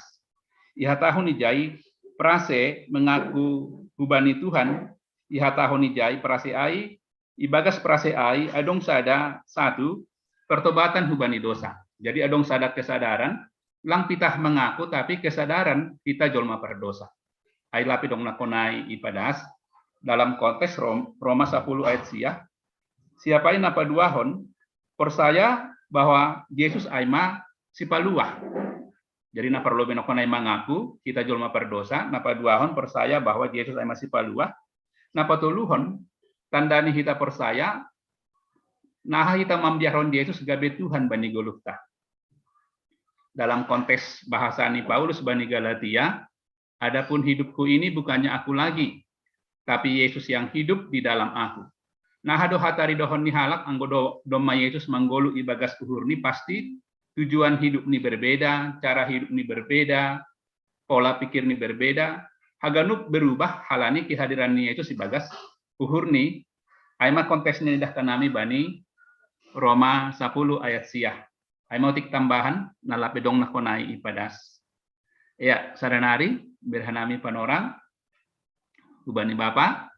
Iha tahun ijai, prase mengaku hubani Tuhan, iha tahun ijai prase ai, ibagas prase ai adong sada satu pertobatan hubani dosa. Jadi adong sada kesadaran, lang pitah mengaku tapi kesadaran kita jolma perdosa. Ai lape dong nakonai ipadas dalam konteks Roma sepuluh ayat sia. Siapa ini apa duahon percaya bahwa Yesus aima sipaluah. Jadi na perlu benokonai mengaku kita jolma perdosa, na paduahon percaya bahwa Yesus aima sipaluah, na patoluhon tandani kita percaya, naha kita mambiaron Yesus gabe Tuhan bani goluhta. Dalam konteks bahasa ni Paulus bani Galatia, adapun hidupku ini bukannya aku lagi, tapi Yesus yang hidup di dalam aku. Naha do hatari dohon ni halak anggo do, domma Yesus manggolu ibagas uhur ni pasti tujuan hidup ni berbeda, cara hidup ni berbeda, pola pikir ni berbeda, haganup berubah halani kehadiran ni Yesus ibagas uhur ni. Aima konteks ni dah kanami bani Roma sepuluh ayat siah. Aima otik tambahan na lape dong nakonai ipadas. Ya, sadanari berhanami panorang hubani Bapa.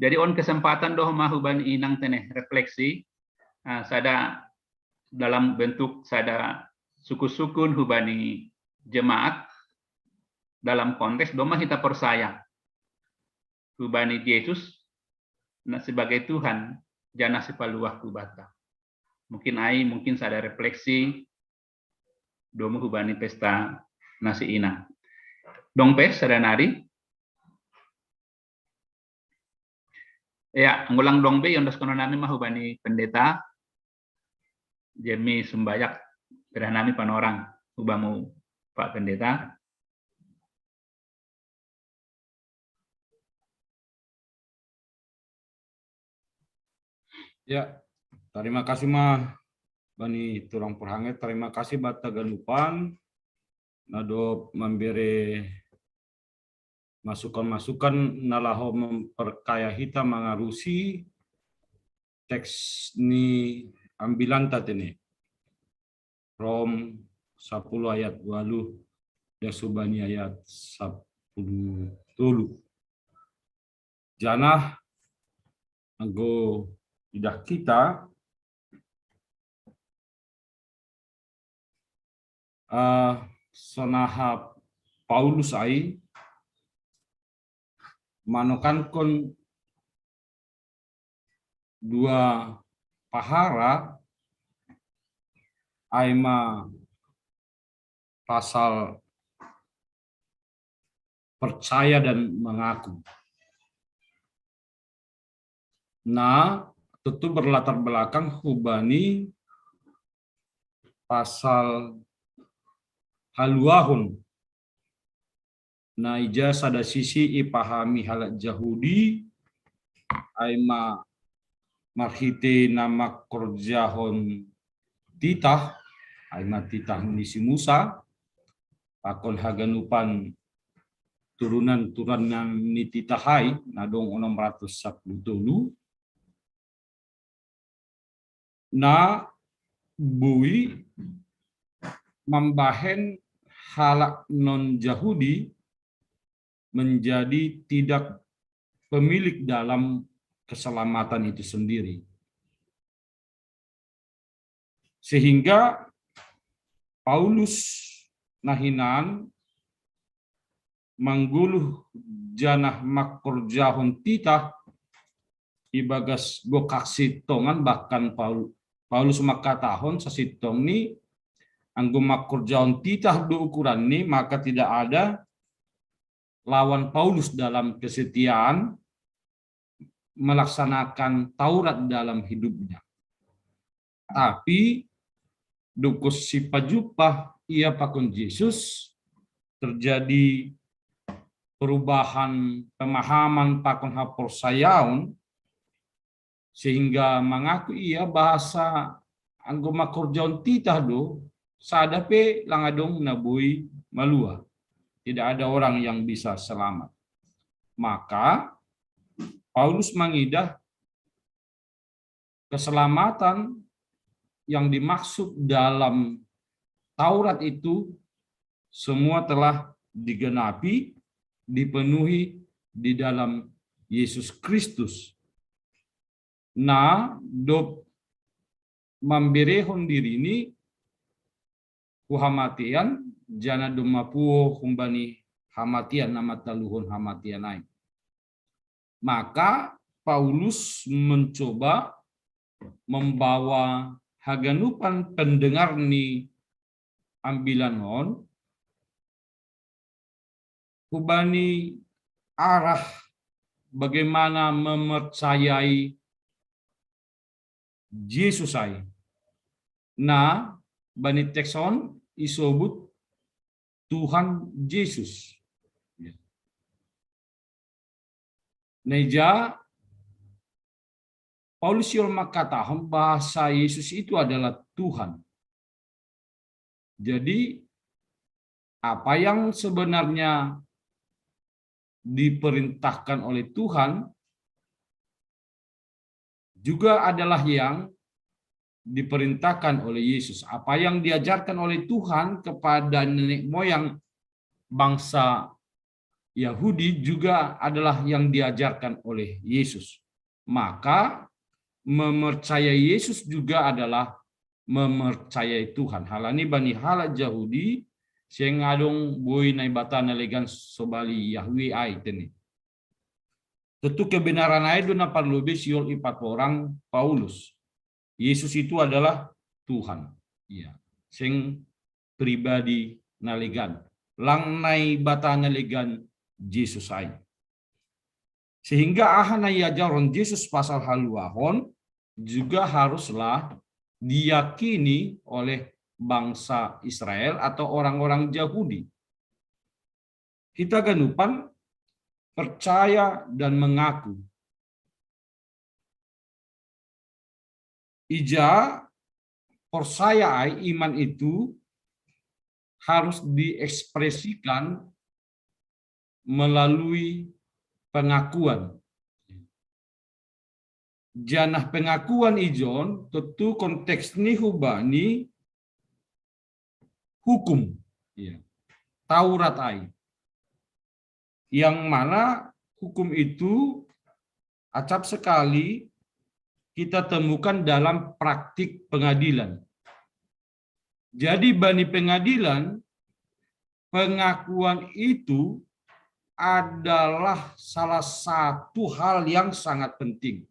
Jadi on kesempatan doh ma hubani inang teneh refleksi uh, sada dalam bentuk sada sukun-sukun hubani jemaat dalam konteks doma kita percaya hubani Yesus na sebagai Tuhan jana sipaluah kubata. Mungkin ai mungkin sada refleksi domu hubani pesta nasi inang. Dong pe sadanari. Ya, ngulang dong be yang das kono nami mah hubani pendeta. Jemi sumbayak pedah nami panorang hubamu Pak Pendeta. Ya, terima kasih mah bani tulang perhange, terima kasih bata ganupan nado memberi masukan-masukan nalaho memperkaya hita mengarusi teks ni ambilan tadi nih. Rom sepuluh ayat walu dan subani ayat sepuluh tulu. Janah anggo idah kita uh, sonaha Paulus ai manokankon dua pahara ai ma pasal percaya dan mengaku. Nah, tentu berlatar belakang hubani pasal haluahun. Na ija sada sisi ipahami halak Jahudi, ai ma marhite na makorjahon titah, ai ma titah ni si Musa, pakon haganupan turunan-turunan ni titah ai, na dong onom ratus sapuluh tolu, na boi mambahen halak non Jahudi menjadi tidak pemilik dalam keselamatan itu sendiri. Sehingga Paulus nahinan manggoluh janah makorjahon titah ibagas gokak sintongan, bahkan Paul-, Paulus mangkatahon sasintongni anggo makorjahon titah do ukuranni, maka tidak ada lawan Paulus dalam kesetiaan melaksanakan Taurat dalam hidupnya. Tapi dob sipajumpa ia pakon Jesus, terjadi perubahan pemahaman pakon haporsayaon, sehingga mangaku ia bahasa anggo makorjahon titah do, sada pe lang adong na boi malua. Tidak ada orang yang bisa selamat. Maka Paulus mangidah keselamatan yang dimaksud dalam Taurat itu semua telah digenapi, dipenuhi di dalam Yesus Kristus. Na dob mamberehon dirini hu hamatean, janah domma puho humbani hamatean na mataluhon hamatean ai. Maka Paulus mencoba membawa haganupan pendengar ni ambilan on hubani arah bagaimana mempercayai Jesus ai. Na bani teks on isobut Tuhan Jesus. Na ija Paulus sihol mangkatahon bahasa Yesus itu adalah Tuhan. Jadi apa yang sebenarnya diperintahkan oleh Tuhan juga adalah yang diperintahkan oleh Yesus. Apa yang diajarkan oleh Tuhan kepada nenek moyang bangsa Yahudi juga adalah yang diajarkan oleh Yesus. Maka memercayai Yesus juga adalah memercayai Tuhan. Halani bani halak Jahudi seng adong boi Naibata na legan sobali Yahweh ai tene. Tentu kebenaran ai do na parlobei sihol ipatorang Paulus. Yesus itu adalah Tuhan. Iya. Seng pribadi na legan. Lang Naibata na legan Jesus ai. Sehingga aha na iajarhon Jesus pasal haluahon juga haruslah diyakini oleh bangsa Israel atau orang-orang Jahudi. Hita ganupan percaya dan mengaku. Ija porsaya ai iman itu harus diekspresikan melalui pengakuan. Janah pengakuan ijon tentu konteks ni hubani hukum. Iya. Taurat ai. Yang mana hukum itu acap sekali kita temukan dalam praktik pengadilan. Jadi bani pengadilan, pengakuan itu adalah salah satu hal yang sangat penting.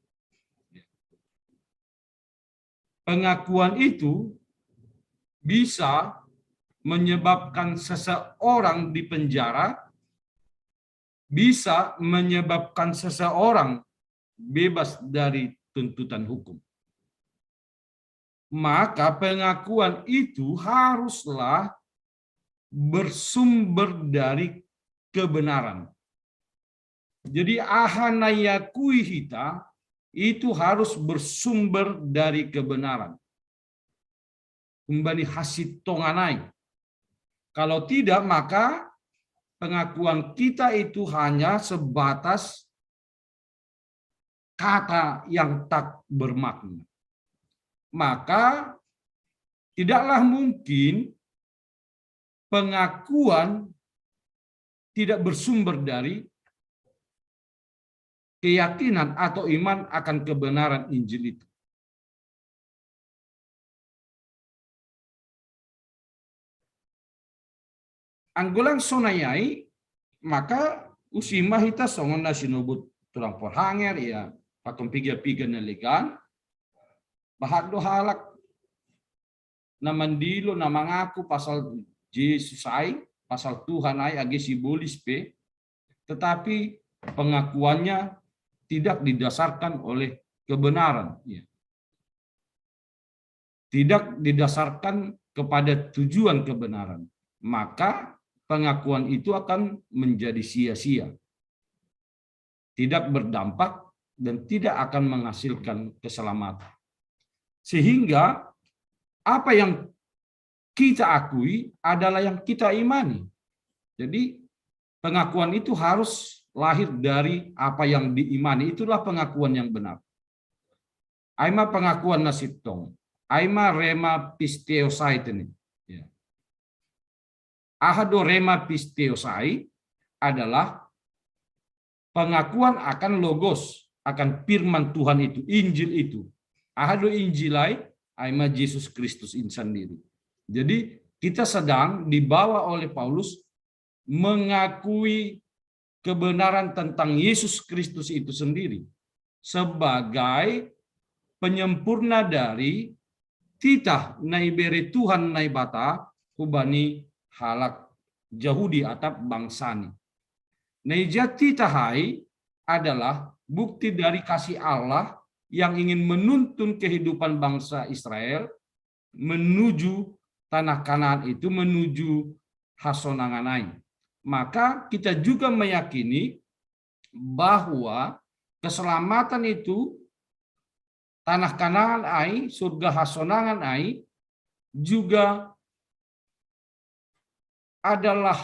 Pengakuan itu bisa menyebabkan seseorang di penjara, bisa menyebabkan seseorang bebas dari tuntutan hukum. maka pengakuan itu haruslah bersumber dari kebenaran. Jadi aha na iakui hita itu harus bersumber dari kebenaran. Humbani hasit tonganai. Kalau tidak, maka pengakuan kita itu hanya sebatas kata yang tak bermakna. Maka tidaklah mungkin pengakuan tidak bersumber dari keyakinan atau iman akan kebenaran Injil itu. Anggo lang sonai ai, maka usima hita songon na sinubut tulang porhanger, ya, pakon piga-piga na legan, bahat do halak na mandilo, na mangaku pasal Jesus ai, pasal Tuhan ai, age sibolis pe, tetapi pengakuannya tidak didasarkan oleh kebenaran, ya. Tidak didasarkan kepada tujuan kebenaran, maka pengakuan itu akan menjadi sia-sia, tidak berdampak, dan tidak akan menghasilkan keselamatan. Sehingga apa yang kita akui adalah yang kita imani. Jadi pengakuan itu harus lahir dari apa yang diimani. Itulah pengakuan yang benar. Ai ma pengakuan na sintong. Ai ma rhema pisteosai tene. Ya. Aha do rhema pisteosai adalah pengakuan akan logos, akan firman Tuhan itu, Injil itu. Aha do Injil ai? Ai ma Jesus Kristus in sandiri. Jadi kita sedang dibawa oleh Paulus mengakui kebenaran tentang Yesus Kristus itu sendiri sebagai penyempurna dari titah na ibere Tuhan Naibata hubani halak Jahudi atap bangsani. Na ija titah ai adalah bukti dari kasih Allah yang ingin menuntun kehidupan bangsa Israel menuju tanah Kanaan itu, menuju hasonangan ai. Maka kita juga meyakini bahwa keselamatan itu, tanah Kanaan ai, surga hasonangan ai, juga adalah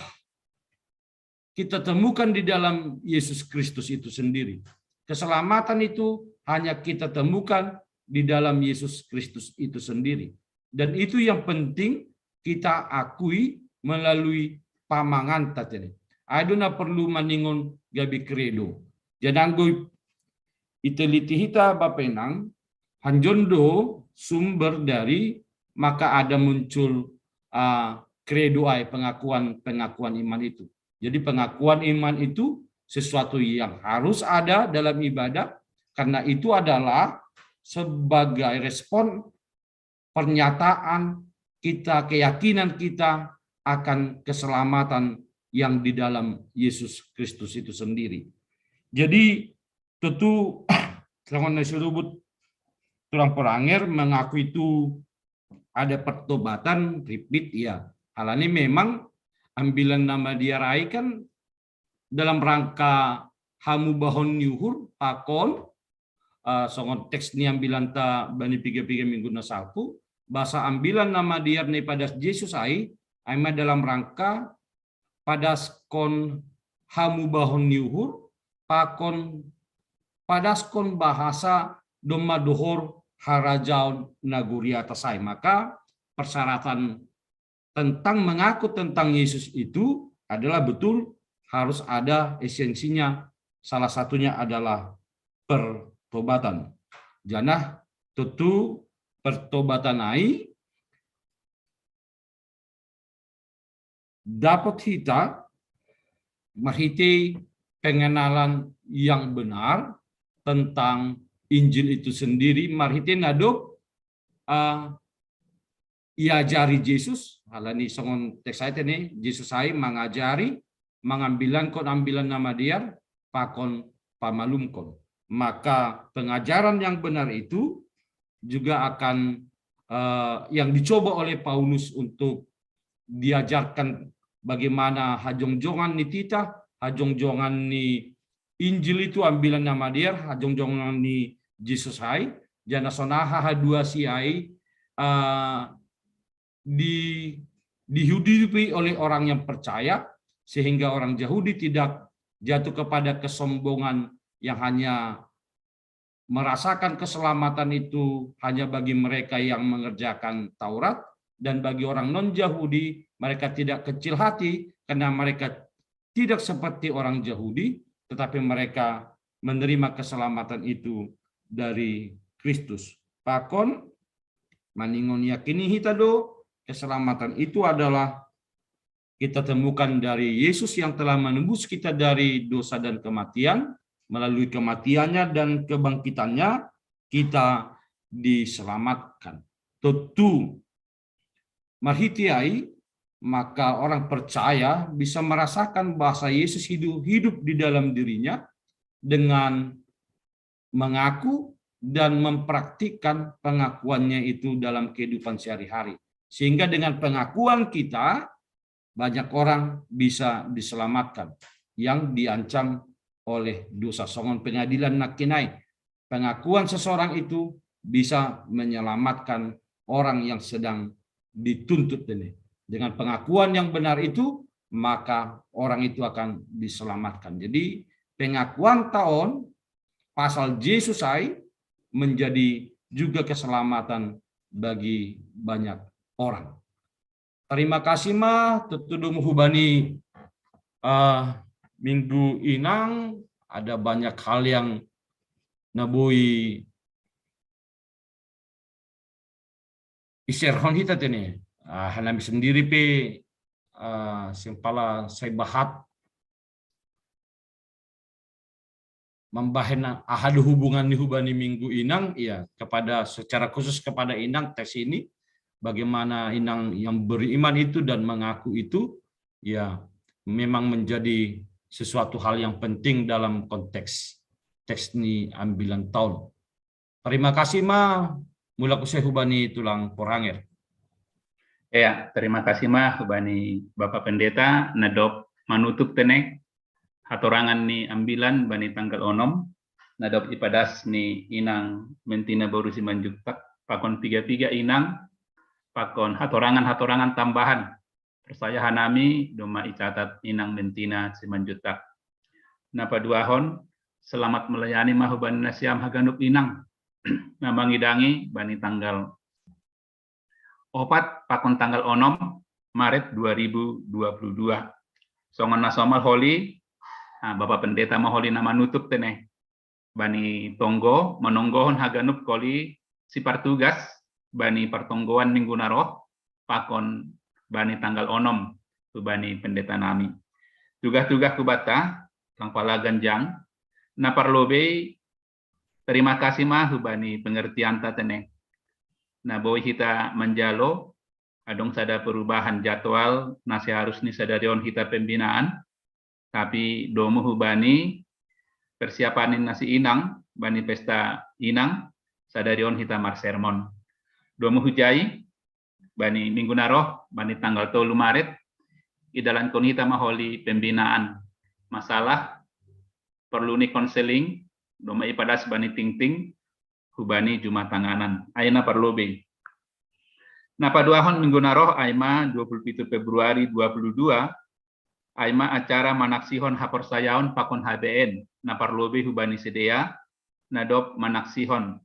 kita temukan di dalam Yesus Kristus itu sendiri. Keselamatan itu hanya kita temukan di dalam Yesus Kristus itu sendiri. Dan itu yang penting kita akui melalui pamanganta tene. Ai do na perlu maningon gabe kredo. Jadi anggo iteliti hita Bapa Inang, hanjon do sumber dari maka ada muncul, ah, kredo ai, pengakuan-pengakuan iman itu. Jadi pengakuan iman itu sesuatu yang harus ada dalam ibadah, karena itu adalah sebagai respon pernyataan kita, keyakinan kita akan keselamatan yang di dalam Yesus Kristus itu sendiri. Jadi tentu songon na sinubut tulang porhanger, mengaku itu ada pertobatan, repeat, ya. Alani memang ambilan na madiar ai kan dalam rangka hamubahon ni uhur pakon, eh, songon teks ni ambilanta bani piga-piga minggu na salpu, bahasa ambilan na madiar na ipadas Jesus ai, ai ma dalam rangka padaskon hamubahon ni uhur, pakon padaskon bahasa domma dohor harajaon nagori atas ai. Maka persyaratan tentang mengaku tentang Yesus itu adalah betul harus ada esensinya. Salah satunya adalah pertobatan. Janah tentu pertobatan ai dapot hita marhitei pengenalan yang benar tentang Injil itu sendiri, marhitei na dob, eh, iajari Jesus, alani songon teks ai tene, Jesus ai mangajari, mangambilankon ambilan na madiar, pakon pamalumkon. Maka pengajaran yang benar itu juga akan eh, yang dicoba oleh Paulus untuk diajarkan bagaimana hajongjongan ni titah, hajongjongan ni Injil itu ambilan nama dia, hajongjongan ni Jesus hai, jana sonaha ha dua si ai, eh, di dihidupi oleh orang yang percaya, sehingga orang Yahudi tidak jatuh kepada kesombongan yang hanya merasakan keselamatan itu hanya bagi mereka yang mengerjakan Taurat, dan bagi orang non-Yahudi mereka tidak kecil hati karena mereka tidak seperti orang Yahudi, tetapi mereka menerima keselamatan itu dari Kristus. Pakon, maningon yakini hita do, keselamatan itu adalah kita temukan dari Yesus yang telah menebus kita dari dosa dan kematian. Melalui kematiannya dan kebangkitannya, kita diselamatkan. Tentu, marhiti ai, maka orang percaya bisa merasakan bahasa Yesus hidup, hidup di dalam dirinya dengan mengaku dan mempraktikkan pengakuannya itu dalam kehidupan sehari-hari. Sehingga dengan pengakuan kita, banyak orang bisa diselamatkan yang diancam oleh dosa. Songon pengadilan nangkin ai, pengakuan seseorang itu bisa menyelamatkan orang yang sedang dituntut ini. Dengan pengakuan yang benar itu, maka orang itu akan diselamatkan. Jadi pengakuan ta on pasal Jesus ai menjadi juga keselamatan bagi banyak orang. Terima kasih ma, tentu domu hubani, eh, minggu inang ada banyak hal yang na boi iserhon hita tene. Ah, hanami sendiri pe, ah, sempala sai bahat membahen aha do hubungan ni hubani minggu inang, ya, kepada, secara khusus kepada inang teks ini, bagaimana inang yang beriman itu dan mengaku itu, ya, memang menjadi sesuatu hal yang penting dalam konteks teks ni ambilan ta on. Terima kasih ma, mulak use hubani tulang Poranger. Ya, terima kasih ma hubani Bapak Pendeta, na dob manutup tene hatorangan ni ambilan bani tanggal onom, na dob ipadas ni inang Mentina boru Simanjuntak, pakon piga-piga inang, pakon hatorangan-hatorangan tambahan. Persaya hanami, domma icatat inang Mentina Simanjuntak. Na paduahon, selamat melayani ma hubani nasiam haganup inang na mangidangi bani tanggal opat pakon tanggal onom Maret dua ribu dua puluh dua. Songon na somal holi, ah, Bapak Pendeta ma holi na manutup tene. Bani tonggo, manonggohon haganup holi sipartugas bani partonggoan minggu na roh, pakon bani tanggal onom tu bani pendeta nami. Tugah-tugah hubanta, tangpala ganjang, na parlobei terima kasih ma hubani pengertianta tene. Na boi hita manjalo, adong sada perubahan jadwal na seharus ni sadarion hita pembinaan, tapi domu hubani persiapan na si inang, bani pesta inang, sadarion hita marsermon. Domu hujai, bani minggu na roh, bani tanggal tolu Maret, idalankon hita ma holi pembinaan. Masalah perlu ni konseling, domma ipadas bani tingting, hubani juma tanganan. Ai na parlobei. Na paduahon minggu na roh ai ma dua puluh pitu Februari dua puluh dua, ai ma acara manaksihon haporsayaon pakon H B N, na parlobei hubani sidea, na dob manaksihon.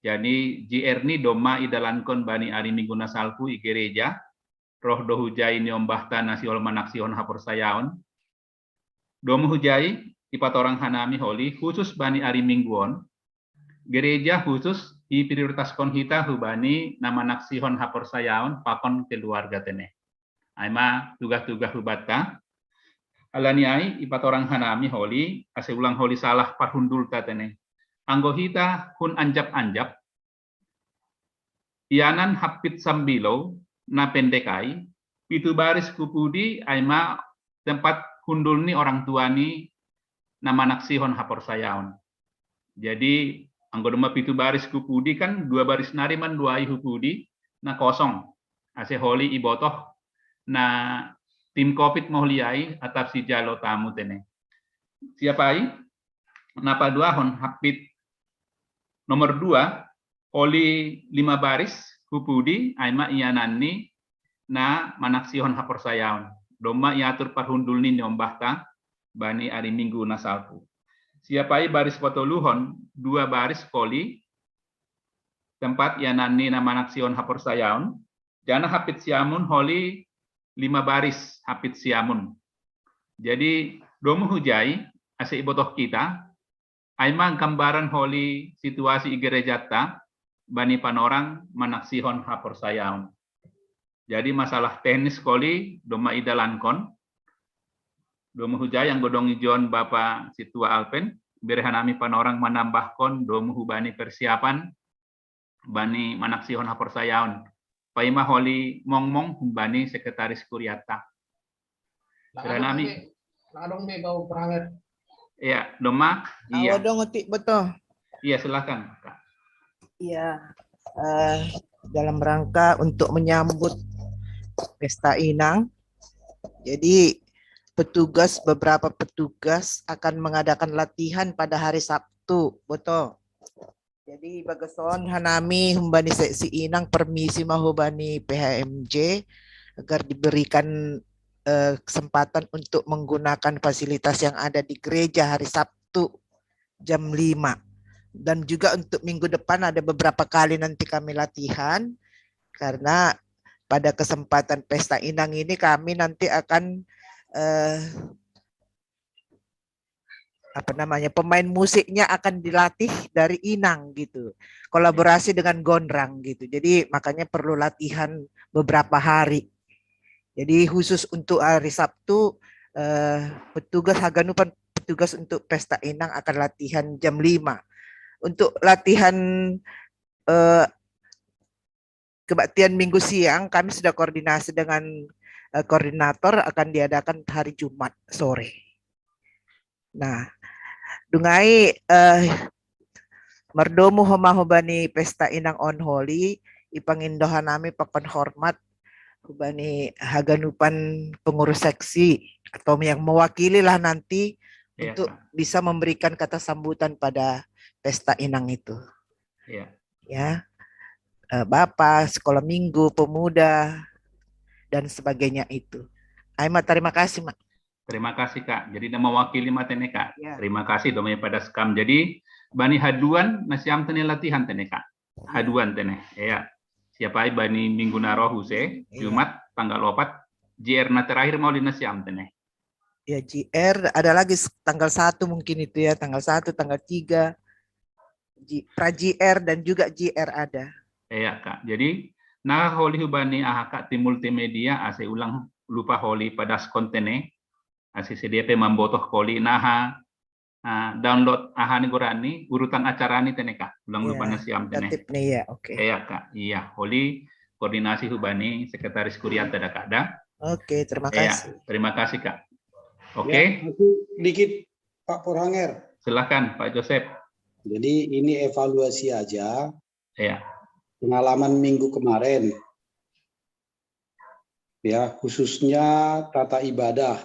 Jadi G R ni domma idalankon bani ari minggu na salpu i gereja, roh do hujai niombahta na sihol manaksihon haporsayaon. Domu hujai, ipatorang hanami holi, khusus bani ari minggu on, gereja khusus iprioritaskon hita hubani na manaksihon haporsayaon pakon keluarga tene. Ai ma tugah-tugah hubanta, alani ai ipatorang hanami holi, ase ulang holi salah parhundulta tene. Anggo hita hun anjap-anjap, ianan hampit sambilou na pendek ai, pitu baris ku pudi ai ma tempat hundul ni orang tua ni na manaksihon haporsayaon. Jadi anggo domma pitu baris ku pudi kan dua baris nari manduai hu pudi, na kosong. Ase holi ibotoh na tim covid mohliai atap si jalo tamu tene. Siapai na paduahon hapit nomor dua, holi lima baris hupudi aima iananni na manaksihon haporsayaon. Domma iatur parhundulni niombahta bani ari Minggu na salpu. Siapai baris patoluhon dua baris holi tempat iananni na manaksihon haporsayaon, jana hapit siamun holi lima baris hapit siamun. Jadi domu hujai ase ibotoh kita, aima gambaran holi situasi i gerejatta bani panorang manaksihon haporsayaon. Jadi masalah teknis holi domma idalankon. Domu hujai anggo dong ijon Bapa Situa Alpen, bere hanami panorang manambahkon domu hubani persiapan bani manaksihon haporsayaon. Paima holi mongmong humbani sekretaris kuriatta. Bere hanami. Ladong me bau peralat. Iya, domma. Iya. Awa dong otik betul. Iya, silakan. Iya, eh, dalam rangka untuk menyambut Pesta Inang. Jadi petugas beberapa petugas akan mengadakan latihan pada hari Sabtu, betul. Jadi bagason hanami humbani seksi inang permisi mahubani P H M J agar diberikan eh, kesempatan untuk menggunakan fasilitas yang ada di gereja hari Sabtu jam lima. Dan juga untuk minggu depan ada beberapa kali nanti kami latihan karena pada kesempatan Pesta Inang ini kami nanti akan eh, apa namanya, pemain musiknya akan dilatih dari inang gitu, kolaborasi dengan gondrang gitu. Jadi makanya perlu latihan beberapa hari. Jadi khusus untuk hari Sabtu eh, petugas Haganupan, petugas untuk Pesta Inang akan latihan jam lima. Untuk latihan eh, kebaktian Minggu siang kami sudah koordinasi dengan eh, koordinator, akan diadakan hari Jumat sore. Nah, dungai eh, mardomu ho ma hubani Pesta Inang on holi, ipangindo hanami pakon hormat hubani Haganupan pengurus seksi atau yang mewakili lah nanti Iya, untuk Kak. Bisa memberikan kata sambutan pada Pesta Inang itu. Iya. Ya, eh, Bapak, sekolah minggu, pemuda, dan sebagainya itu. Aima, terima kasih, Mak. Terima kasih, Kak. Jadi na mewakili ma tene, Kak. Ya. Terima kasih domai pada sekam. Jadi bani haduan na siam tene latihan tene, Kak. Haduan tene. Iya. Siapai bani Minggu na ro use, Iya. Jumat tanggal opat, J R na terakhir ma holi na siam tene. Ya, J R ada lagi s- tanggal satu mungkin itu ya, tanggal satu, tanggal tiga. J- pra J R dan juga J R ada. Iya, Kak. Jadi na holi hubani aha, Kak, tim multimedia ase ulang lupa holi padaskon tene. Ase sedia pe mambotoh holi naha ah, download aha ni gorani, urutan acara ni tene, Kak. Ulang lupa Iya, na siam tene. Tertib nih ya, oke. Iya, Kak. Iya, holi koordinasi hubani sekretaris kuriatta da, Kak, da. Oke, terima Iya, kasih. Terima kasih, Kak. Oke, Ya, aku dikit, Pak Purhanger. Silakan, Pak Joseph. Jadi ini evaluasi aja Iya. pengalaman minggu kemarin. Ya, khususnya tata ibadah.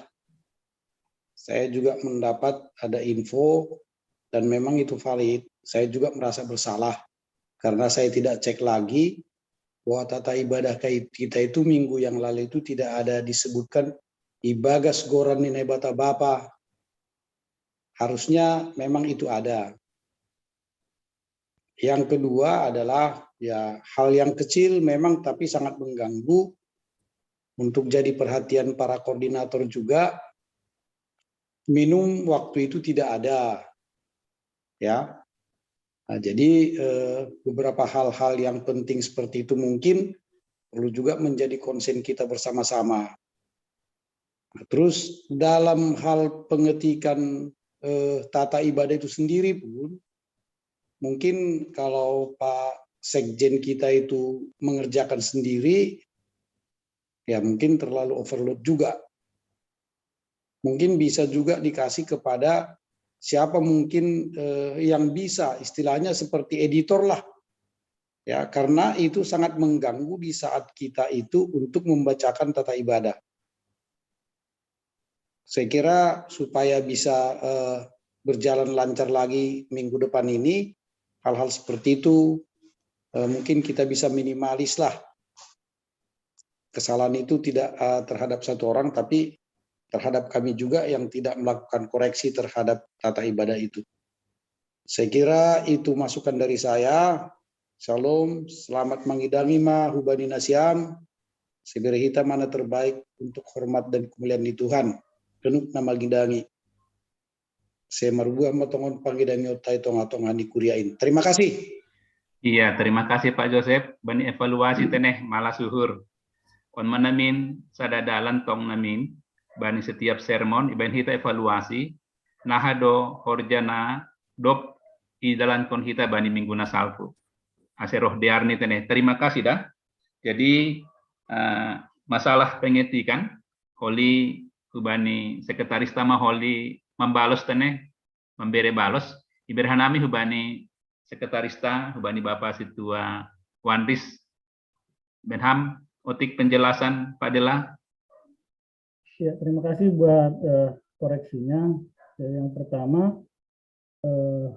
Saya juga mendapat ada info dan memang itu valid. Saya juga merasa bersalah karena saya tidak cek lagi bahwa tata ibadah kai- kita itu minggu yang lalu itu tidak ada disebutkan ibagas goran ni Naibata Bapa. Harusnya memang itu ada. Yang kedua adalah ya hal yang kecil memang tapi sangat mengganggu untuk jadi perhatian para koordinator juga. Minum waktu itu tidak ada. Ya. Nah, jadi eh, beberapa hal-hal yang penting seperti itu mungkin perlu juga menjadi konsen kita bersama-sama. Nah, terus dalam hal pengetikan eh, tata ibadah itu sendiri pun mungkin kalau Pak Sekjen kita itu mengerjakan sendiri, ya mungkin terlalu overload juga. Mungkin bisa juga dikasih kepada siapa mungkin eh, yang bisa, istilahnya seperti editor lah. Ya, karena itu sangat mengganggu di saat kita itu untuk membacakan tata ibadah. Saya kira supaya bisa eh, berjalan lancar lagi minggu depan ini, hal-hal seperti itu eh, mungkin kita bisa minimalis lah. Kesalahan itu tidak eh, terhadap satu orang, tapi terhadap kami juga yang tidak melakukan koreksi terhadap tata ibadah itu. Saya kira itu masukan dari saya. Shalom, selamat mangidangi ma hubani nasiam. Sebere hita mana terbaik untuk hormat dan kemuliaan di Tuhan. Kenuk nama gidangi. Saya marubuah matongon pangidangi otai tonga-tonga ni kuriain. Terima kasih. Iya, terima kasih Pak Joseph. Bani evaluasi teneh malah suhur. On manamin sada dalan tong namin bani setiap sermon iban hita evaluasi naha do horjana dop i dalan kon hita bani minggu na salpu. Ase roh dear ni teneh. Terima kasih dah. Jadi uh, masalah pengetikan holi hubani sekretaris tama holi mambalos teneh membere balos iberhanami hubani sekretaris ta hubani Bapak Situa Wandis Benham otik penjelasan Pak Dela. Ya, terima kasih buat uh, koreksinya. Ya, yang pertama, uh,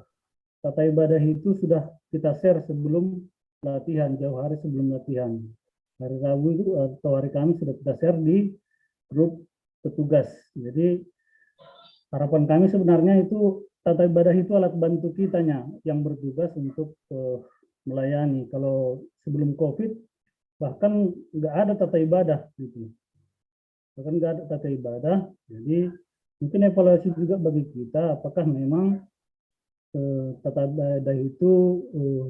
tata ibadah itu sudah kita share sebelum latihan, jauh hari sebelum latihan. Hari Rabu itu atau hari Kamis sudah kita share di grup petugas. Jadi harapan kami sebenarnya itu tata ibadah itu alat bantu kitanya yang bertugas untuk uh, melayani. Kalau sebelum COVID bahkan nggak ada tata ibadah gitu. Bahkan nggak ada tata ibadah. Jadi mungkin evaluasi juga bagi kita apakah memang uh, tata ibadah itu uh,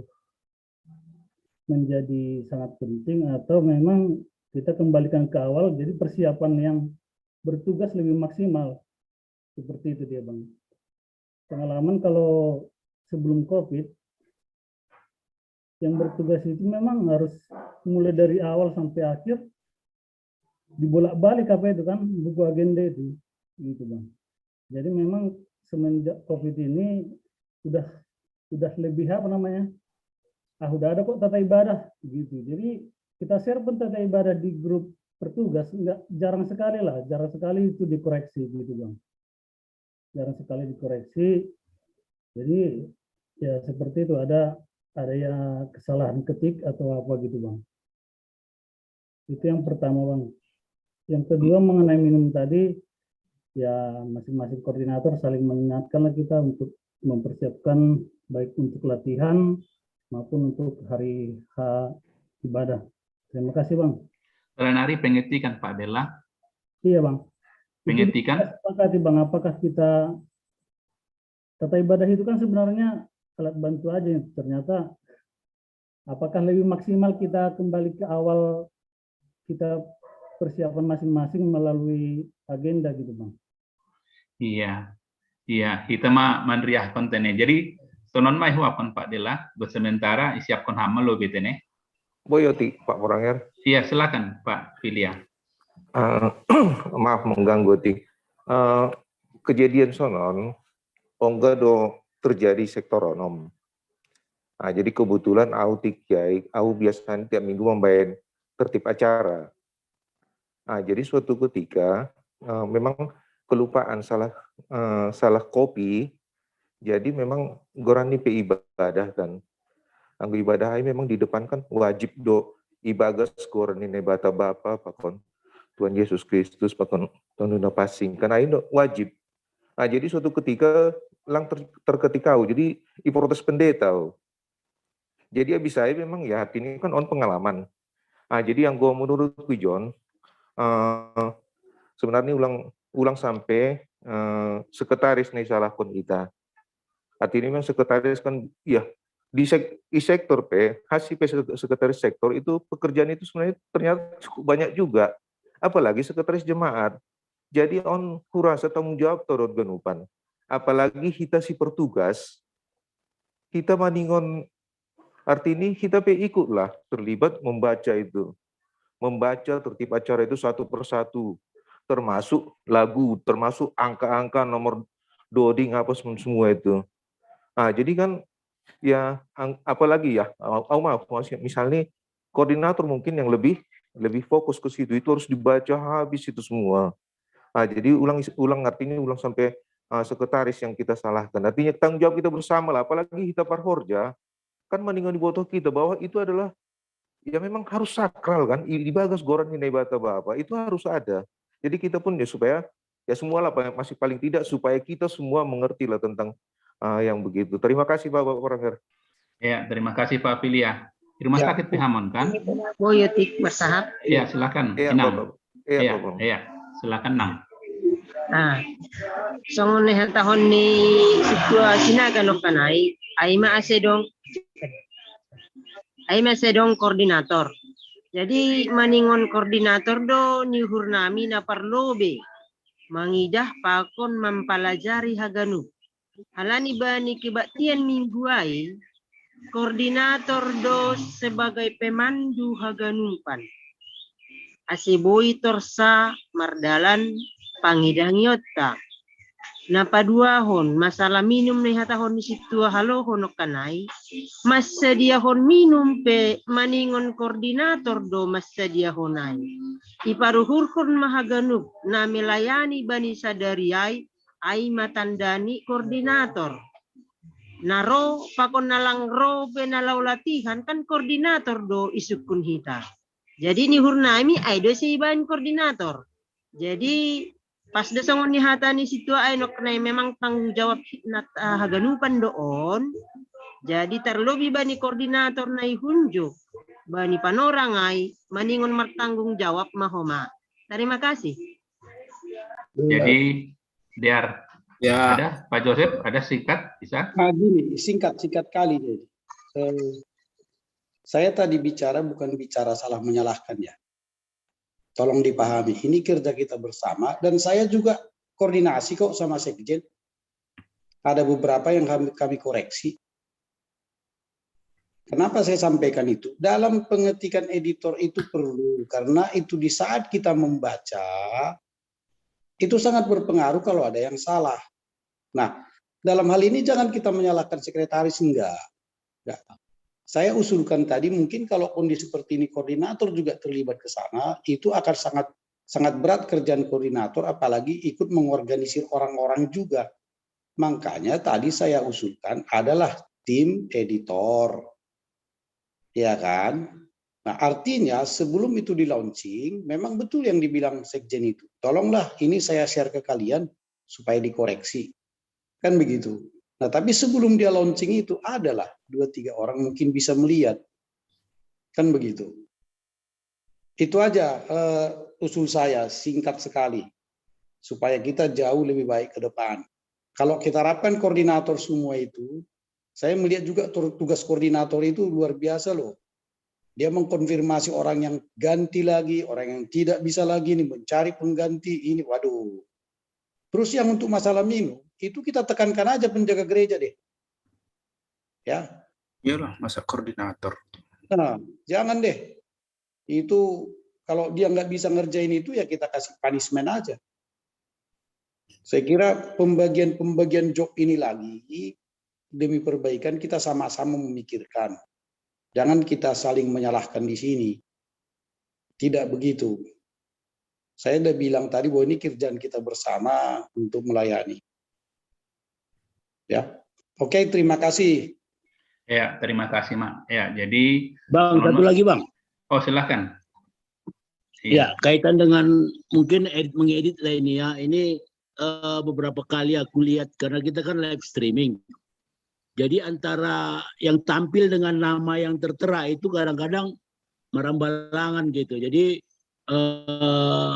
menjadi sangat penting atau memang kita kembalikan ke awal, jadi persiapan yang bertugas lebih maksimal. Seperti itu dia, Bang. Pengalaman kalau sebelum COVID, yang bertugas itu memang harus mulai dari awal sampai akhir dibolak-balik apa itu kan buku agenda itu, gitu, Bang. Jadi memang semenjak COVID ini udah udah lebih apa namanya, ah udah ada kok tata ibadah gitu. Jadi kita share pun tata ibadah di grup petugas, nggak jarang sekali lah, jarang sekali itu dikoreksi gitu, Bang. Jarang sekali dikoreksi. Jadi ya seperti itu, ada ada ya kesalahan ketik atau apa gitu, Bang. Itu yang pertama, Bang. Yang kedua mengenai minum tadi, ya masing-masing koordinator saling mengingatkanlah kita untuk mempersiapkan baik untuk latihan maupun untuk hari H ibadah. Terima kasih, Bang. Renari pengetikan Pak Dela. Iya, Bang. Pengetikan. Apakah, Bang, apakah kita tata ibadah itu kan sebenarnya alat bantu aja, ternyata apakah lebih maksimal kita kembali ke awal kita persiapan masing-masing melalui agenda gitu, Bang? Iya, iya, kita mah mandriah kontennya. Jadi tonon mah huapkan Pak Dela, buat sementara siapkan hama lo gitu nih. Boyoti, Pak Poranger. Iya, silakan Pak Filia. Uh, maaf mengganggu ti. Uh, kejadian sonon, ongga do terjadi sektor onom. Nah, jadi kebetulan au tik jai, au biasanya tiap minggu membayar tertib acara. Nah, jadi suatu ketika uh, memang kelupaan salah uh, salah kopi, jadi memang gorani pe ibadah kan. Anggo ibadah ai memang di depan kan wajib do ibagas gorani Nebata Bapa pakon Tuhan Yesus Kristus pakon Tuhan Duna Pasing kan ai do wajib. Nah, jadi suatu ketika lang ter, terketikau, jadi iprotes pendeta. Jadi ya bisa memang ya ini kan on pengalaman. Nah, jadi yang gue menurut gue John, uh, sebenarnya ulang ulang sampai uh, sekretaris nih salah kon kita. Artinya memang sekretaris kan ya di, sek, di sektor pe, hasil pe sekretaris sektor itu pekerjaan itu sebenarnya ternyata cukup banyak juga. Apalagi sekretaris jemaat. Jadi on kurasa tanggung jawab torot ganupan. Apalagi kita si pertugas, kita maningon arti ini kita pe ikutlah terlibat membaca itu. Membaca tertib acara itu satu persatu. Termasuk lagu, termasuk angka-angka nomor doding apa semua itu. Nah, jadi kan Ya, ang- apalagi ya, au- au maaf, maksudnya, misalnya koordinator mungkin yang lebih lebih fokus ke situ, itu harus dibaca habis itu semua. Nah, jadi ulang ulang artinya ulang sampai uh, sekretaris yang kita salahkan. Artinya tanggung jawab kita bersama lah, apalagi kita parhorja, kan maningon dibotoh kita bahwa itu adalah ya memang harus sakral kan, i- di bagas goran ini bata Bapak, itu harus ada. Jadi kita pun ya supaya ya semualah pa- masih paling tidak supaya kita semua mengerti lah tentang uh, yang begitu. Terima kasih Bapak Koramil. Ya, terima kasih Pak Filia. Di rumah Ya. Sakit Pihamon kan? Boyotik bersahab. Ya, silakan. Iya, Inang. Bapak. Iya, Ya, Bapak. Ya, silakan Nang. Ah, songon ne hatahon ni situasi na ganok kanai, ai ma ase dong, ai ma ase dong koordinator. Jadi maningon koordinator do ni uhur nami na parlobe mangidah pakon mampalajari haganup. Halani bani kebaktian minggu ai, koordinator do sebagai pemandu haganupan. Ase boi torsa mardalan pangidangiotta. Na paduahon masalah minum na ihatahon ni sintua halohon nongkanai, mansadiahon minum pe maningon koordinator do mansadiahon ai. Iparuhurhon ma haganup na melayani bani sadari ai, ai ma tanda ni koordinator. Na ro pakon na lang ro pe na lao latihan kan koordinator do isungkun hita. Jadi ni uhur nami ai do ise ibaen koordinator. Jadi pas do songon ni hata ni sintua ai nongkanai memang tanggung jawab na uh, haganupan do on. Jadi tarlobi bani koordinator na ihunjuk bani panorang ai maningon martanggung jawab ma homa. Terima kasih. Jadi Diar, Ya, ada Pak Joseph, ada singkat bisa? Nah, gini, singkat singkat kali jadi. Eh, saya tadi bicara bukan bicara salah menyalahkan ya. Tolong dipahami, ini kerja kita bersama dan saya juga koordinasi kok sama sekjen. Ada beberapa yang kami, kami koreksi. Kenapa saya sampaikan itu? Dalam pengetikan editor itu perlu karena itu di saat kita membaca itu sangat berpengaruh kalau ada yang salah. Nah, dalam hal ini jangan kita menyalahkan sekretaris, enggak. Enggak. Saya usulkan tadi mungkin kalau kondisi seperti ini koordinator juga terlibat ke sana, itu akan sangat sangat berat kerjaan koordinator apalagi ikut mengorganisir orang-orang juga. Makanya tadi saya usulkan adalah tim editor. Ya kan? Nah, artinya sebelum itu di-launching, memang betul yang dibilang sekjen itu. Tolonglah ini saya share ke kalian supaya dikoreksi. Kan begitu. Nah, tapi sebelum dia launching itu adalah dua tiga orang mungkin bisa melihat. Kan begitu. Itu aja eh, usul saya singkat sekali supaya kita jauh lebih baik ke depan. Kalau kita harapkan koordinator semua itu, saya melihat juga tur- tugas koordinator itu luar biasa loh. Dia mengkonfirmasi orang yang ganti lagi, orang yang tidak bisa lagi ini mencari pengganti ini, waduh. Terus yang untuk masalah minum itu kita tekankan aja penjaga gereja deh. Ya, Iyalah, masa koordinator. Nah, jangan deh. Itu kalau dia nggak bisa ngerjain itu ya kita kasih punishment aja. Saya kira pembagian-pembagian job ini lagi demi perbaikan kita sama-sama memikirkan. Jangan kita saling menyalahkan di sini. Tidak begitu. Saya udah bilang tadi bahwa ini kerjaan kita bersama untuk melayani. Ya. Oke, terima kasih. Ya, terima kasih, Mak. Ya, jadi Bang, Mohon satu maaf. Lagi, Bang. Oh, silakan. Ya, kaitan dengan mungkin edit mengedit lah ini ya. Ini eh, beberapa kali aku lihat karena kita kan live streaming. Jadi antara yang tampil dengan nama yang tertera itu kadang-kadang merambalangan gitu. Jadi eh,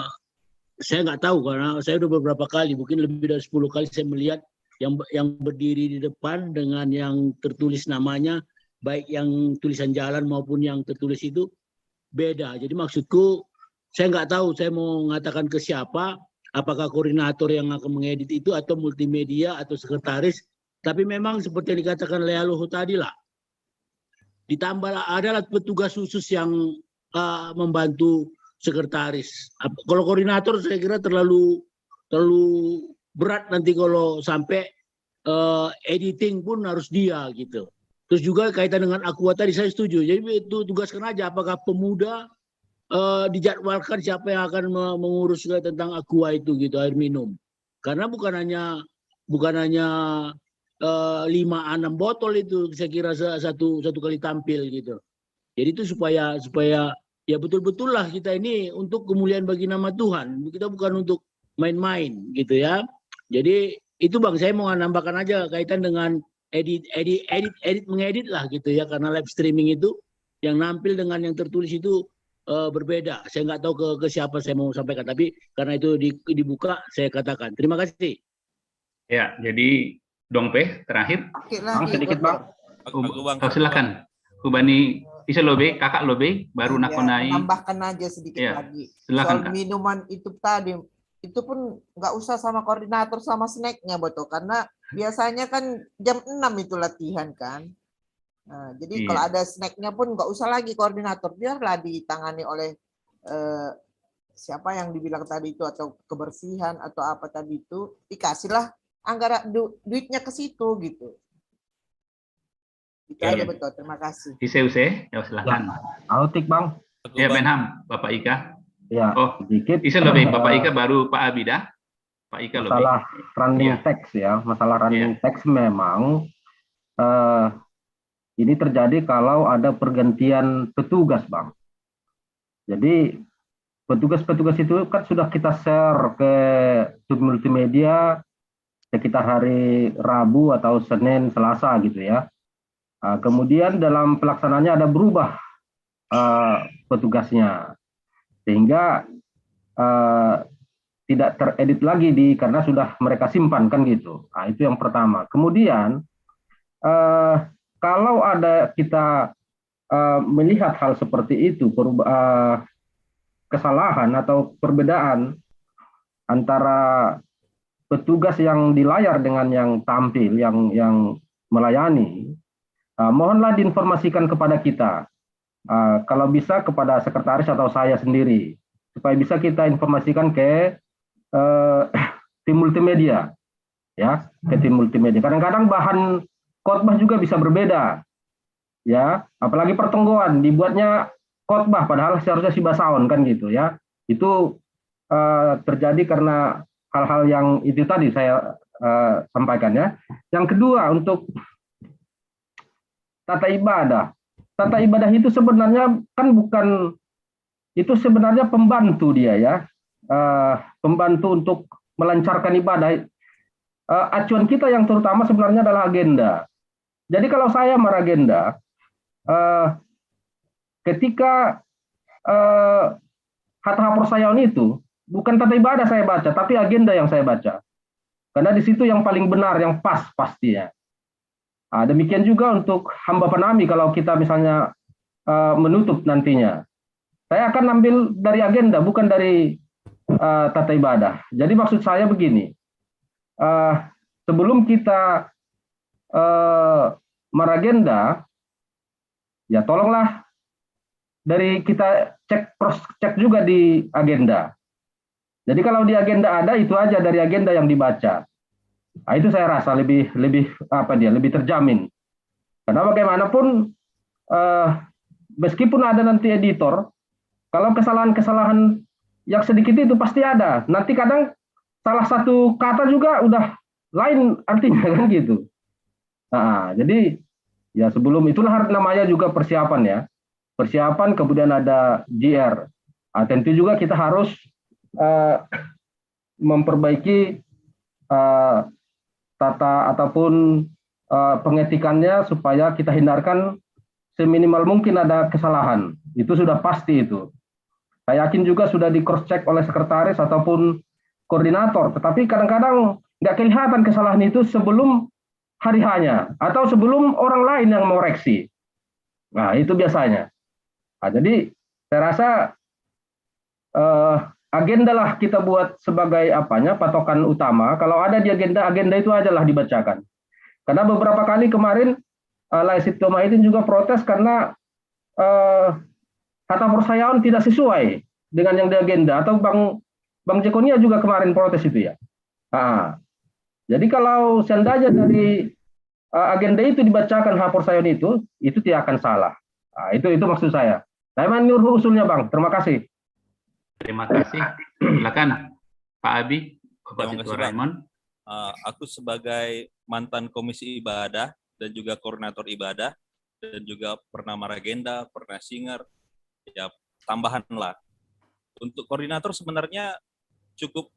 saya nggak tahu karena saya udah beberapa kali, mungkin lebih dari sepuluh kali saya melihat yang yang berdiri di depan dengan yang tertulis namanya, baik yang tulisan jalan maupun yang tertulis itu beda. Jadi maksudku saya nggak tahu saya mau mengatakan ke siapa, apakah koordinator yang akan mengedit itu atau multimedia atau sekretaris. Tapi memang seperti yang dikatakan Lea Luhu tadi lah, ditambah adalah petugas khusus yang uh, membantu sekretaris. Kalau koordinator saya kira terlalu terlalu berat nanti kalau sampai uh, editing pun harus dia gitu. Terus juga kaitan dengan Aqua tadi, saya setuju. Jadi itu tugaskan aja apakah pemuda, eh, dijadwalkan siapa yang akan me-, mengurus juga tentang Aqua itu gitu, air minum. Karena bukan hanya, bukan hanya, eh, lima enam botol itu saya kira se-, satu, satu kali tampil gitu. Jadi itu supaya, supaya ya betul-betullah kita ini untuk kemuliaan bagi nama Tuhan. Kita bukan untuk main-main gitu ya. Jadi itu Bang, saya mau nambahkan aja kaitan dengan edit, edit, edit, edit, mengedit lah gitu ya, karena live streaming itu yang nampil dengan yang tertulis itu, eh, berbeda. Saya nggak tahu ke, ke siapa saya mau sampaikan, tapi karena itu di, dibuka, saya katakan. Terima kasih. Ya, jadi Dong Pe terakhir. Oke Bang, lagi. sedikit, Bang. Aku, aku, Bang. Oh, silakan. Kubani, Isa Lobe, Kakak Lobe, baru Iya, nakonai. Tambahkan aja sedikit Iya, lagi. silakan, Soal Kak. Minuman itu tadi, itu pun nggak usah sama koordinator sama snacknya, Boto, karena biasanya kan jam enam itu latihan kan. Nah, jadi Iya. Kalau ada snacknya pun nggak usah lagi koordinator, biarlah ditangani oleh, eh, siapa yang dibilang tadi itu, atau kebersihan atau apa tadi itu, dikasihlah anggaran du- duitnya ke situ gitu. Itu Iya, aja iya. Betul, terima kasih. Ise Use, ya silakan. Autik, Bang. Aku, Ya, Bang. Menham, Bapak Ika. Ya, Oh, sedikit. Ise Lobe, Bapak Eh, Ika, baru Pak Abi dah. Pak Ika Lobe. Masalah running Iya. text ya, masalah running Iya. text memang, eh, ini terjadi kalau ada pergantian petugas, Bang. Jadi petugas-petugas itu kan sudah kita share ke tim multimedia sekitar hari Rabu atau Senin, Selasa gitu ya. Ah, kemudian dalam pelaksanaannya ada berubah, eh, petugasnya, sehingga, eh, tidak teredit lagi di karena sudah mereka simpan kan gitu. Nah, itu yang pertama. Kemudian, eh, kalau ada kita, eh, melihat hal seperti itu, peruba- eh, kesalahan atau perbedaan antara petugas yang di layar dengan yang tampil, yang yang melayani, eh, mohonlah diinformasikan kepada kita. Eh, kalau bisa kepada sekretaris atau saya sendiri, supaya bisa kita informasikan ke, eh, tim multimedia, ya, ke tim multimedia. Kadang-kadang bahan khotbah juga bisa berbeda, ya, apalagi pertenggoan dibuatnya khotbah padahal seharusnya sibasaon kan gitu ya. Itu, eh, terjadi karena hal-hal yang itu tadi saya, eh, sampaikan ya. Yang kedua, untuk tata ibadah. Tata ibadah itu sebenarnya kan bukan, itu sebenarnya pembantu dia ya. Eh, pembantu untuk melancarkan ibadah. Eh, acuan kita yang terutama sebenarnya adalah agenda. Jadi kalau saya meragenda, eh, ketika, eh, Hatta Haporsayaon itu, bukan tata ibadah saya baca, tapi agenda yang saya baca. Karena di situ yang paling benar, yang pas pastinya. Ah, demikian juga untuk hamba penami kalau kita misalnya, eh, menutup nantinya. Saya akan ambil dari agenda, bukan dari, eh, tata ibadah. Jadi maksud saya begini, eh, sebelum kita, eh, meragenda, ya tolonglah dari kita cek, cross check juga di agenda. Jadi kalau di agenda ada, itu aja dari agenda yang dibaca. Nah, itu saya rasa lebih, lebih apa dia, lebih terjamin. Karena bagaimanapun, eh, meskipun ada nanti editor, kalau kesalahan-kesalahan yang sedikit itu pasti ada. Nanti kadang salah satu kata juga udah lain artinya kan gitu. Nah, jadi ya sebelum itulah namanya juga persiapan ya. Persiapan, kemudian ada G R. Ah, tentu juga kita harus, eh, memperbaiki, eh, tata ataupun, eh, pengetikannya supaya kita hindarkan seminimal mungkin ada kesalahan. Itu sudah pasti itu. Saya yakin juga sudah di cross check oleh sekretaris ataupun koordinator, tetapi kadang-kadang nggak kelihatan kesalahan itu sebelum hari hanya atau sebelum orang lain yang mengoreksi. Nah, itu biasanya. Nah, jadi saya rasa, eh, agenda lah kita buat sebagai apanya, patokan utama. Kalau ada di agenda, agenda itu ajalah dibacakan. Karena beberapa kali kemarin, eh, Laesit Tomaidin juga protes karena, eh, Hatta Haporsayaon tidak sesuai dengan yang di agenda, atau Bang Bang Jekonia juga kemarin protes itu ya. Nah, jadi kalau seandainya dari eh, agenda itu dibacakan ha porsayon itu, itu tidak akan salah. Nah, itu itu maksud saya. Saya menurut usulnya, Bang. Terima kasih. Terima kasih. Silakan Pak Abi, Bapak Terima Situ kasih, Bang. Raymond. Uh, aku sebagai mantan komisi ibadah dan juga koordinator ibadah dan juga pernah maragenda, pernah singer, ya tambahan lah. Untuk koordinator sebenarnya cukup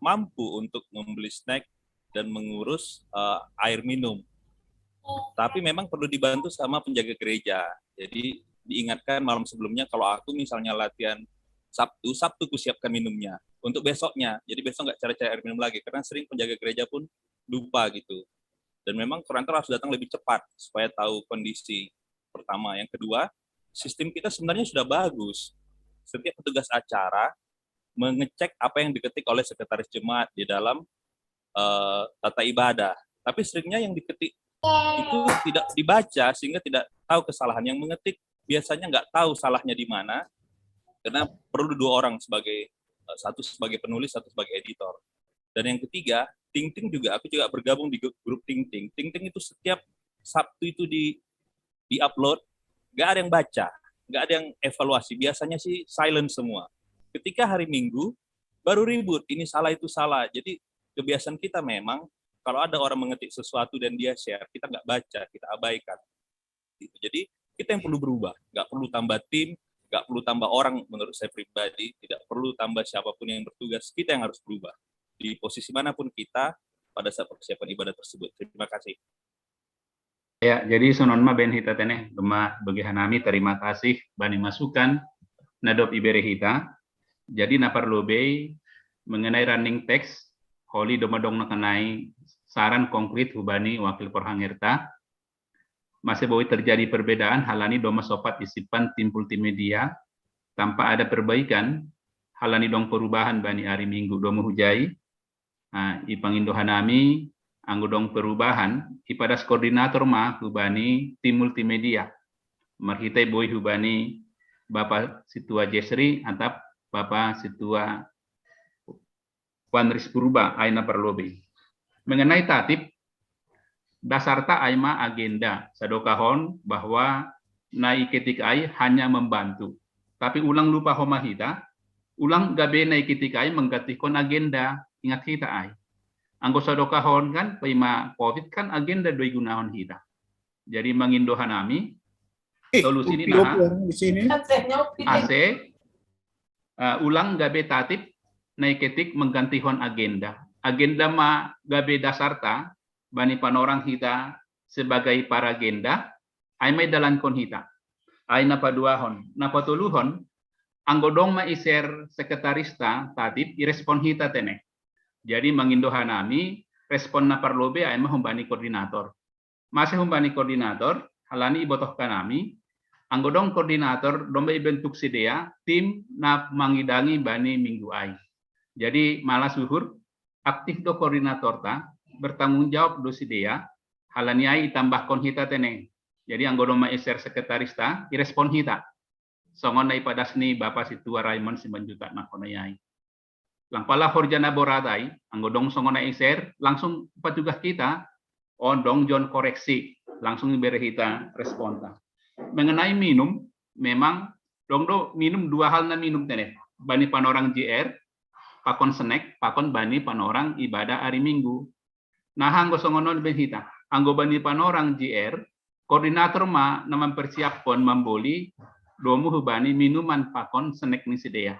mampu untuk membeli snack dan mengurus uh, air minum. Tapi memang perlu dibantu sama penjaga gereja. Jadi diingatkan malam sebelumnya kalau aku misalnya latihan Sabtu, Sabtu ku siapkan minumnya untuk besoknya. Jadi besok nggak cari-cari air minum lagi karena sering penjaga gereja pun lupa gitu. Dan memang koordinator harus datang lebih cepat supaya tahu kondisi pertama. Yang kedua, sistem kita sebenarnya sudah bagus. Setiap petugas acara mengecek apa yang diketik oleh sekretaris jemaat di dalam uh, tata ibadah. Tapi seringnya yang diketik itu tidak dibaca sehingga tidak tahu kesalahan. Yang mengetik biasanya nggak tahu salahnya di mana karena perlu dua orang sebagai eh, satu sebagai penulis, satu sebagai editor. Dan yang ketiga, Ting Ting juga, aku juga bergabung di grup Ting Ting. Ting Ting itu setiap Sabtu itu di di-upload, nggak ada yang baca, nggak ada yang evaluasi. Biasanya sih silent semua. Ketika hari Minggu, baru ribut, ini salah, itu salah. Jadi kebiasaan kita memang kalau ada orang mengetik sesuatu dan dia share, kita nggak baca, kita abaikan. Gitu. Jadi kita yang perlu berubah, nggak perlu tambah tim, nggak perlu tambah orang menurut saya pribadi, tidak perlu tambah siapapun yang bertugas, kita yang harus berubah. Di posisi manapun kita pada saat persiapan ibadah tersebut. Terima kasih. Ya, jadi sonon ma baen hita tene, gema bagi hanami terima kasih bani masukan na dob ibere hita. Jadi na parlobei mengenai running text, holi doma dong nakanai saran konkret hubani wakil porhangerta. Masih boi terjadi perbedaan halani doma sopat isipan tim multimedia tanpa ada perbaikan halani dong perubahan bani hari Minggu domu hujai. Nah, i pangindohanami anggo dong perubahan ipadas koordinator ma hubani tim multimedia. Marhitai boi hubani Bapak Situa Jesri atap Bapak Situa Wanris Purba aina parlobei. Mengenai tatip, dasarta ai ma agenda, sadokahon bahwa na iketik ai hanya membantu. Tapi ulang lupa homa hita, ulang gabe na iketik ai menggantikon agenda, ingat hita ai. Anggo sadokahon kan paima covid kan agenda do igunahon hita. Jadi mangindohanami, solusi ni naha, di sini. Ase, uh, ulang gabe tatip na iketik menggantikon agenda. Agenda ma gabe dasarta bani panorang hita sebagai paragenda, ai ma idalankon hita. Ai na paduahon, na patoluhon, anggo dong ma iser sekretarista tatip irespon hita tene. Jadi mangindohanami respon na parlobei ai ma humbani koordinator. Masih humbani koordinator, halani ibotohkanami, anggo dong koordinator doma ibentuk sidea tim na mangidangi bani minggu ai. Jadi malas uhur, aktif do koordinatorta, bertanggung jawab do sidea, halani ai itambahkon hita tene. Jadi anggo doma iser sekretarista, irespon hita. Songon na ipadas ni Bapak Situa Raymond Simanjuntak na hona ai. Lang pala horja na borat ai, anggo dong songon na iser, langsung patugah hita, on dong jon koreksi, langsung ibere hita responta. Mengenai minum, memang dong do minum dua hal na minum tene. Bani panorang J R, pakon senek, pakon bani panorang ibadah hari Minggu. Nah, anggo songon on baen hita, anggo bani panorang J R, koordinator ma na mempersiapkon mamboli domu hubani minuman pakon senek ni sidea.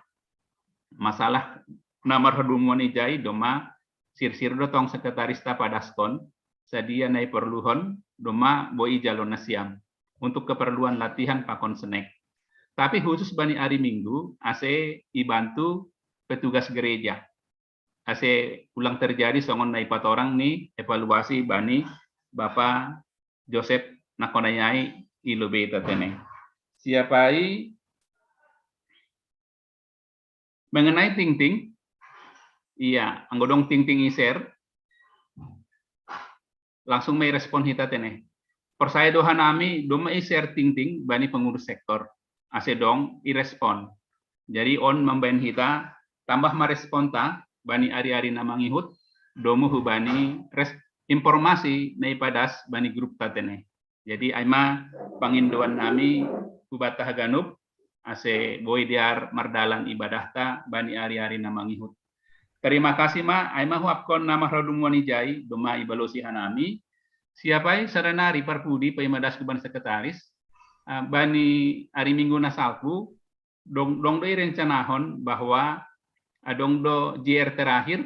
Masalah na marhadumuan ijai doma sirsir do tong sekretarista padaskon, sadia na iporluhon doma boi jalo nasiam untuk keperluan latihan pakon senek. Tapi khusus bani hari Minggu, ase ibantu petugas gereja. Ase ulang terjadi songon na ipatorang ni evaluasi bani Bapak Joseph na hona ai i lobei ta tene. Siap ai mengenai Ting Ting, iya, anggo dong Ting Ting iser, langsung ma irespon hita tene. Porsaya do hanami, doma iser Ting Ting bani pengurus sektor. Ase dong irespon. Jadi on mambaen hita, tambah ma responta, bani ari-ari na mangihut, domu hubani res, informasi na ipadas bani grup ta tene. Jadi aima pangindoan nami hubatta haganup ase boi dear mardalan ibadahta bani ari-ari na mangihut. Terima kasih ma, aima huapkon nama rodum wani jai, doma ibalosi hanami. Siapai sadanari parpudi paimadas kuban sekretaris, ah, bani ari minggu na salpu, dong, dong do irencanahon bahwa adong do J R terakhir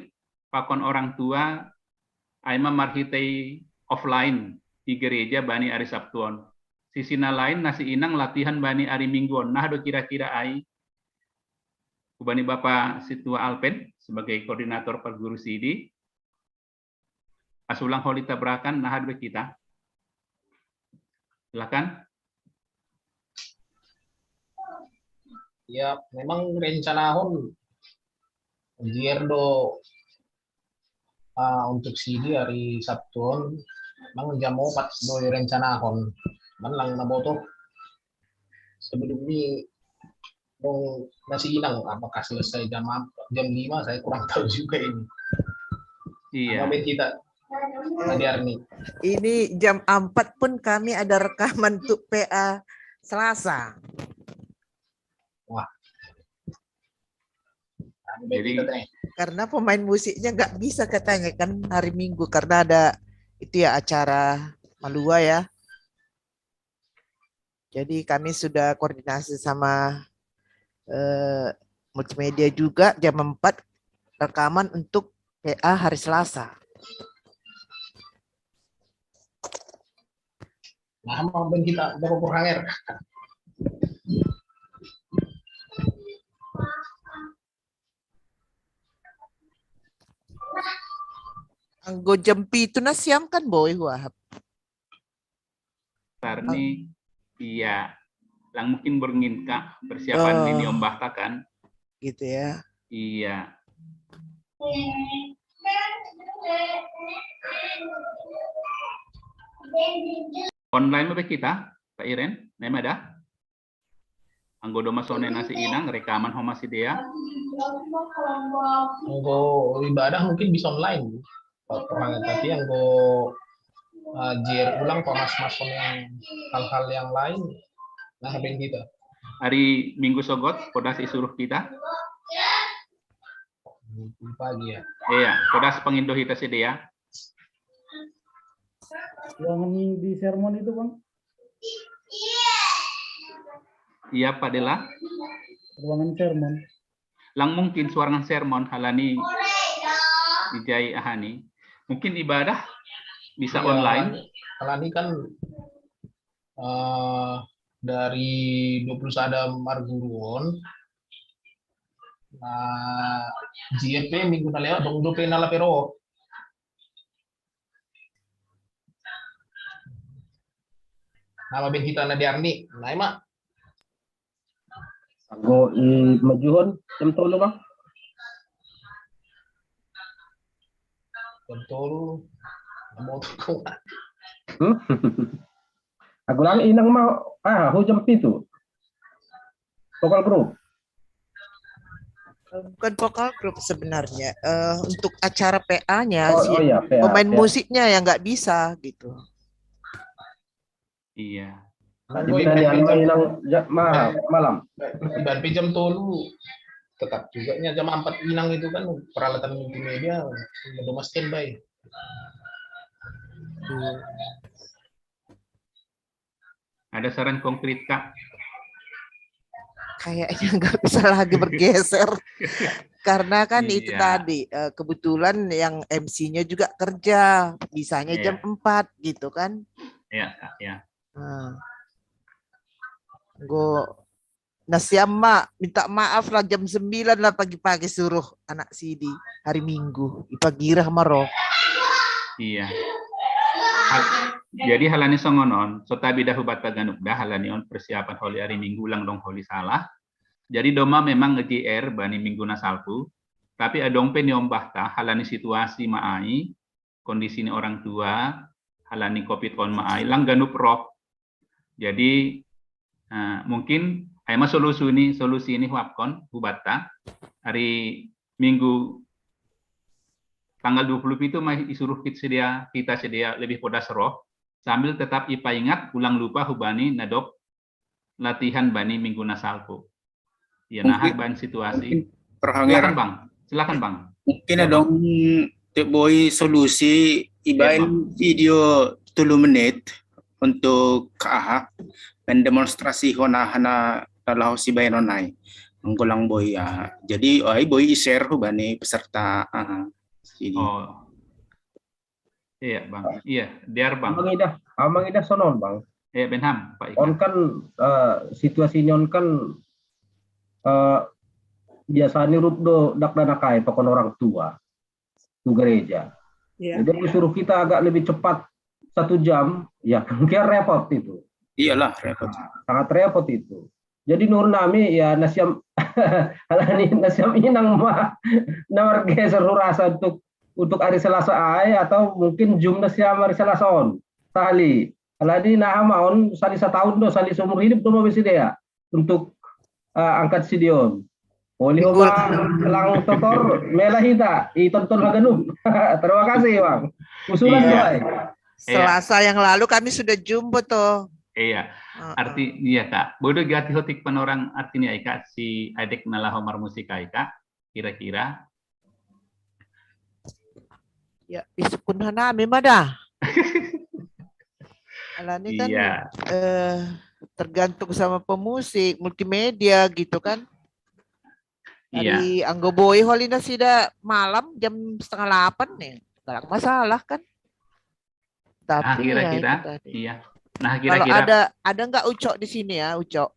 pakon orang tua aima marhitei offline di gereja bani ari Sabtuon. Sisi na lain nasi inang latihan bani ari mingguon. Nah do kira-kira ai, kubani Bapak Situa Alpen sebagai koordinator perguru sidi. Asulang holi tabrakan, nah do kita. Silakan. Ya, memang rencanahon J R do, ah, untuk sidi hari Sabtuon, memang jam opat do rencanahon. Man lang naboto. Sebelum ni dong nasi inang apakah selesai jam jam lima, saya kurang tahu juga ini. Iya. Kita tadi Arni. Ini jam empat pun kami ada rekaman untuk P A Selasa. Wah. Jadi karena pemain musiknya nggak bisa katanya kan hari Minggu karena ada itu ya acara Malua ya. Jadi kami sudah koordinasi sama eh, multimedia juga jam empat rekaman untuk P A hari Selasa. Nah, mau kita berapa hanger? Anggo jam pitu na siam kan boy huahap. Sarni iya. Lang mungkin berngin kak persiapan oh. Ini ombah kan. Gitu ya. Iya. Online apa kita, Pak Iren? Nama ada? Anggo doma sone nasi inang rekaman homa sidea. Anggo ibadah mungkin bisa online. Tapi anggo uh, jir ulang pamas mas yang hal-hal yang lain. Nah, ben kita. Hari Minggu sogot podas isuruh kita. Pagi ya. Iya, podas pengindo kita sidea. Ruangan di sermon itu, Bang. Iya, Pak Dela. Ruangan sermon. Lang mungkin suarangan sermon halani ijai ahani. Mungkin ibadah bisa ya, online. Halani kan uh, dari dua puluh sada marguruon nah J P minggu na lewat dong dope na lapero. Nama ben kita na diarni, nah ima. Anggo i majuhon jam tolu bang. Jam tolu. Mau tuh. Aku lagi inang mau ah aku jam pitu. Vokal grup. Bukan vokal grup sebenarnya. Uh, untuk acara P A-nya oh, sih, oh, iya, P A, pemain P A. Musiknya yang nggak bisa gitu. Iya. Jadi dari yang malam. Dan jam tolu tetap juga nya jam empat inang itu kan peralatan multimedia udah standby. Ada saran konkret kak? Kayaknya nggak bisa lagi bergeser karena kan iya. Itu tadi eh, kebetulan yang M C-nya juga kerja, bisanya iya. Jam empat gitu kan. Iya, ya. Nah. Go nasiam ma minta maaf lah jam sembilan lah pagi-pagi suruh anak sidi hari Minggu ipagirah maro. Iya. Jadi halani songonon, so tabi dahu bata ganuk dah halani on persiapan holi hari Minggu ulang dong holi salah. Jadi doma memang nge-J R bani Minggu na salpu, tapi adong pe niombah ta halani situasi maai, kondisi ni orang tua, halani covid on maai, lang ganup roh. Jadi uh, mungkin aima solusi ini solusi ini huapkon hubatta hari Minggu tanggal dua puluh pitu mai isuruh kita sedia, kita sedia lebih podas roh, sambil tetap ipaingat ulang lupa hubani nadok latihan bani minggu nasalpu. Ya, nah, ban situasi. Silakan, Bang. Silakan, Bang. Mungkin ada dong, Teh Boy, solusi ibain video tulu menit untuk aha, mendemonstrasi hona hana dalau si bain onai. Menggulang Boy ya. Jadi, oi Boy i-share hubani peserta aha, sini. Oh. Iya, Bang. Iya, diar, Bang. Amang Idah, Amang Idah sonon, Bang. Iya, Benham, Pak Ika. On kan uh, situasi ini on kan uh, biasanya rup do dak danakai pakon orang tua tu gereja. Iya. Jadi disuruh kita agak lebih cepat satu jam, ya mungkin repot itu. Iyalah, repot. Sangat repot itu. Jadi nur nami ya nasiam alani nasiam inang ma nawar geser rasa untuk untuk hari Selasa ai atau mungkin jum nasiam hari Selasa on. Sali. Alani nah maon sali setahun do sali seumur hidup do mau besi dia untuk uh, angkat sidion. Oleh Bang lang totor mela hita i tonton haganup. Terima kasih, Bang. Usulan Iya. Tuai. Selasa yang lalu kami sudah jumbo toh. Iya, Heeh. Arti iya, Kak. Bodo gati hotik panorang artinya, Ika, si adek nalaho marmusik, Ika. Kira-kira. Ya, isukun hanami mada. Alani kan Iya. eh, tergantung sama pemusik, multimedia gitu kan. Iya. Dari Anggo Boy holi nasida malam jam setengah delapan nih. Gak masalah kan. Nah, Tapi ya kira-kira. itu tadi. Iya. Nah, Kalau kira-kira. Ada ada nggak Ucok di sini ya, Ucok?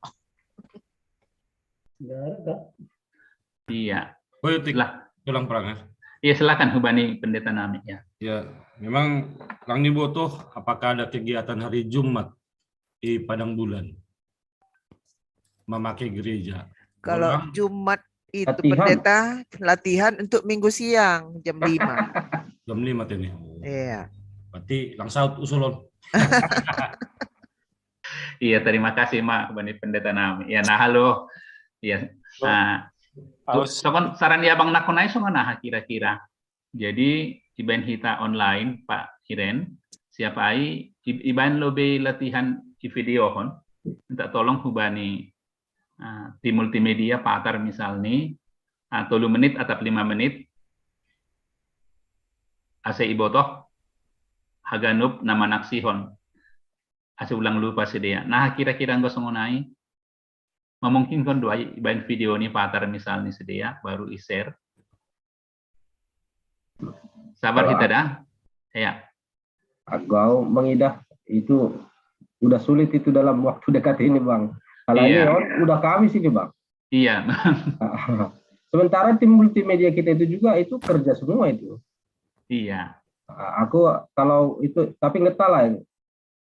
Nggak ada. Iya. Boy, tik, Lah. Tulang perang ya. Iya, silakan hubani pendeta nami ya. Ya, memang lang dibotoh apakah ada kegiatan hari Jumat di Padang Bulan memakai gereja? Kalau Orang Jumat itu Latihan. Pendeta latihan untuk minggu siang jam lima. Jam lima tadi. Oh, Iya. Berarti lang saut usulon. Iya, terima kasih, Mak, hubani pendeta nami. Ya, nah, halo. Iya. Nah, Aus. Sokon saran ya Bang Nakonai songo nah kira-kira. Jadi ibain hita online, Pak Iren, siapa ai i- ibain lobe latihan i video hon, minta tolong hubani uh, tim multimedia patar misalni uh, tolu menit atau lima menit ase ibotoh haganup nama naksihon ase ulang lupa sedia. Nah, kira-kira nggak songonai memungkinkan dua ibain video ini patar misalni sedia baru i-share. Sabar Kalau kita dah. Ya. Agau mengidah itu udah sulit itu dalam waktu dekat ini, Bang. Kalau Iya. ini on, udah kami sini, Bang. Iya. Sementara tim multimedia kita itu juga itu kerja semua itu. Iya. Aku kalau itu tapi ngetah lah.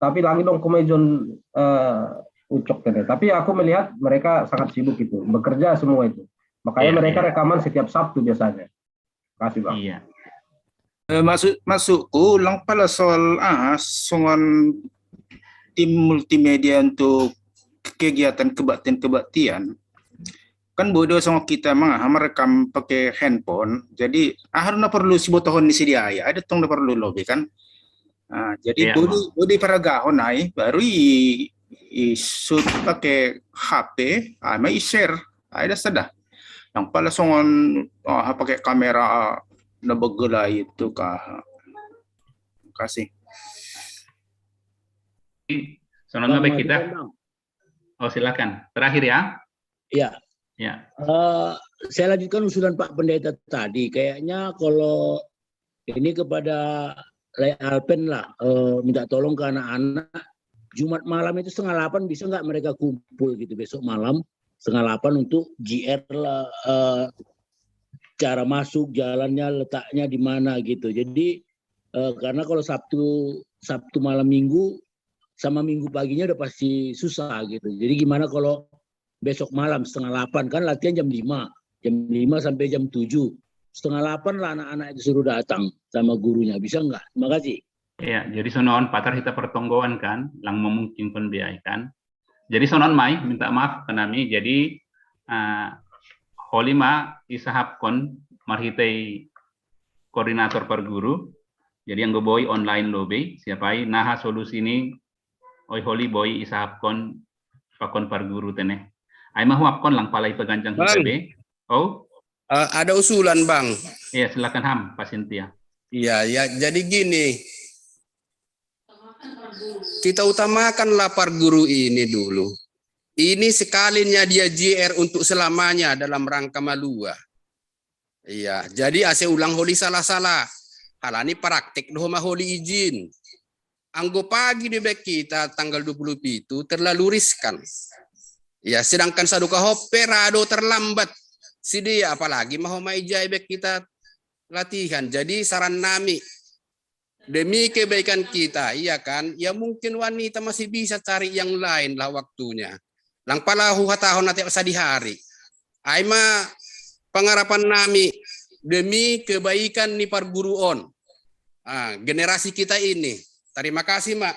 Tapi lagi dong komejon eh, Ucok tadi. Tapi aku melihat mereka sangat sibuk itu, bekerja semua itu. Makanya Iya, mereka iya. Rekaman setiap Sabtu biasanya. Kasih, Bang. Iya. Eh, masuk masukku ulang pala soal ah songon tim multimedia untuk kegiatan kebaktian-kebaktian. Kan bodo songo kita manga merekam pakai handphone. Jadi ah na perlu si botohon ni sedia ya. Ada tong na perlu lobe kan. Ah, jadi Iya, bodo bodo paragahon ai baru i, i shoot pakai H P, ah, mai i-share. Ai dah sudah. Yang pala songon ah, pakai kamera na begela itu kah. Kasih. Soalnya Bang, baik kita. masukan, Bang. Oh, silakan. Terakhir ya. Iya. Ya. Eh, saya lanjutkan usulan Pak Pendeta tadi. Kayaknya kalau ini kepada Lai Alpen lah, eh, minta tolong ke anak-anak. Jumat malam itu setengah delapan bisa nggak mereka kumpul gitu besok malam setengah delapan untuk G R lah, eh, cara masuk, jalannya, letaknya di mana gitu. Jadi eh, karena kalau Sabtu Sabtu malam Minggu sama Minggu paginya udah pasti susah gitu. Jadi gimana kalau besok malam setengah delapan kan latihan jam lima, jam lima sampai jam tujuh, setengah delapan lah anak-anak itu suruh datang sama gurunya, bisa nggak? Terima kasih. Ya, jadi sonon patar kita pertonggoan kan, lang memungkinkan biaya kan. Jadi sonon mai minta maaf ke nami. Jadi uh, holi ma isahapkon marhitei koordinator parguru. Jadi anggo boi online lo be, siapai naha solusi ni, oi holi boi isahapkon pakon parguru tene. Ai ma huapkon lang pala ipaganjang hita be. Oh, Eh, ada usulan, Bang. Iya, silakan Ham, Pak Sintia. Iya, ya, jadi gini. Kita utamakanlah parguru ini dulu. Ini sekalinya dia J R untuk selamanya dalam rangka malua. Iya, jadi ase ulang holi salah-salah. Halani praktik doho ma holi izin. Anggo pagi di back kita tanggal dua puluh pitu terlalu riskan. Ya, sedangkan saduka hope rado terlambat. Sidi apalagi maho maija back kita latihan. Jadi saran nami, demi kebaikan kita, iya kan? Ya mungkin wanita masih bisa cari yang lain lah waktunya. Lang pala huhatahon nanti sadihari. Ai ma pangarapan nami demi kebaikan ni parguruon. Ah, generasi kita ini. Terima kasih, Mak.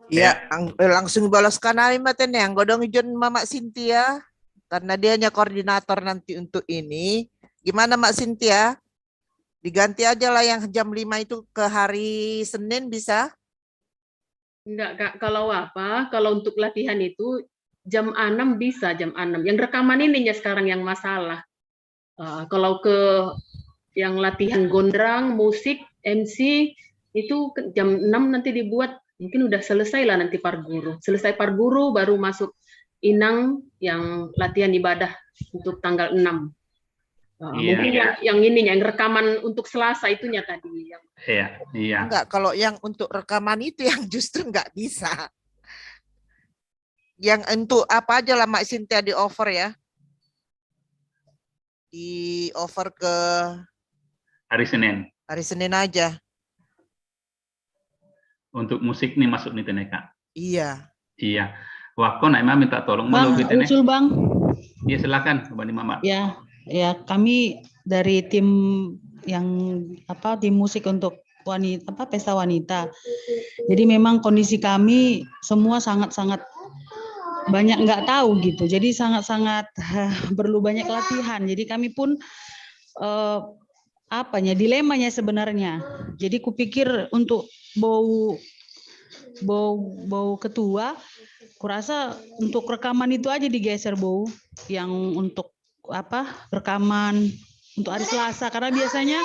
Iya, ang, eh, langsung ibalas kanami matene anggo dong ijon Mama Sintia karena dianya koordinator nanti untuk ini. Gimana Mak Sintia? Diganti aja lah yang jam lima itu ke hari Senin bisa? Enggak, Kak. Kalau apa? Kalau untuk latihan itu jam enam bisa, jam enam. Yang rekaman ininya sekarang yang masalah. Uh, kalau ke yang latihan gondrang, musik, M C itu jam enam nanti dibuat, mungkin udah selesai lah nanti par guru. Selesai par guru baru masuk inang yang latihan ibadah untuk tanggal enam. Uh, iya. Mungkin yang, yang ininya, yang rekaman untuk Selasa itunya tadi. Yang... Iya, iya. Enggak, kalau yang untuk rekaman itu yang justru nggak bisa. Yang untuk apa aja lah Mak Sintia di-offer ya? Di-offer ke hari Senin. Hari Senin aja. Untuk musik nih masuk nih teneka. Iya. Iya. Wako naik minta tolong. Bang, usul Bang. Iya silakan, Bani Mama. Ya, ya kami dari tim yang apa tim musik untuk wanita apa pesta wanita. Jadi memang kondisi kami semua sangat-sangat banyak nggak tahu gitu. Jadi sangat-sangat uh, perlu banyak latihan. Jadi kami pun uh, apanya dilemanya sebenarnya. Jadi kupikir untuk bau bau bau ketua, kurasa untuk rekaman itu aja digeser bau yang untuk apa rekaman untuk hari Selasa karena biasanya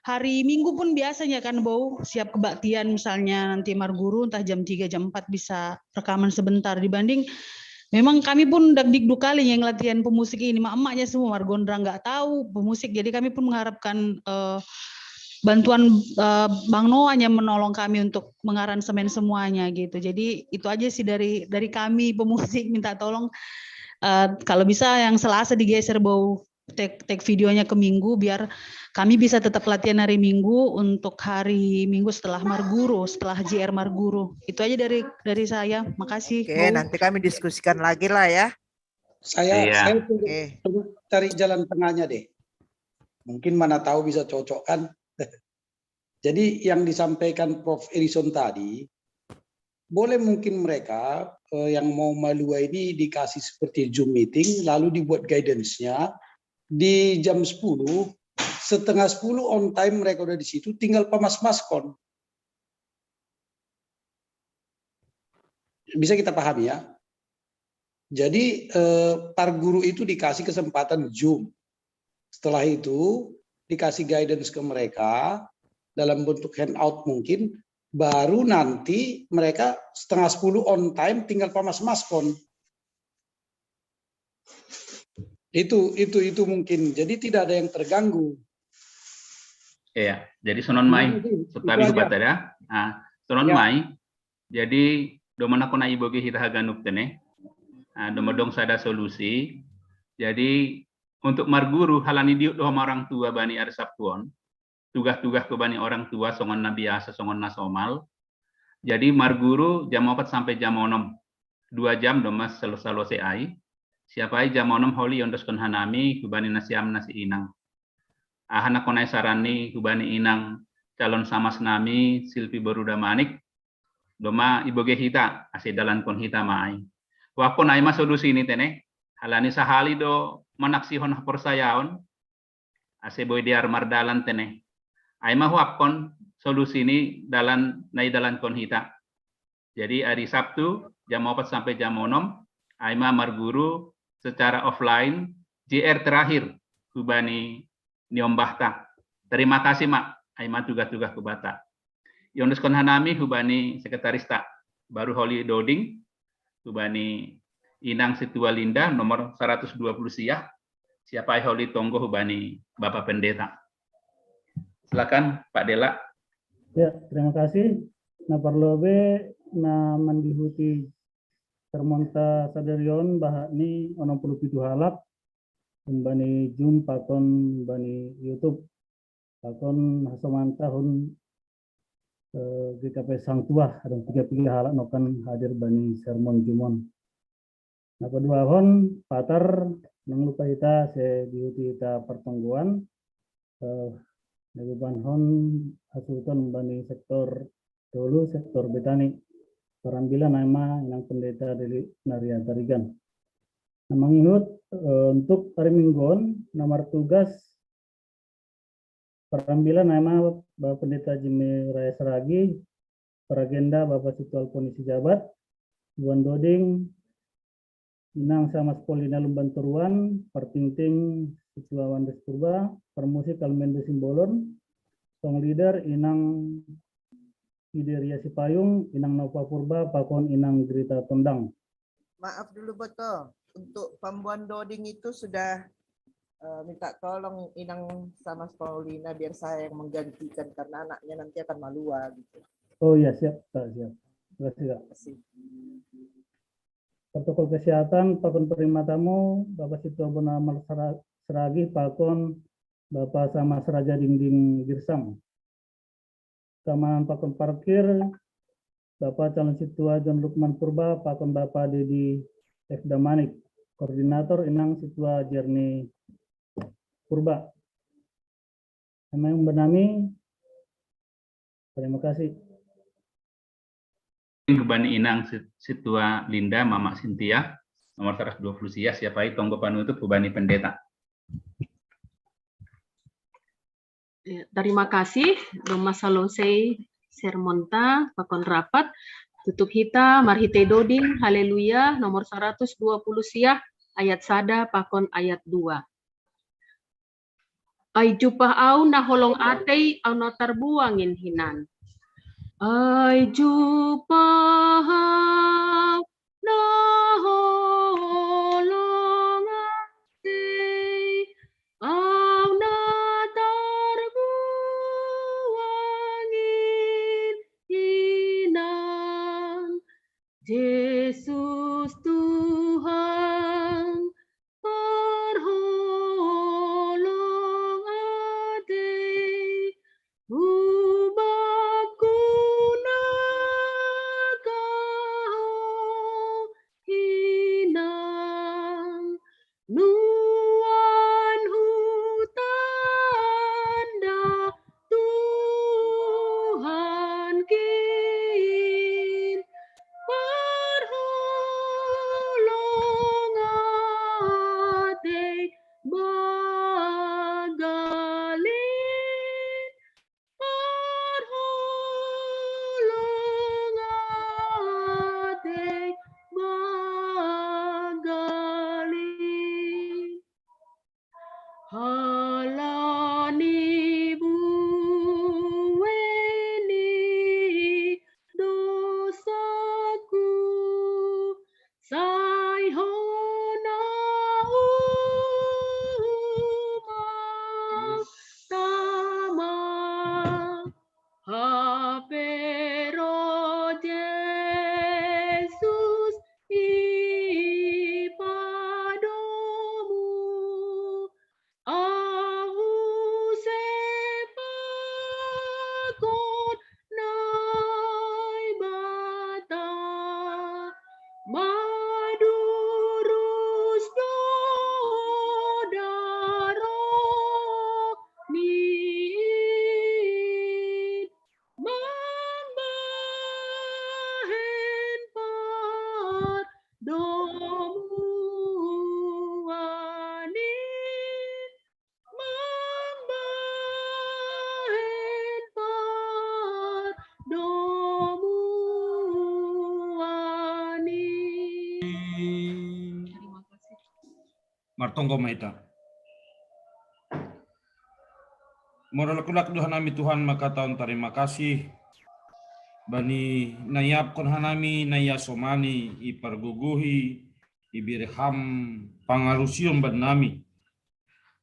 hari Minggu pun biasanya kan bau siap kebaktian misalnya nanti marguru entah jam tiga jam empat bisa rekaman sebentar dibanding memang kami pun dagdikduk kali yang latihan pemusik ini emak-emaknya semua margondra nggak tahu pemusik jadi kami pun mengharapkan uh, bantuan uh, Bang Noah yang menolong kami untuk mengaransemen semuanya gitu jadi itu aja sih dari dari kami pemusik minta tolong uh, kalau bisa yang Selasa digeser bau take take videonya ke Minggu biar kami bisa tetap latihan hari Minggu untuk hari Minggu setelah Marguru, setelah J R Marguru. Itu aja dari dari saya. Makasih. Oke, Bu. Nanti kami diskusikan lagi lah ya. Saya iya. Saya okay. Cari jalan tengahnya deh. Mungkin mana tahu bisa cocok kan. Jadi yang disampaikan Prof Edison tadi boleh mungkin mereka eh, yang mau malua ini dikasih seperti Zoom meeting, lalu dibuat guidance-nya di jam sepuluh, setengah sepuluh on time mereka udah di situ, tinggal pamas maskon. Bisa kita pahami ya. Jadi eh, par guru itu dikasih kesempatan Zoom. Setelah itu dikasih guidance ke mereka dalam bentuk handout mungkin baru nanti mereka setengah sepuluh on time tinggal pamas maskon. Itu itu itu mungkin. Jadi tidak ada yang terganggu. Iya, jadi sonon mai. Nah, itu, itu aja. Nah, sonon ya. Mai. Jadi domana kona iboge hita haganup tene. Nah, domodong sada solusi. Jadi untuk marguru halani diuk doho orang tua bani ari Sabtuon. Tugas-tugas ke bani orang tua songon na biasa songon na somal. Jadi marguru jam opat sampai jam onom. Dua jam domas selesai ai. Siapa ai jam onom holi ondoskon hanami hubani nasiam nasi inang. Aha na konai sarani hubani inang calon samas nami Silvi Boruda Manik. Doma iboge hita ase dalan kon hita mai. Wakon ai ma solusi ni tene. Halani sahali do manaksihon haporsayaon. ase boi diar mardalan tene. Ai ma huapkon solusi ni dalan na idalankon hita. Jadi hari Sabtu jam opat sampai jam onom, ai ma marguru secara offline J R terakhir hubani niombahta. Terima kasih ma, ai ma tugas-tugas hubata. Iondoskon hanami hubani sekretarista, baru holi doding, hubani inang Situa Linda nomor seratus dua puluh sia, siapa ai holi tonggo hubani Bapak Pendeta. Silakan Pak Dela. Ya, terima kasih. Na parlobe na mandihuti sermonta sadarion baha ni onom puluh pitu halak, bani Zoom pakon bani YouTube. Pakon hasomanta hun eh, G K P Sangtua, ada tiga tiga halak nokan hadir bani sermon Zoom on. Nah, paduahon patar, nang lupa hita se dihuti hita pertonggoan, eh, naguban hon hasuton bani sektor dulu, sektor Betani. Parambilan ai ma inang pendeta dari Naria Tarigan. Nah, mangihut eh, untuk hari Minggon, nomor tugas parambilan ai ma Bapak Pendeta Jimmy Raya Seragi, paragenda Bapak Situ Alponisi Jabat, Buan Doding, Inang Sama Sepolina Lumban Toruan, Partingting Situa Wandres Purba, Parmusik Almendo Simbolon, Song Leader Inang Ideria Sipayung, Inang Nova Purba, pakon Inang Grita Tondang. Maaf dulu Boto, untuk pembuan doding itu sudah uh, minta tolong Inang Sama Sepolina biar saya yang menggantikan karena anaknya nanti akan malua gitu. Oh iya, siap, Pak, siap. Terima kasih, Pak. Protokol kesehatan, pakon penerima tamu, Bapak Situ Abonamal Seragi, pakon Bapak Sama Seraja Dingding Girsang. Keamanan pakon parkir, Bapak Calon Situa John Lukman Purba, pakon Bapak Dedi F Damanik, koordinator Inang Situa Jerni Purba. Emang benami, terima kasih. Hubani Inang Situa Linda, Mama Sintia, nomor seratus dua puluh sia, siapa ai tonggo panutup hubani pendeta. Ya, terima kasih, Doma Salosei sermonta, pakon rapat, tutup hita, marhite doding, haleluya, nomor seratus dua puluh sia, ayat sada, pakon ayat dua. Ai jupah au na holong atei au na tarbuangin hinan. Ai jupah au na holong atei au na tarbuangin hinan. Jesus Tuhan parholong atei, ubatku na kaho hinan, nuan hu tanda Tuhan kin parholong Martonggo ma hita. Marolak-olak do hanami Tuhan mangkatahon tarima kasih bani na iapkon hanami na iasomani, ipargogohi, ibere ham pangarusion bannami,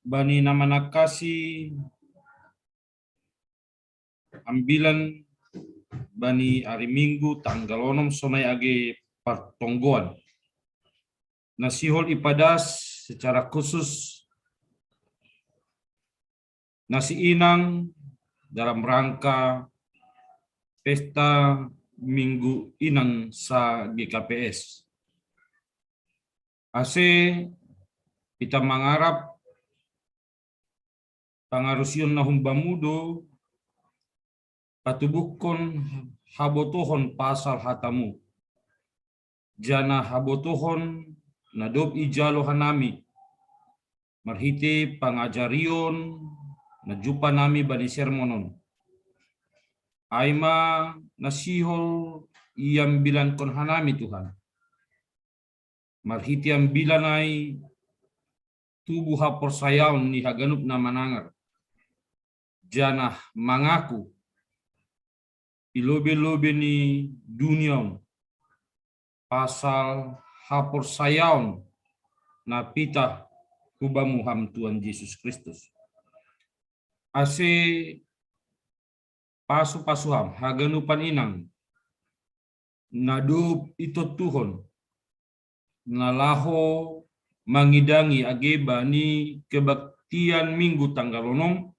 bani na manangkasi ambilan bani ari Minggu tanggal onom sonai age partonggoan. Na sihol ipadas secara khusus na si Inang dalam rangka pesta Minggu Inang sa G K P S. Ase hita mangarap pangarusion na humbamu do patubuhkon habotohon pasal hatamu, janah habotohon na dob ijalo hanami marhitei pangajarion na jumpa nami bani sermon on. Ai ma na sihol iambilankon hanami Tuhan. Marhitei ambilan ai tubu haporsayaon ni haganup na manangar, janah mangaku i lobei-lobei ni dunia on pasal haporsayaon na pitah hubamu ham Tuhan Jesus Kristus. Ase pasu-pasu ham haganupan inang na dob itontuhon, na laho mangidangi age bani kebaktian Minggu tanggal onom,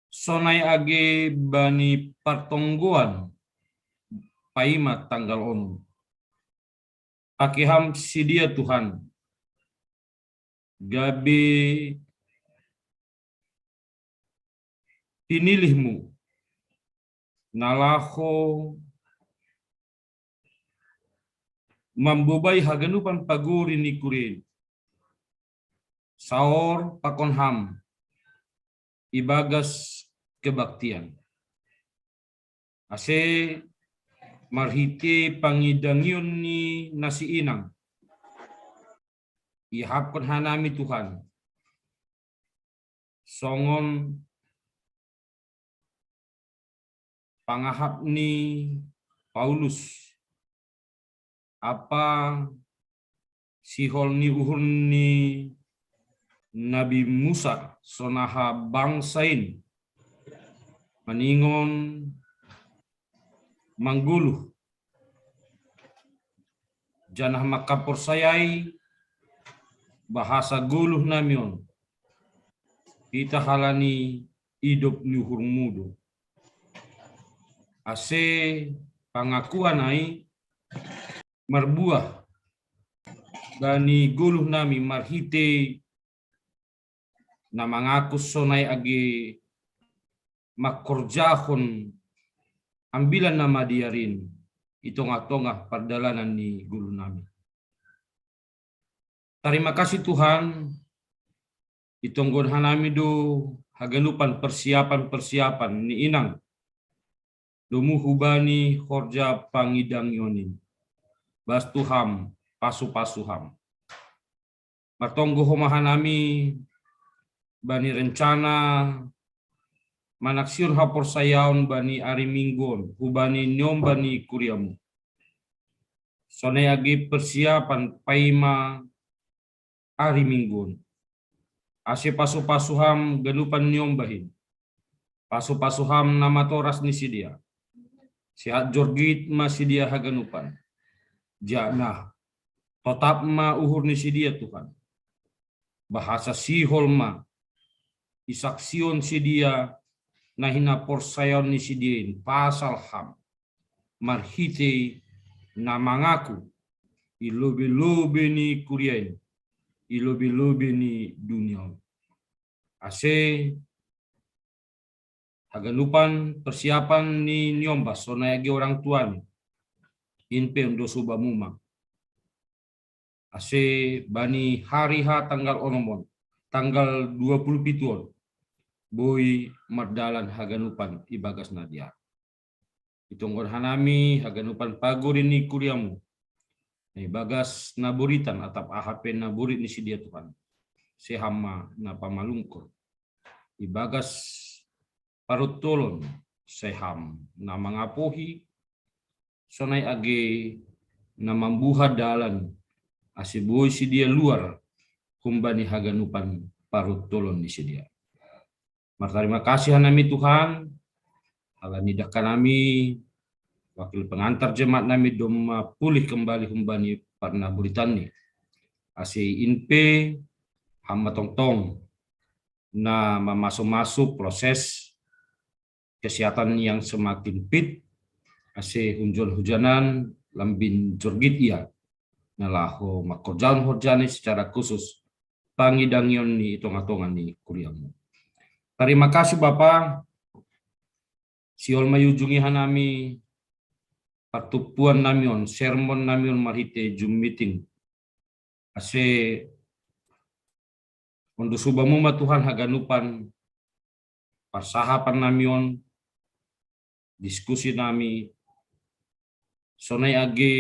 sonai age bani partonggoan paima tanggal onom. Pake ham sidea Tuhan, gabe pinilihmu, na laho mambobai haganupan pagori ni kuria in, saor pakon ham ibagas kebaktian. Ase marhitei pangidangion ni na si inang, iahapkon hanami Tuhan, songon pangahap ni Paulus, ampa sihol ni uhur ni Nabi Musa, sonaha bangsa in maningon manggoluh, janah mangkaporsayai bahasa goluh nami on, pitah halani idop ni uhurmu do. Ase pangakuan ai marbuah bani goluh nami marhitei na mangaku sonai age mangkorjahon ambilan na madear in i tongah-tongah pardalanan ni goluh nami. Tarima kasih Tuhan, itonggohon hanami do haganupan persiapan-persiapan ni inang domu hubani horja pangidangion in. Bastu ham, pasu-pasu ham. Martonggo homa hanami bani rencana manaksihon haporsayaon bani ari Minggu on hubani niombah ni kuriamu, sonai age persiapan paima ari Minggu on. Ase pasu-pasu ham ganupan niombah in, pasu-pasu ham na matoras ni sidea. Sehat jorgit ma sidea haganupan, janah totap ma uhur ni sidea Tuhan. Bahasa sihol ma isaksihon sidea na hinaporsayaon ni sidea in pasal ham, marhitei na mangaku i lobei-lobei ni kuria in, i lobei-lobei ni dunia on. Ase haganupan persiapan ni niombah sonai age orang tuami, in pe ondosu bamu ma. Ase bani hari H tanggal onom on, tanggal dua puluh pitu on, boi mardalan haganupan ibagas na dear. Itonggohon hanami haganupan pagori ni kuriamu, Na ibagas na buritan atap aha pe na burit ni sidea Tuhan, sai Ham ma na pamalungkor. Ibagas parutolon sai Ham na mangapohi, sonai age na mambuha dalan, ase boi sidea luar humbani haganupan parutolon ni sidea. Martarima kasih hanami Tuhan, ala ni dangka nami, wakil pengantar jemaat nami domma pulih kembali humbani parnaburitanni. Ase in pe Ham ma tongtong na mamasu-masu proses kesehatan yang semakin fit, ase hunjon hujanan lambin jorgit ia, na laho mangkorjahon horjani secara khusus pangidangion ni i tonga-tonga ni kuriamu. Tarima kasih Bapa, sihol ma iujungi hanami partumpuan nami on, sermon nami on marhite Zoom meeting. Ase ondos hubamu ma Tuhan haganupan parsahapan nami on, diskusi nami, sonai age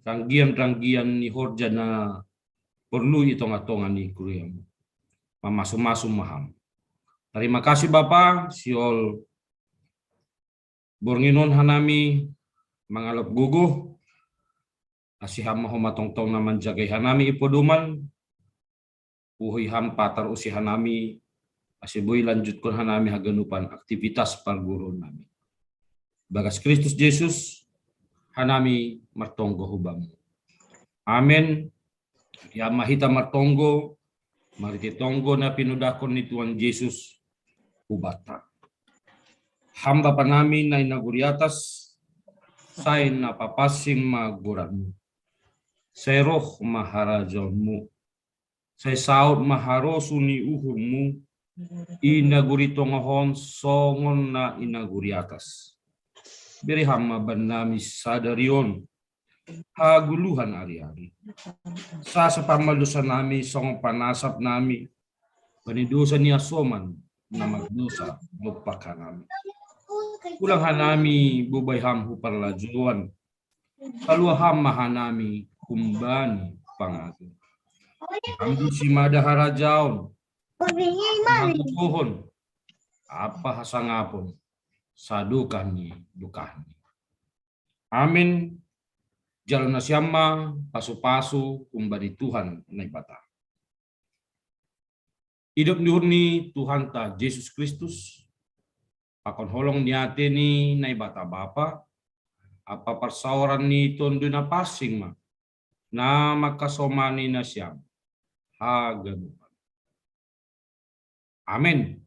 ranggian-ranggian ni horja na porlu i tonga-tonga ni kuriamu. Mamasu-masu ma Ham. Tarima kasih Bapa, sihol borngin on hanami mangalop gogo, ase Ham ma homa tongtong na manjagai hanami i podoman, puhoi Ham patar use hanami, ase boi lanjutkon hanami haganupan aktivitas parguru nami. Bagas Kristus Jesus, hanami martonggo hubamu. Amen. Ia ma hita martonggo, marhite tonggo na pinudahkon ni Tuhan Jesus hubanta. Ham Bapa nami na i nagori atas, sai na papansing ma goranmu. Sai roh ma harajaonmu. Sai saut ma harosuh ni uhurmu, i nagori tonga on songon na i nagori atas. Bere Ham ma bannami sadari on hagoluhan ari-ari. Sasa pammal dosa nami songon panasap nami bani dosa ni hasoman na mardosa dompak hanami. Ulang hanami bobai Ham hu parlajouan, palua Ham ma hanami humbani pangago. Ham do simada harajaon, hagogohon, ampa hasangapon, sadokah ni dokahni. Amen. Jalo nasiam ma pasu-pasu humbani Tuhan Naibata. Idop ni uhur ni Tuhanta Jesus Kristus, pakon holong ni ate ni Naibata Bapa, ampa parsaoran ni Tondi Napansing ma, na mangkasomani nasiam haganupan. Amen.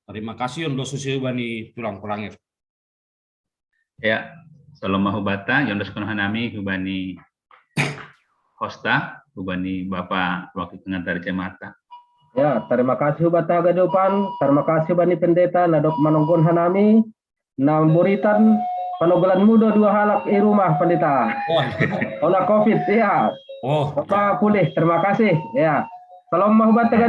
Tarima kasih, ondos use hubani tulang Kolangir. Ya, salom ma hubanta, iondoskon hanami hubani hosta, hubani Bapa wakil pengantar jemaat. Ya, tarima kasih hubanta haganupan, tarima kasih hubani pendeta na dob manonggohon hanami, na buritan panogolanmu do dua halak i rumah, Pendeta. Wah. Ona covid, ya. Oh. Bapa pulih, tarima kasih. Ya. Salom ma hubanta.